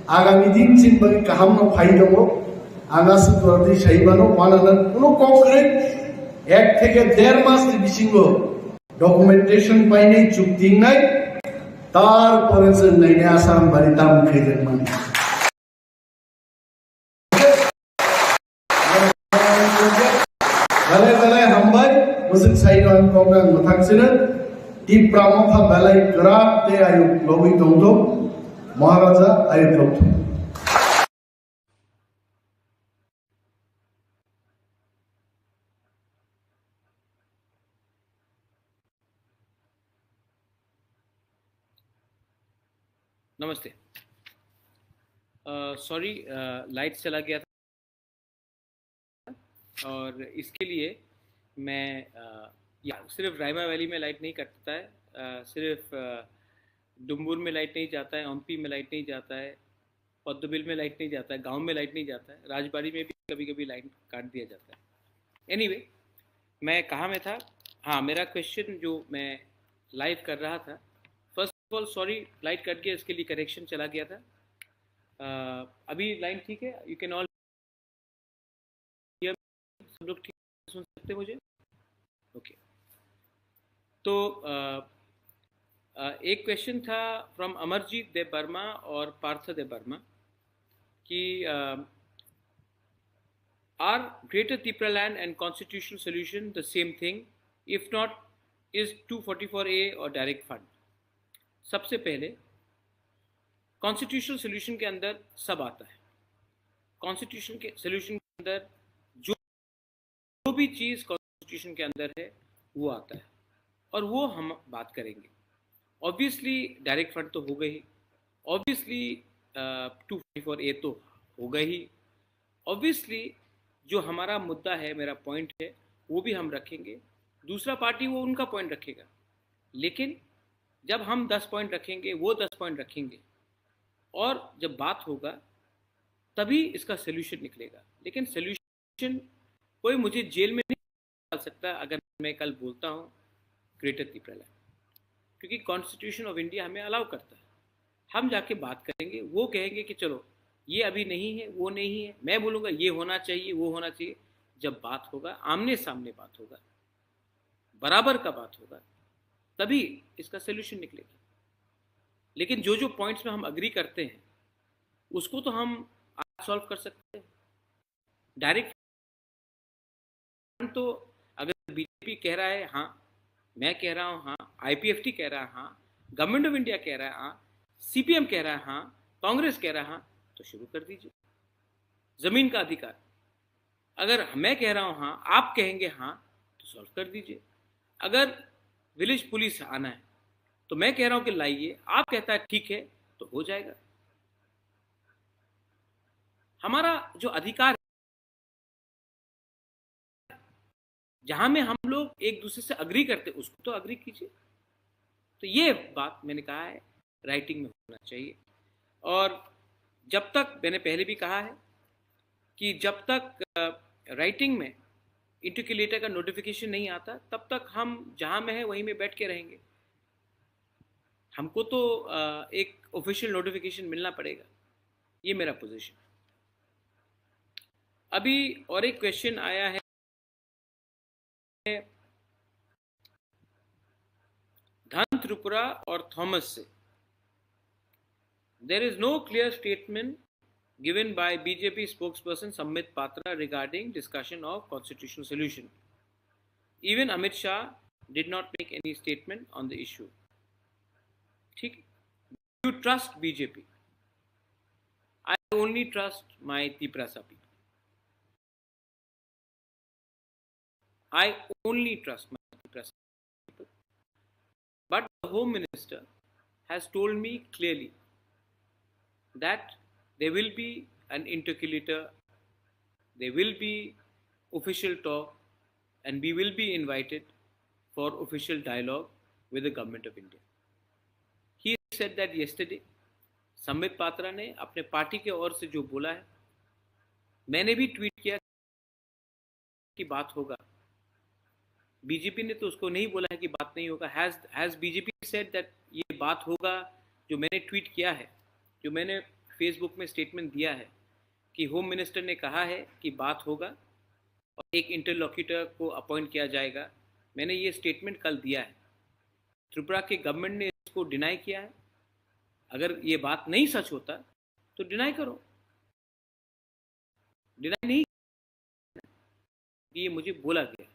agami din chini bagwi kaham no phai tongo. Ang aswk jordi sai mano, one hundred kuno kok kwrwi, ek theke der mas ni bisingo documentation painai, chukti wngnai, tarpore chwng nainai Assam bari tam khaijak mani. Belai belai hambai, bwswk saino ang kok ang mwthang sino. Tipra motha belai kwrak tei ayuk lobwi tongthok, Maharaja ayuk lobthok. नमस्ते। Sorry, light चला गया था और इसके लिए मैं, अ, या सिर्फ रायमा वैली में लाइट नहीं कटता है। अ, सिर्फ, अ, डुम्बुर में लाइट नहीं जाता है, ओम्पी में लाइट नहीं जाता है, पद्दुबिल में लाइट नहीं जाता है, गांव में लाइट नहीं जाता है, राजबाड़ी में भी कभी कभी लाइट काट दिया जाता है। एनीवे, मैं कहाँ में था? हाँ, मेरा क्वेश्चन जो मैं लाइव कर रहा था, first of all sorry, light cut गया, इसके लिए कनेक्शन चला गया था। अ, अभी लाइन ठीक है? यू कैन ऑल, सब लोग ठीक सुन सकते हैं मुझे? ओके। तो अ, अ, एक क्वेश्चन था फ्रॉम अमरजीत देव वर्मा और पार्थ देव वर्मा कि, अ, are Greater Tipraland and constitutional solution the same thing? If not, is two forty-four A or direct fund? सबसे पहले, कॉन्स्टिट्यूशनल सॉल्यूशन के अंदर सब आता है। कॉन्स्टिट्यूशन के सॉल्यूशन के अंदर जो, जो भी चीज़ कॉन्स्टिट्यूशन के अंदर है, वो आता है और वो हम बात करेंगे। ऑब्वियसली डायरेक्ट फंड तो होगा ही, ऑब्वियसली टू फोर्टी फोर ए तो होगा ही, ऑब्वियसली जो हमारा मुद्दा है, मेरा पॉइंट है, वो भी हम रखेंगे। दूसरा पार्टी वो उनका पॉइंट रखेगा, लेकिन जब हम दस पॉइंट रखेंगे, वो दस पॉइंट रखेंगे और जब बात होगा, तभी इसका सॉल्यूशन निकलेगा। लेकिन सॉल्यूशन, कोई मुझे जेल में नहीं डाल सकता अगर मैं कल बोलता हूँ ग्रेटर तिपरालैंड, क्योंकि कॉन्स्टिट्यूशन ऑफ इंडिया हमें अलाउ करता है। हम जाके बात करेंगे, वो कहेंगे कि चलो ये अभी नहीं है, वो नहीं है, मैं बोलूँगा ये होना चाहिए, वो होना चाहिए। जब बात होगा, आमने सामने बात होगा, बराबर का बात होगा, तभी इसका सॉल्यूशन निकलेगा। लेकिन जो जो पॉइंट्स में हम अग्री करते हैं, उसको तो हम आज सॉल्व कर सकते हैं। डायरेक्ट तो अगर बीजेपी कह रहा है हाँ, मैं कह रहा हूँ हाँ, आईपीएफटी कह रहा है हाँ, गवर्नमेंट ऑफ इंडिया कह रहा है हाँ, सीपीएम कह रहा है हाँ, कांग्रेस कह रहा है हाँ, तो शुरू कर दीजिए। जमीन का अधिकार, अगर मैं कह रहा हूँ हाँ, आप कहेंगे हाँ, तो सॉल्व कर दीजिए। अगर विलेज पुलिस आना है, तो मैं कह रहा हूँ कि लाइए, आप कहता है ठीक है, तो हो जाएगा। हमारा जो अधिकार है, जहां में हम लोग एक दूसरे से अग्री करते, उसको तो अग्री कीजिए। तो ये बात मैंने कहा है, राइटिंग में होना चाहिए। और जब तक, मैंने पहले भी कहा है कि जब तक राइटिंग में इंटरक्यूलेटर का नोटिफिकेशन नहीं आता, तब तक हम जहां में है वहीं में बैठ के रहेंगे। हमको तो अ, एक ऑफिशियल नोटिफिकेशन मिलना पड़ेगा। ये मेरा पोजीशन। अभी और एक क्वेश्चन आया है धन त्रिपुरा और थॉमस से। There is no clear statement given by B J P spokesperson Sambit Patra regarding discussion of constitutional solution. Even Amit Shah did not make any statement on the issue. ठीक, you trust B J P. I only trust my Tiprasa people. I only trust my Tiprasa people. But the Home Minister has told me clearly that there will be an interlocutor, there will be official talk, and we will be invited for official dialogue with the Government of India. He said that yesterday. Sambit पात्रा ने अपने पार्टी के ओर से जो बोला है, मैंने भी ट्वीट किया कि बात होगा। B J P ने तो उसको नहीं बोला है कि बात नहीं होगा। Has, has B J P said that ये बात होगा? जो मैंने ट्वीट किया है, जो मैंने Facebook में स्टेटमेंट दिया है कि होम मिनिस्टर ने कहा है कि बात होगा और एक इंटरलोक्यूटर को अपॉइंट किया जाएगा, मैंने ये स्टेटमेंट कल दिया है। त्रिपुरा के गवर्नमेंट ने इसको डिनाई किया है। अगर ये बात नहीं सच होता तो डिनाई करो, डिनाई नहीं, ये मुझे बोला गया।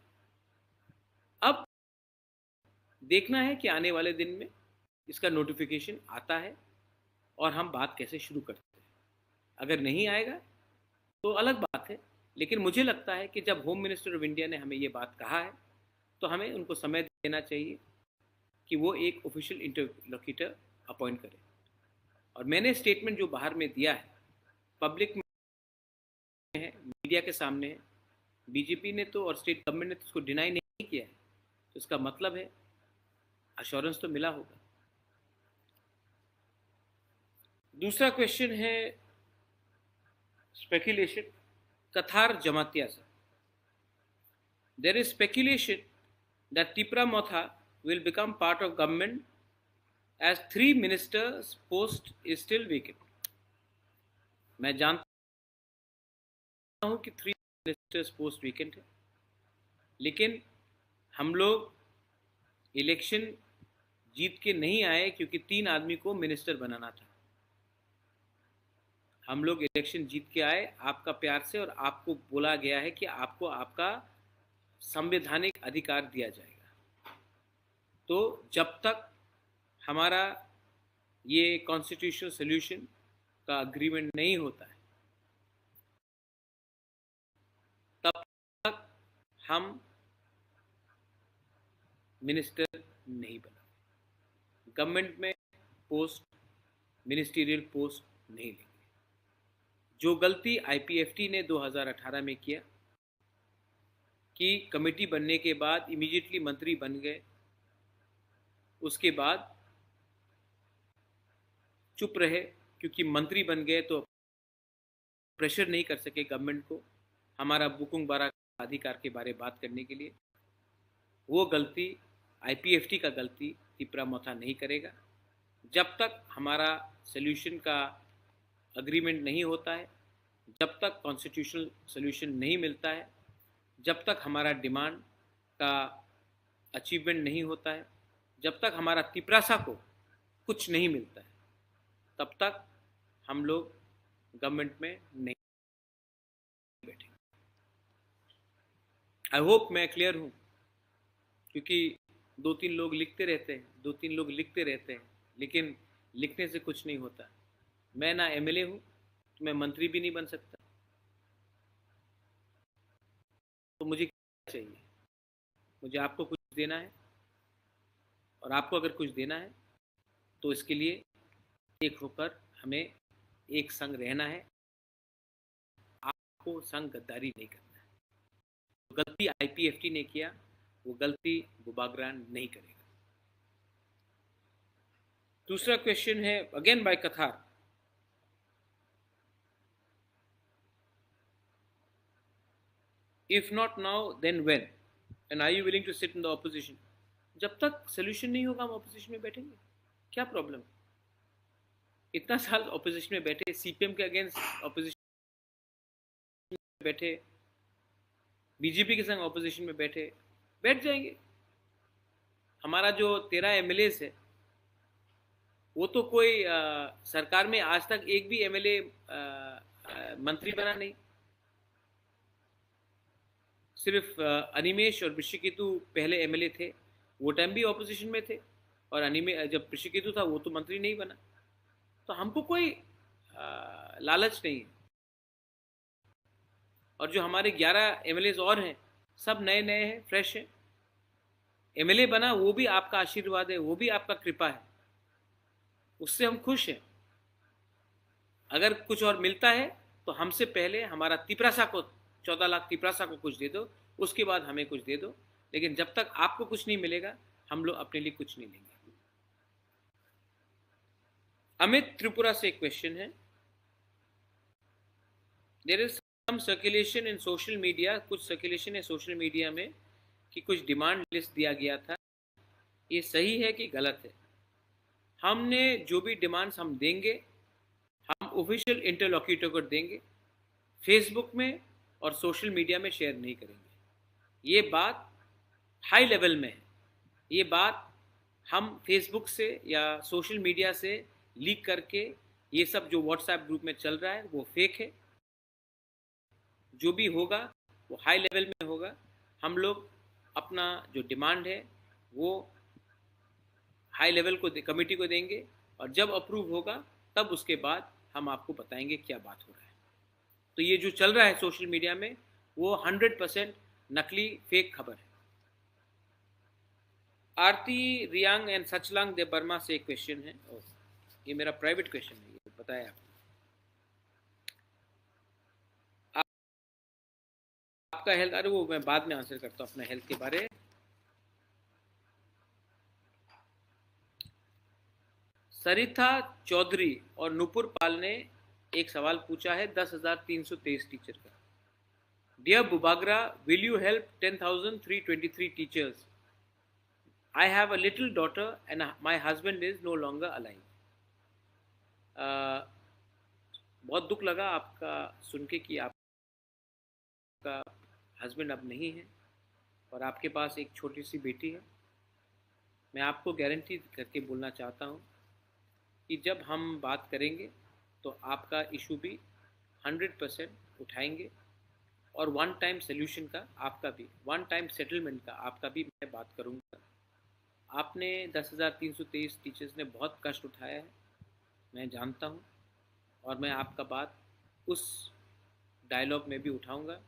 अब देखना है कि आने वाले दिन में इसका नोटिफिकेशन आता है और हम बात कैसे शुरू करते हैं। अगर नहीं आएगा तो अलग बात है, लेकिन मुझे लगता है कि जब होम मिनिस्टर ऑफ इंडिया ने हमें ये बात कहा है तो हमें उनको समय देना चाहिए कि वो एक ऑफिशियल इंटरलोक्यूटर अपॉइंट करें। और मैंने स्टेटमेंट जो बाहर में दिया है, पब्लिक में है, मीडिया के सामने है, B J P ने तो और स्टेट गवर्नमेंट ने तो उसको डिनाई नहीं किया है, तो इसका मतलब है अश्योरेंस तो मिला होगा। दूसरा क्वेश्चन है स्पेकुलेशन, कथार जमातिया से। There is speculation that Tipra Motha will become part of government as three ministers post is still vacant. मैं जानता हूं कि थ्री मिनिस्टर्स पोस्ट वेकेंट है, लेकिन हम लोग इलेक्शन जीत के नहीं आए क्योंकि तीन आदमी को मिनिस्टर बनाना था। हम लोग इलेक्शन जीत के आए आपका प्यार से, और आपको बोला गया है कि आपको आपका संवैधानिक अधिकार दिया जाएगा। तो जब तक हमारा ये कॉन्स्टिट्यूशनल सॉल्यूशन का अग्रीमेंट नहीं होता है, तब तक हम मिनिस्टर नहीं बना, गवर्नमेंट में पोस्ट, मिनिस्टीरियल पोस्ट नहीं लेंगे। जो गलती आईपीएफटी ने दो हज़ार अठारह में किया कि कमेटी बनने के बाद इमीडिएटली मंत्री बन गए, उसके बाद चुप रहे, क्योंकि मंत्री बन गए तो प्रेशर नहीं कर सके गवर्नमेंट को हमारा बुकुंग बारा अधिकार के बारे बात करने के लिए। वो गलती, आईपीएफटी का गलती तिपरा मोथा नहीं करेगा। जब तक हमारा सॉल्यूशन का अग्रीमेंट नहीं होता है, जब तक कॉन्स्टिट्यूशनल सॉल्यूशन नहीं मिलता है, जब तक हमारा डिमांड का अचीवमेंट नहीं होता है, जब तक हमारा तिपरासा को कुछ नहीं मिलता है, तब तक हम लोग गवर्नमेंट में नहीं बैठेंगे। आई होप मैं क्लियर हूँ, क्योंकि दो तीन लोग लिखते रहते हैं, दो तीन लोग लिखते रहते हैं, लेकिन लिखने से कुछ नहीं होता। मैं ना एमएलए हूँ, तो मैं मंत्री भी नहीं बन सकता। तो मुझे क्या चाहिए? मुझे आपको कुछ देना है, और आपको अगर कुछ देना है, तो इसके लिए एक होकर हमें एक संग रहना है। आपको संग गद्दारी नहीं करना है। जो गलती आईपीएफटी ने किया, वो गलती बुबागरा नहीं करेगा। दूसरा क्वेश्चन है, again by कथार, if not now, then when? And are you willing to sit in the opposition? जब तक सॉल्यूशन नहीं होगा, हम ऑपोजिशन में बैठेंगे। क्या प्रॉब्लम? इतना साल ऑपोजिशन में बैठे, सीपीएम के अगेंस्ट ऑपोजिशन में बैठे, बीजेपी के संग ऑपोजिशन में बैठे, बैठ जाएंगे। हमारा जो तेरह एमएलए है, वो तो कोई, अ, सरकार में आज तक एक भी एमएलए, अ, अ, मंत्री बना नहीं। सिर्फ, अ, अनिमेश और ऋषिकेतु पहले एमएलए थे, वो टाइम भी ऑपोजिशन में थे, और अनिमे-, जब ऋषिकेतु था, वो तो मंत्री नहीं बना। तो हमको कोई, अ, लालच नहीं है। और जो हमारे ग्यारह एमएलएज और हैं, सब नए नए हैं, फ्रेश हैं। एमएलए बना, वो भी आपका आशीर्वाद है, वो भी आपका कृपा है, उससे हम खुश हैं। अगर कुछ और मिलता है तो हमसे पहले हमारा तिपरासा को, चौदह लाख तिपरासा को कुछ दे दो, उसके बाद हमें कुछ दे दो। लेकिन जब तक आपको कुछ नहीं मिलेगा, हम लोग अपने लिए कुछ नहीं लेंगे। अमित त्रिपुरा से एक क्वेश्चन है, there is some circulation in social media, कुछ सर्कुलेशन है सोशल मीडिया में कि कुछ डिमांड लिस्ट दिया गया था, ये सही है कि गलत है? हमने जो भी डिमांड्स हम देंगे, हम ऑफिशियल इंटरलोक्यूटर को देंगे, फेसबुक में और सोशल मीडिया में शेयर नहीं करेंगे। ये बात हाई लेवल में है। ये बात हम फेसबुक से या सोशल मीडिया से लीक करके, ये सब जो व्हाट्सएप ग्रुप में चल रहा है, वो फेक है। जो भी होगा, वो हाई लेवल में होगा। हम लोग अपना जो डिमांड है, वो हाई लेवल को दे-, कमेटी को देंगे, और जब अप्रूव होगा, तब उसके बाद हम आपको बताएंगे क्या बात हो रहा है। तो ये जो चल रहा है सोशल मीडिया में, वो हंड्रेड परसेंट नकली, फेक खबर है। आरती रियांग एंड सचलांग देव वर्मा से एक क्वेश्चन है। ओ, ये मेरा प्राइवेट क्वेश्चन है, ये बताया आपने। आप, आपका हेल्थ, अरे, वो मैं बाद में आंसर करता हूँ अपना हेल्थ के बारे। सरिता चौधरी और नूपुर पाल ने एक सवाल पूछा है दस हज़ार तीन सौ तेईस टीचर का। Dear Bubagra, will you help ten thousand three twenty three teachers? I have a little daughter and my husband is no longer alive. अ, बहुत दुख लगा आपका सुन के कि आपका हस्बैंड अब नहीं है और आपके पास एक छोटी सी बेटी है। मैं आपको गारंटी करके बोलना चाहता हूँ कि जब हम बात करेंगे तो आपका इशू भी हंड्रेड परसेंट उठाएंगे और वन टाइम सॉल्यूशन का आपका भी, वन टाइम सेटलमेंट का आपका भी मैं बात करूँगा। आपने दस हज़ार तीन सौ तेईस टीचर्स ने बहुत कष्ट उठाया है, मैं जानता हूँ, और मैं आपका बात उस डायलॉग में भी उठाऊँगा,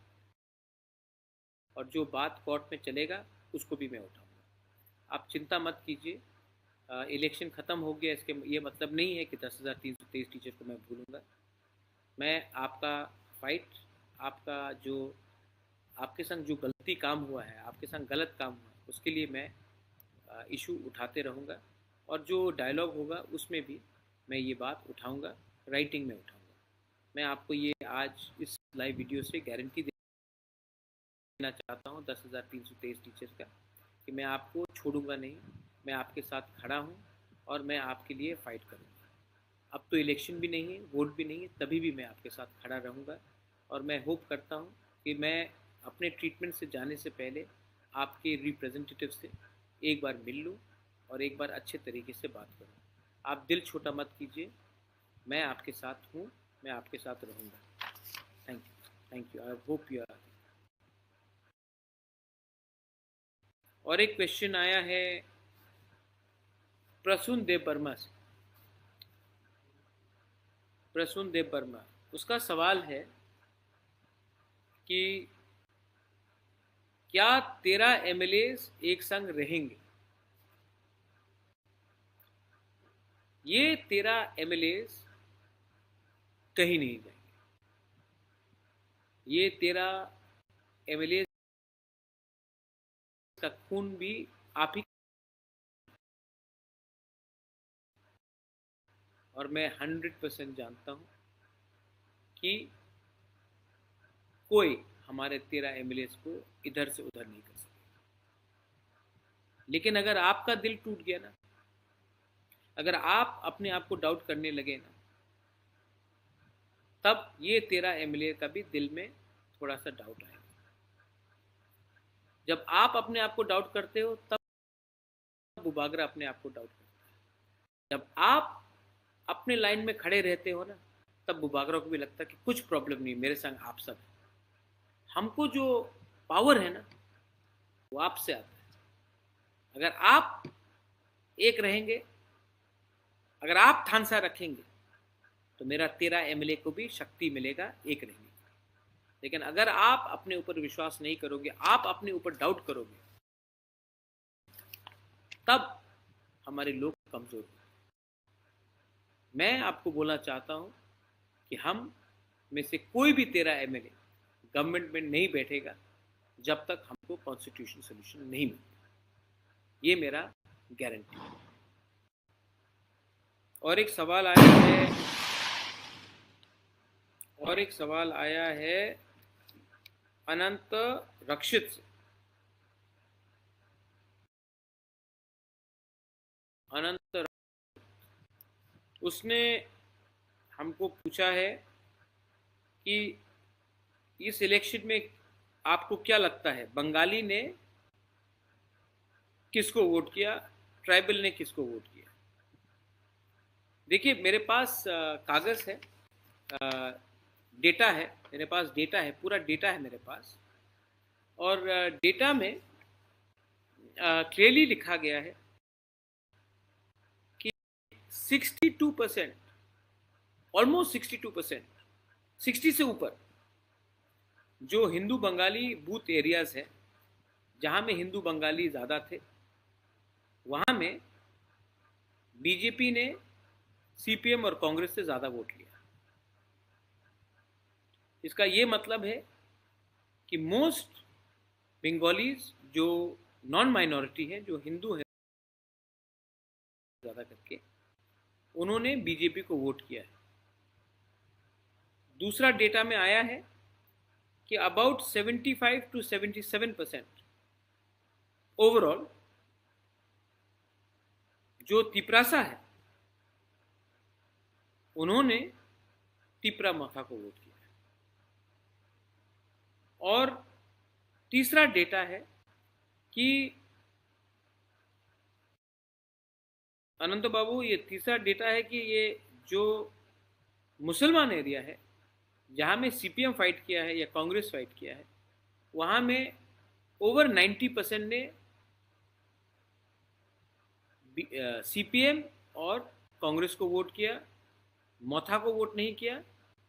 और जो बात कोर्ट में चलेगा, उसको भी मैं उठाऊँगा। आप चिंता मत कीजिए। अ, इलेक्शन ख़त्म हो गया, इसके ये मतलब नहीं है कि दस हज़ार तीन सौ तेईस टीचर को मैं भूलूँगा। मैं आपका फाइट, आपका जो, आपके संग जो गलती काम हुआ है, आपके संग गलत काम हुआ है, उसके लिए मैं, अ, इशू उठाते रहूँगा, और जो डायलॉग होगा, उसमें भी मैं ये बात उठाऊँगा, राइटिंग में उठाऊँगा। मैं आपको ये आज इस लाइव वीडियो से गारंटी देना चाहता हूँ दस हज़ार तीन सौ तेईस टीचर्स का, कि मैं आपको छोड़ूंगा नहीं, मैं आपके साथ खड़ा हूँ और मैं आपके लिए फाइट करूँगा। अब तो इलेक्शन भी नहीं है, वोट भी नहीं है, तभी भी मैं आपके साथ खड़ा रहूँगा। और मैं होप करता हूँ कि मैं अपने ट्रीटमेंट से जाने से पहले आपके रिप्रेजेंटेटिव से एक बार मिल लूँ और एक बार अच्छे तरीके से बात करूँ। आप दिल छोटा मत कीजिए, मैं आपके साथ हूँ, मैं आपके साथ रहूँगा। Thank you, thank you, I hope you are। और एक क्वेश्चन आया है प्रसून देव वर्मा से। प्रसून देव वर्मा, उसका सवाल है कि क्या तेरह एमएलए एक संग रहेंगे? ये तेरह एमएलए कहीं नहीं जाएंगे। ये तेरह एमएलए का खून भी आप ही, और मैं हंड्रेड परसेंट जानता हूँ कि कोई हमारे तेरह एमएलए को इधर से उधर नहीं कर सकेगा। लेकिन अगर आपका दिल टूट गया ना, अगर आप अपने आप को डाउट करने लगे ना, तब ये तेरह एमएलए का भी दिल में थोड़ा सा डाउट आएगा। जब आप अपने आप को डाउट करते हो, तब बुबागरा अपने आप को डाउट करता है। जब आप अपने लाइन में खड़े रहते हो ना, तब बुबागरा को भी लगता है कि कुछ प्रॉब्लम नहीं, मेरे संग आप सब हैं। हमको जो पावर है ना, वो आपसे आता है। अगर आप एक रहेंगे, अगर आप थानसा रखेंगे, तो मेरा तेरह एमएलए को भी शक्ति मिलेगा एक रहने की। लेकिन अगर आप अपने ऊपर विश्वास नहीं करोगे, आप अपने ऊपर डाउट करोगे, तब हमारे लोग कमजोर होंगे। मैं आपको बोलना चाहता हूं कि हम में से कोई भी तेरह एमएलए गवर्नमेंट में नहीं बैठेगा, जब तक हमको कॉन्स्टिट्यूशन सॉल्यूशन नहीं मिलता। ये मेरा गारंटी है। और एक सवाल आया है, और एक सवाल आया है अनंत रक्षित से। अनंत, उसने हमको पूछा है कि इस इलेक्शन में आपको क्या लगता है, बंगाली ने किसको वोट किया, ट्राइबल ने किसको वोट किया? देखिए, मेरे पास, अ, कागज़ है, अ, डेटा है, मेरे पास डेटा है, पूरा डेटा है मेरे पास। और, अ, डेटा में, अ, क्लियरली लिखा गया है कि sixty two percent, almost sixty two percent, sixty से ऊपर जो हिंदू बंगाली बूथ एरियाज है, जहां में हिंदू बंगाली ज़्यादा थे, वहां में बीजेपी ने सीपीएम और कांग्रेस से ज़्यादा वोट लिया। इसका ये मतलब है कि मोस्ट बंगालीज जो नॉन माइनॉरिटी है, जो हिंदू है ज़्यादा करके, उन्होंने बीजेपी को वोट किया है। दूसरा डेटा में आया है कि about seventy five to seventy seven percent overall जो तिपरासा है, उन्होंने तिपरा मोथा को वोट किया है। और तीसरा डेटा है कि अनंत बाबू, ये तीसरा डेटा है कि ये जो मुसलमान एरिया है, जहाँ में सीपीएम फाइट किया है या कांग्रेस फाइट किया है, वहाँ में ओवर नाइन्टी परसेंट ने बी-, अ, सीपीएम और कांग्रेस को वोट किया, मोथा को वोट नहीं किया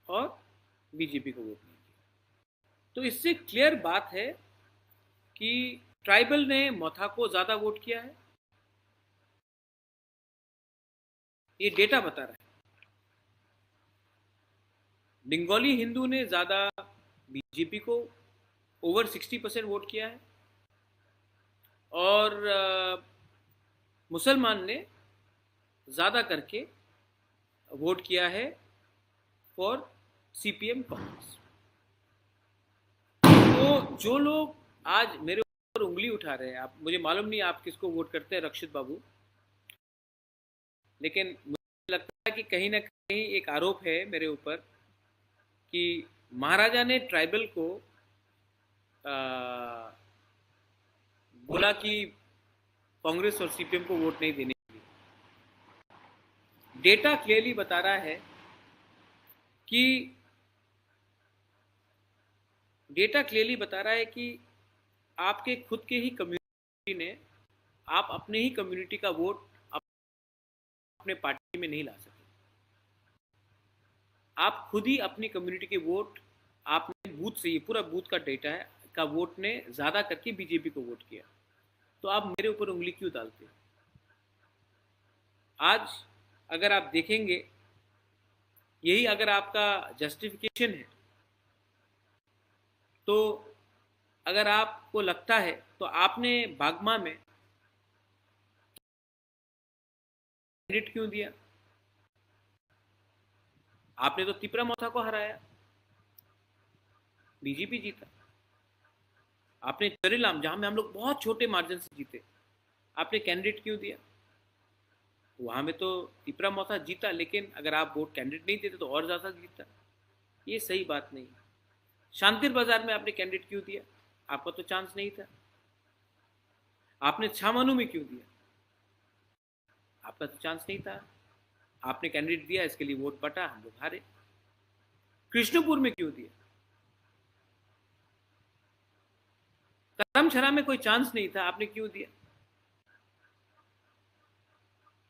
और बीजेपी को वोट नहीं किया। तो इससे क्लियर बात है कि ट्राइबल ने मोथा को ज़्यादा वोट किया है। ये डेटा बता रहा है। बंगाली हिंदू ने ज़्यादा बीजेपी को ओवर सिक्सटी परसेंट वोट किया है और, अ, मुसलमान ने ज़्यादा करके वोट किया है फॉर सीपीएम कांग्रेस। तो जो लोग आज मेरे ऊपर उंगली उठा रहे हैं, आप, मुझे मालूम नहीं आप किसको वोट करते हैं, रक्षित बाबू, लेकिन मुझे लगता है कि कहीं ना कहीं एक आरोप है मेरे ऊपर कि महाराजा ने ट्राइबल को, आ, बोला कि कांग्रेस और सीपीएम को वोट नहीं देने के लिए। डेटा क्लियरली बता रहा है कि, डेटा क्लियरली बता रहा है कि आपके खुद के ही कम्युनिटी ने, आप अपने ही कम्युनिटी का वोट अपने पार्टी में नहीं ला सके। आप खुद ही अपनी कम्युनिटी के वोट, आपने बूथ से, ये पूरा बूथ का डेटा है, का वोट ने ज़्यादा करके बीजेपी को वोट किया। तो आप मेरे ऊपर उंगली क्यों डालते हो? आज अगर आप देखेंगे, यही अगर आपका जस्टिफिकेशन है, तो अगर आपको लगता है, तो आपने बागमा में कैंडिडेट क्यों दिया? आपने तो तिपरा मोथा को हराया, बीजेपी जीता। आपने चरीलाम, जहां में हम लोग बहुत छोटे मार्जिन से जीते, आपने कैंडिडेट क्यों दिया? वहां में तो तिपरा मोथा जीता, लेकिन अगर आप वोट कैंडिडेट नहीं देते तो और ज्यादा जीतता। ये सही बात नहीं है। शांतिर बाजार में आपने कैंडिडेट क्यों दिया? आपका तो चांस नहीं था। आपने छामानू में क्यों दिया? आप का तो चांस नहीं था, आपने कैंडिडेट दिया, इसके लिए वोट बटा, हम लोग हारे। कृष्णपुर में क्यों दिया? करमछरा में कोई चांस नहीं था, आपने क्यों दिया?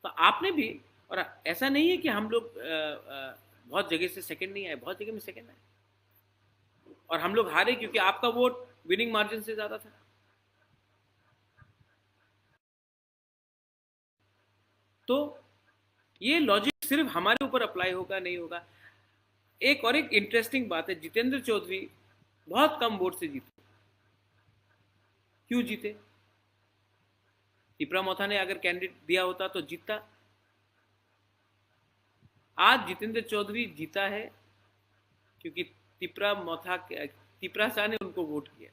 तो आपने भी, और ऐसा नहीं है कि हम लोग बहुत जगह से सेकंड नहीं आए, बहुत जगह में सेकंड आए, और हम लोग हारे क्योंकि आपका वोट विनिंग मार्जिन से ज्यादा था। तो ये लॉजिक सिर्फ हमारे ऊपर अप्लाई होगा, नहीं होगा। एक और एक इंटरेस्टिंग बात है, जितेंद्र चौधरी बहुत कम वोट से जीते। क्यों जीते? तिपरा मोथा ने अगर कैंडिडेट दिया होता तो जीतता। आज जितेंद्र चौधरी जीता है क्योंकि तिपरा मोथा, तिपरा शाह ने उनको वोट किया।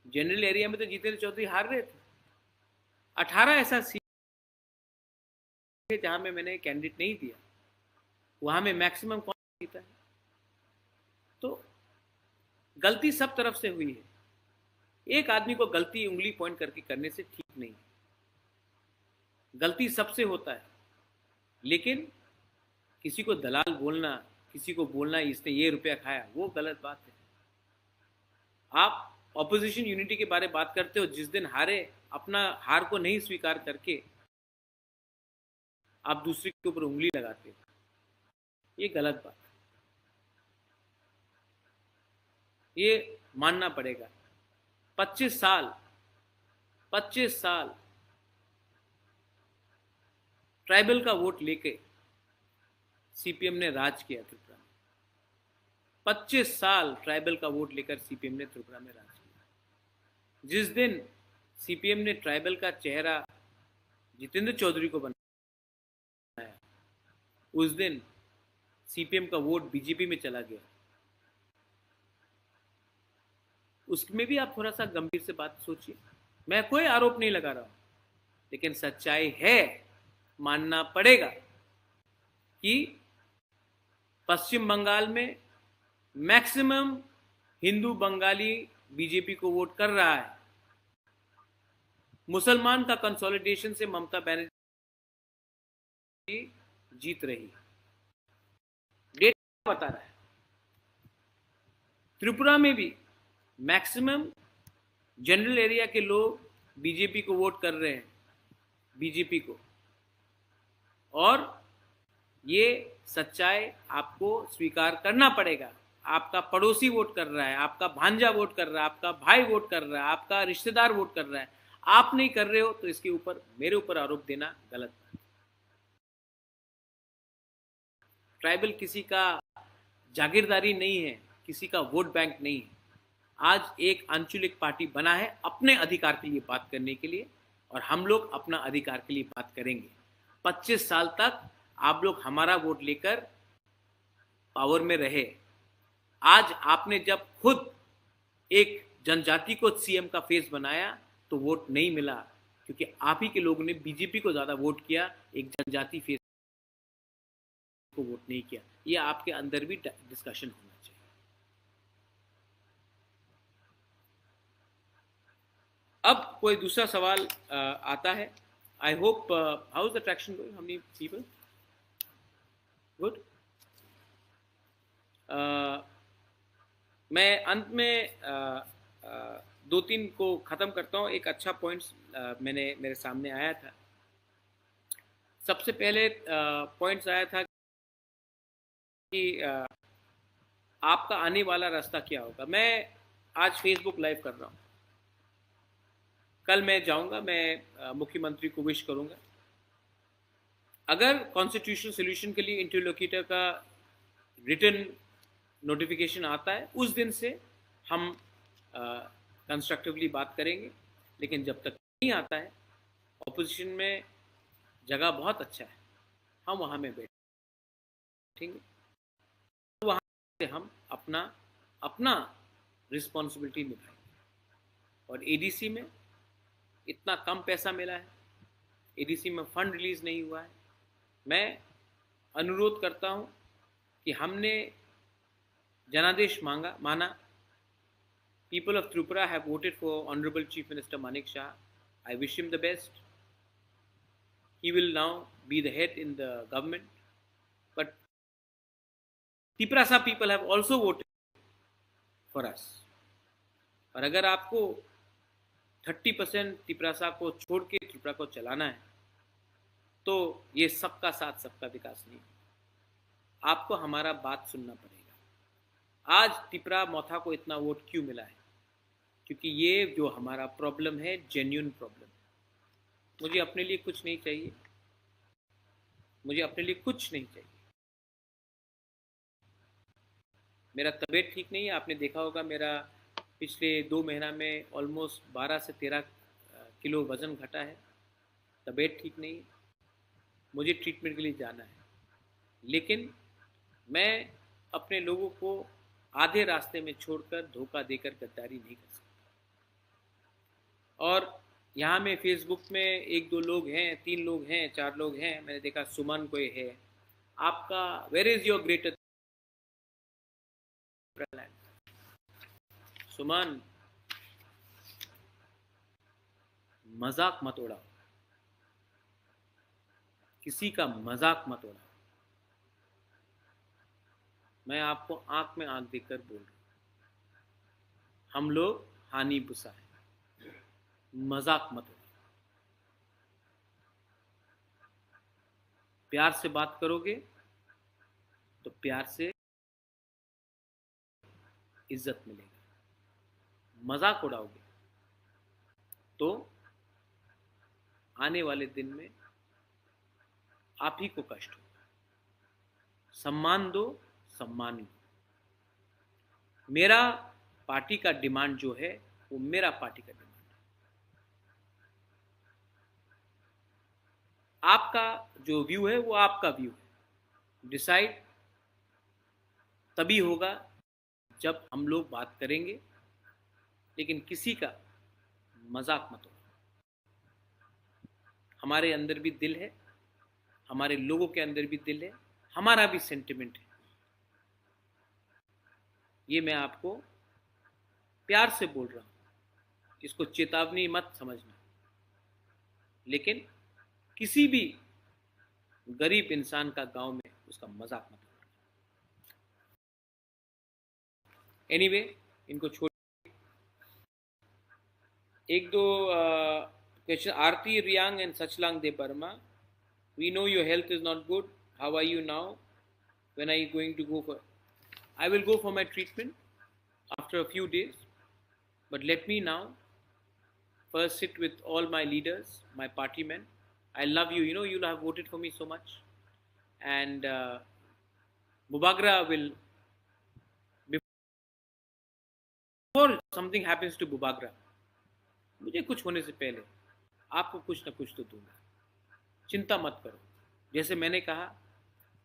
जनरल एरिया में तो जितेंद्र चौधरी हार रहे थे। अठारह ऐसा सीट है जहां में मैंने कैंडिडेट नहीं दिया, वहां में मैक्सिमम कौन जीता है? तो गलती सब तरफ से हुई है। एक आदमी को गलती उंगली पॉइंट करके करने से ठीक नहीं है। गलती सबसे होता है, लेकिन किसी को दलाल बोलना, किसी को बोलना इसने ये रुपया खाया, वो गलत बात है। आप ऑपोजिशन यूनिटी के बारे में बात करते हो, जिस दिन हारे, अपना हार को नहीं स्वीकार करके आप दूसरे के ऊपर उंगली लगाते हो, ये गलत बात है, ये मानना पड़ेगा। पच्चीस साल, पच्चीस साल ट्राइबल का वोट लेके सीपीएम ने राज किया त्रिपुरा में। पच्चीस साल ट्राइबल का वोट लेकर सीपीएम ने त्रिपुरा में राज किया। जिस दिन सीपीएम ने ट्राइबल का चेहरा जितेंद्र चौधरी को बनाया, उस दिन सीपीएम का वोट बीजेपी में चला गया। उसमें भी आप थोड़ा सा गंभीर से बात सोचिए। मैं कोई आरोप नहीं लगा रहा हूं, लेकिन सच्चाई है, मानना पड़ेगा कि पश्चिम बंगाल में मैक्सिमम हिंदू बंगाली बीजेपी को वोट कर रहा है। मुसलमान का कंसोलिडेशन से ममता बनर्जी जीत रही है। डेटा बता रहा है। त्रिपुरा में भी मैक्सिमम जनरल एरिया के लोग बीजेपी को वोट कर रहे हैं, बीजेपी को। और ये सच्चाई आपको स्वीकार करना पड़ेगा। आपका पड़ोसी वोट कर रहा है, आपका भांजा वोट कर रहा है, आपका भाई वोट कर रहा है, आपका रिश्तेदार वोट कर रहा है, आप नहीं कर रहे हो तो इसके ऊपर, मेरे ऊपर आरोप देना गलत बात है। ट्राइबल किसी का जागीरदारी नहीं है, किसी का वोट बैंक नहीं है। आज एक आंचलिक पार्टी बना है अपने अधिकार के लिए बात करने के लिए, और हम लोग अपना अधिकार के लिए बात करेंगे। पच्चीस साल तक आप लोग हमारा वोट लेकर पावर में रहे। आज आपने जब खुद एक जनजाति को सीएम का फेस बनाया तो वोट नहीं मिला, क्योंकि आप ही के लोगों ने बीजेपी को ज्यादा वोट किया एक जनजाति फेस को वोट नहीं किया। ये आपके अंदर भी डिस्कशन होना चाहिए। अब कोई दूसरा सवाल अ, आता है। I hope, uh, how is the traction going? How many people? Good. Uh, मैं अंत में uh, uh, दो तीन को खत्म करता हूँ। एक अच्छा पॉइंट्स uh, मैंने, मेरे सामने आया था। सबसे पहले पॉइंट्स आया था कि uh, आपका आने वाला रास्ता क्या होगा। मैं आज फेसबुक लाइव कर रहा हूँ, कल मैं जाऊंगा, मैं uh, मुख्यमंत्री को विश करूंगा। अगर कॉन्स्टिट्यूशनल सॉल्यूशन के लिए इंटरलोक्यूटर का रिटन नोटिफिकेशन आता है, उस दिन से हम कंस्ट्रक्टिवली बात करेंगे, लेकिन जब तक नहीं आता है, ऑपोजिशन में जगह बहुत अच्छा है, हम वहाँ में बैठेंगे। तो वहाँ से हम अपना, अपना रिस्पॉन्सिबिलिटी निभाएंगे। और एडीसी में इतना कम पैसा मिला है, एडीसी में फंड रिलीज नहीं हुआ है। मैं अनुरोध करता हूँ कि हमने जनादेश मांगा, माना। People of Tripura have voted for Honorable Chief Minister Manik Shah. I wish him the best. He will now be the head in the government. But Tiprasa people have also voted for us. और अगर आपको thirty percent Tiprasa को छोड़ के त्रिपुरा को चलाना है, तो ये सबका साथ, सबका विकास नहीं। आपको हमारा बात सुनना पड़ेगा। आज तिपरा मोथा को इतना वोट क्यों मिला है? क्योंकि ये जो हमारा प्रॉब्लम है, जेन्युइन प्रॉब्लम है। मुझे अपने लिए कुछ नहीं चाहिए, मुझे अपने लिए कुछ नहीं चाहिए। मेरा तबीयत ठीक नहीं है, आपने देखा होगा, मेरा पिछले दो महीना में ऑलमोस्ट बारह से तेरह किलो वज़न घटा है। तबीयत ठीक नहीं है, मुझे ट्रीटमेंट के लिए जाना है, लेकिन मैं अपने लोगों को आधे रास्ते में छोड़कर, धोखा देकर गद्दारी नहीं कर सकता। और यहाँ में फेसबुक में एक दो लोग हैं, तीन लोग हैं, चार लोग हैं, मैंने देखा सुमन कोई है, आपका, where is your greater plan? सुमन, मजाक मत उड़ाओ, किसी का मजाक मत उड़ाओ। मैं आपको आंख में आंख देकर बोल रहा हूं, हम लोग हानि बुसा है, मजाक मत उड़ाओ। प्यार से बात करोगे तो प्यार से इज्जत मिलेगा। मजाक उड़ाओगे तो आने वाले दिन में आप ही को कष्ट होगा। सम्मान दो, सम्मान लो। मेरा पार्टी का डिमांड जो है, वो मेरा पार्टी का डिमांड है। आपका जो व्यू है, वो आपका व्यू है। डिसाइड तभी होगा जब हम लोग बात करेंगे, लेकिन किसी का मजाक मत उड़ाओ। हमारे अंदर भी दिल है, हमारे लोगों के अंदर भी दिल है, हमारा भी सेंटिमेंट है। ये मैं आपको प्यार से बोल रहा हूँ, इसको चेतावनी मत समझना, लेकिन किसी भी गरीब इंसान का गांव में उसका मजाक मत उड़ाना। एनीवे, इनको छोड़। एक दो क्वेश्चन। आरती रियांग and सचलांग दे Verma, we know your health is not good, how are you now? When are you going to go for? I will go for my treatment after a few days, but let me now first sit with all my leaders, my party men. I love you, you know, you have voted for me so much, and uh, Bubagra will, before something happens to Bubagra, मुझे कुछ होने से पहले आपको कुछ ना कुछ तो दूंगा, चिंता मत करो। जैसे मैंने कहा,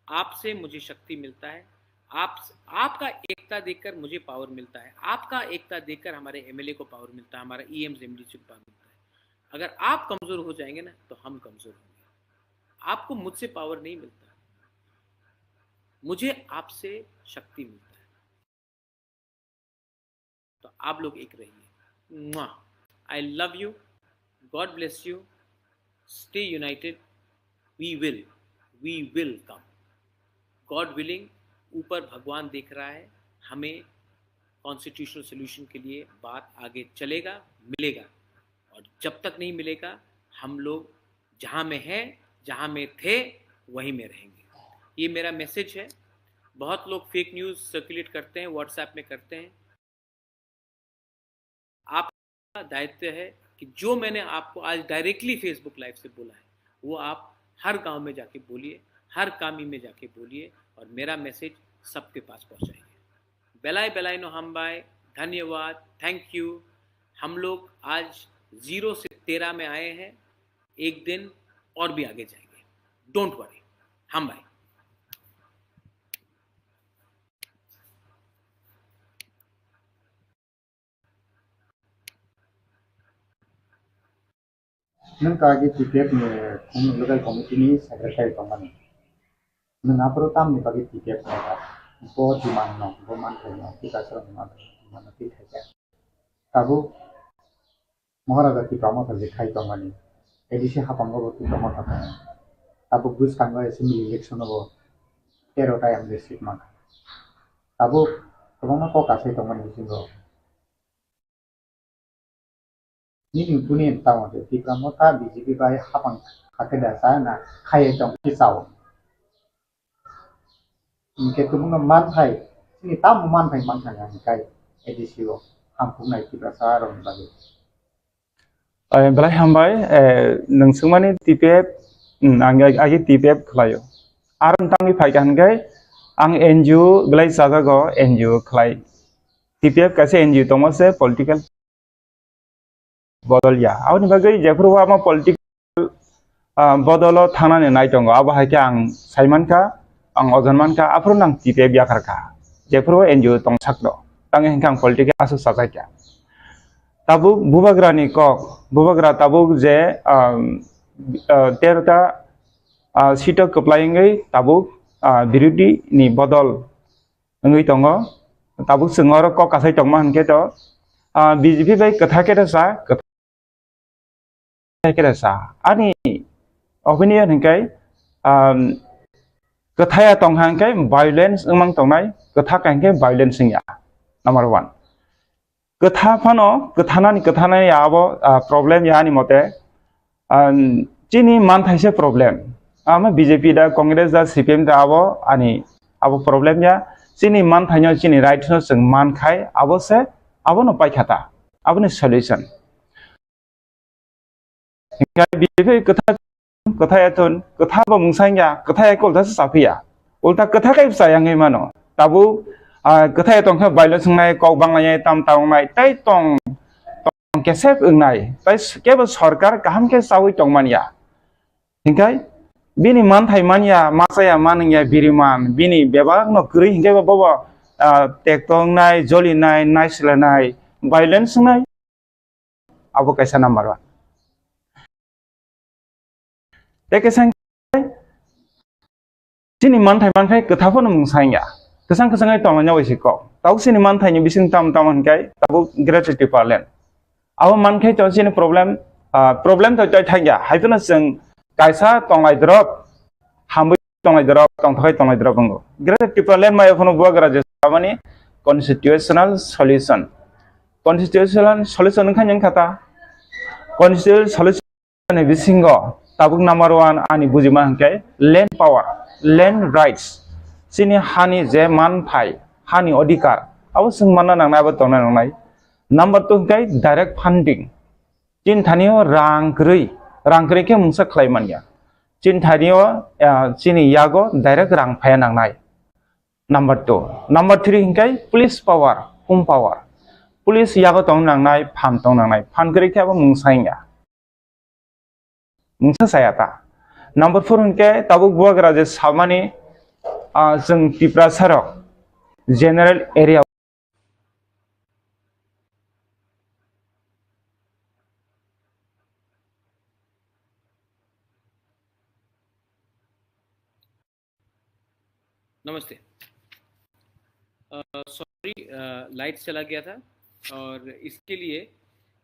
आपसे मुझे शक्ति मिलता है, आप, आपका एकता देखकर मुझे पावर मिलता है, आपका एकता देखकर हमारे एमएलए को पावर मिलता है, हमारा ईएम एमडीसी को पावर मिलता है। अगर आप कमजोर हो जाएंगे ना, तो हम कमजोर होंगे। आपको मुझसे पावर नहीं मिलता, मुझे आपसे शक्ति मिलता है। तो आप लोग एक रहिए। I love you, God bless you, stay united, we will, we will come, God willing। ऊपर भगवान देख रहा है, हमें कॉन्स्टिट्यूशनल सॉल्यूशन के लिए बात आगे चलेगा, मिलेगा, और जब तक नहीं मिलेगा, हम लोग जहाँ में हैं, जहाँ में थे, वहीं में रहेंगे। ये मेरा मैसेज है। बहुत लोग फेक न्यूज़ सर्कुलेट करते हैं, व्हाट्सएप में करते हैं। आपका दायित्व है कि जो मैंने आपको आज डायरेक्टली फेसबुक लाइव से बोला है, वो आप हर गांव में जाके बोलिए, हर कामी में जाके बोलिए, और मेरा मैसेज सबके पास पहुंचाइए। Belai belai no hambai, धन्यवाद, थैंक यू। हम लोग आज ज़ीरो से तेरह में आए हैं, एक दिन और भी आगे जाएंगे, don't worry. Hambai। Nwng kagi T P F ni khung local committee ni secretary tongmani. Nwng aphuru tamni bagwi T P F nai kha? Bo demand no, bo manthai no, tei kaisa rok no manthai no, tei khaikha. Tabuk Maharaja Tipra Motha je khai tongmani, A D C haphango bo twi tongma thangkha. Tabuk bwskango assembly election o bo tero ta M L A seat mankha. Tabuk kwbangma kok asai tongmani bisingo nini buni tamo de Tipra Motha B J P bai hapang hakhe da sa na khaiye tong khe chao. Hinkhe tubungno manthai, chini tamo manthai mankha hinkhe A D C o hamkuknai Tiprasa rokni bagwi. Eh, belai hambai, eh, nwng swngmani T P F, hmm, ang ag-, agi T P F khlaio. Aro tangwi phaikha hinkhe ang N G O belai chajago N G O khlai. T P F kaisa N G O tongma se political bodol ya. Aboni bagwi jephuru ama political, ah, bodolo thangnani nai tongo. Abo hai khe ang sai mankha, ang ojon mankha, aphuru nang T P F yakarkha. Jephuru N G O tong sakno. Tangwi hinkhe ang political aswk sajakya. Tabuk bubagrani kok, bubagra tabuk je, um, uh, tero ta, uh, seat o kwplai wngwi tabuk, uh, birodhi ni bodol wngwi tongo. Tabuk chwng oro kok kasai tongma hinkhe to, ah, B J P bai kwtha khe rwsa, kwtha khe rwsa. Ani opinion hinkhe, um, kwthaya tongkha hinkhe violence wngmang tongnai, kwtha kha hinkhe violence wngya. Number one. Kwtha phano, kwthanani, kwthanani abo, ah, problem ya ani mote. Ang chini manthai se problem. Ama B J P da, Congress da, C P M da abo ani abo problem ya. Chini manthaino, chini rights no chwng mankhai, abo se, abono paikha ta. Aboni solution. Hinkhe B J P kwtha, kwtha ya thun, kwtha bo mungsa wngya, kwtha ya khe ulta se saphiya. Ulta kwtha khe bwsa yangwi mano. Tabuk, ah, kwtha ya tongkhe violence wngnai, kok banglainai, tam tam wngnai, tei tong, tong kesep wngnai, tei s-, kebo sorkar kaham khe chaui tongmanya. Hinkhe bini manthai manya, machaya manwngya biriman, bini bebakno kwrwi hinkhe bo bobo, ah, tekto wngnai, jolinai, naislenai, violence wngnai. Abo kaisa number one. Tei kaisa chini manthai mankhai kwtha phano mungsa wngya. Kwchang kwchang ai tonglaina bai se kok. Tabuk chini manthaini bising tam tam hinkhe tabuk Greater Tipraland. Abo mankhai to chini problem, ah, problem to tei thangya. Hai phano chwng kaisa tonglai drop hamwi tonglai drop, tongthok hai tonglai drop wngo. Greater Tipraland maya phano bubagra je samani constitutional solution. Constitutional solution wngkha wngkha ta. Constitutional solution ni bisingo tabuk number one ani bujima hinkhe land power, land rights. Chini hani je manthai, hani odhikar, abo chwng manna nangnai, abo tongna nangnai. Number two hinkhe direct funding. Chini thanio rang kwrwi, rang kwrwi khe mungsa khlai manya. Chini thanio, ah, chini yago direct rang phaiya nangnai. Number two. Number three hinkhe police power, home power. Police yago tong nangnai, phan tong nangnai. Phan kwrwi khe abo mungsa wngya. Mungsa saya ta. Number four hinkhe tabuk bubagra je samani, ah, chwng Tiprasa rok general area नमस्ते। अ, सॉरी, अ, लाइट चला गया था और इसके लिए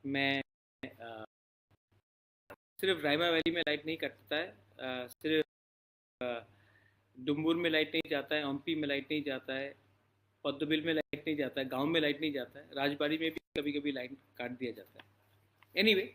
मैं, अ, सिर्फ रायमा वैली में लाइट नहीं कटता है, अ, सिर्फ, अ, डुम्बुर में लाइट नहीं जाता है, ओम्पी में लाइट नहीं जाता है, पद्मबिल में लाइट नहीं जाता है, गांव में लाइट नहीं जाता है, राजबाड़ी में भी कभी-कभी लाइट काट दिया जाता है। एनीवे,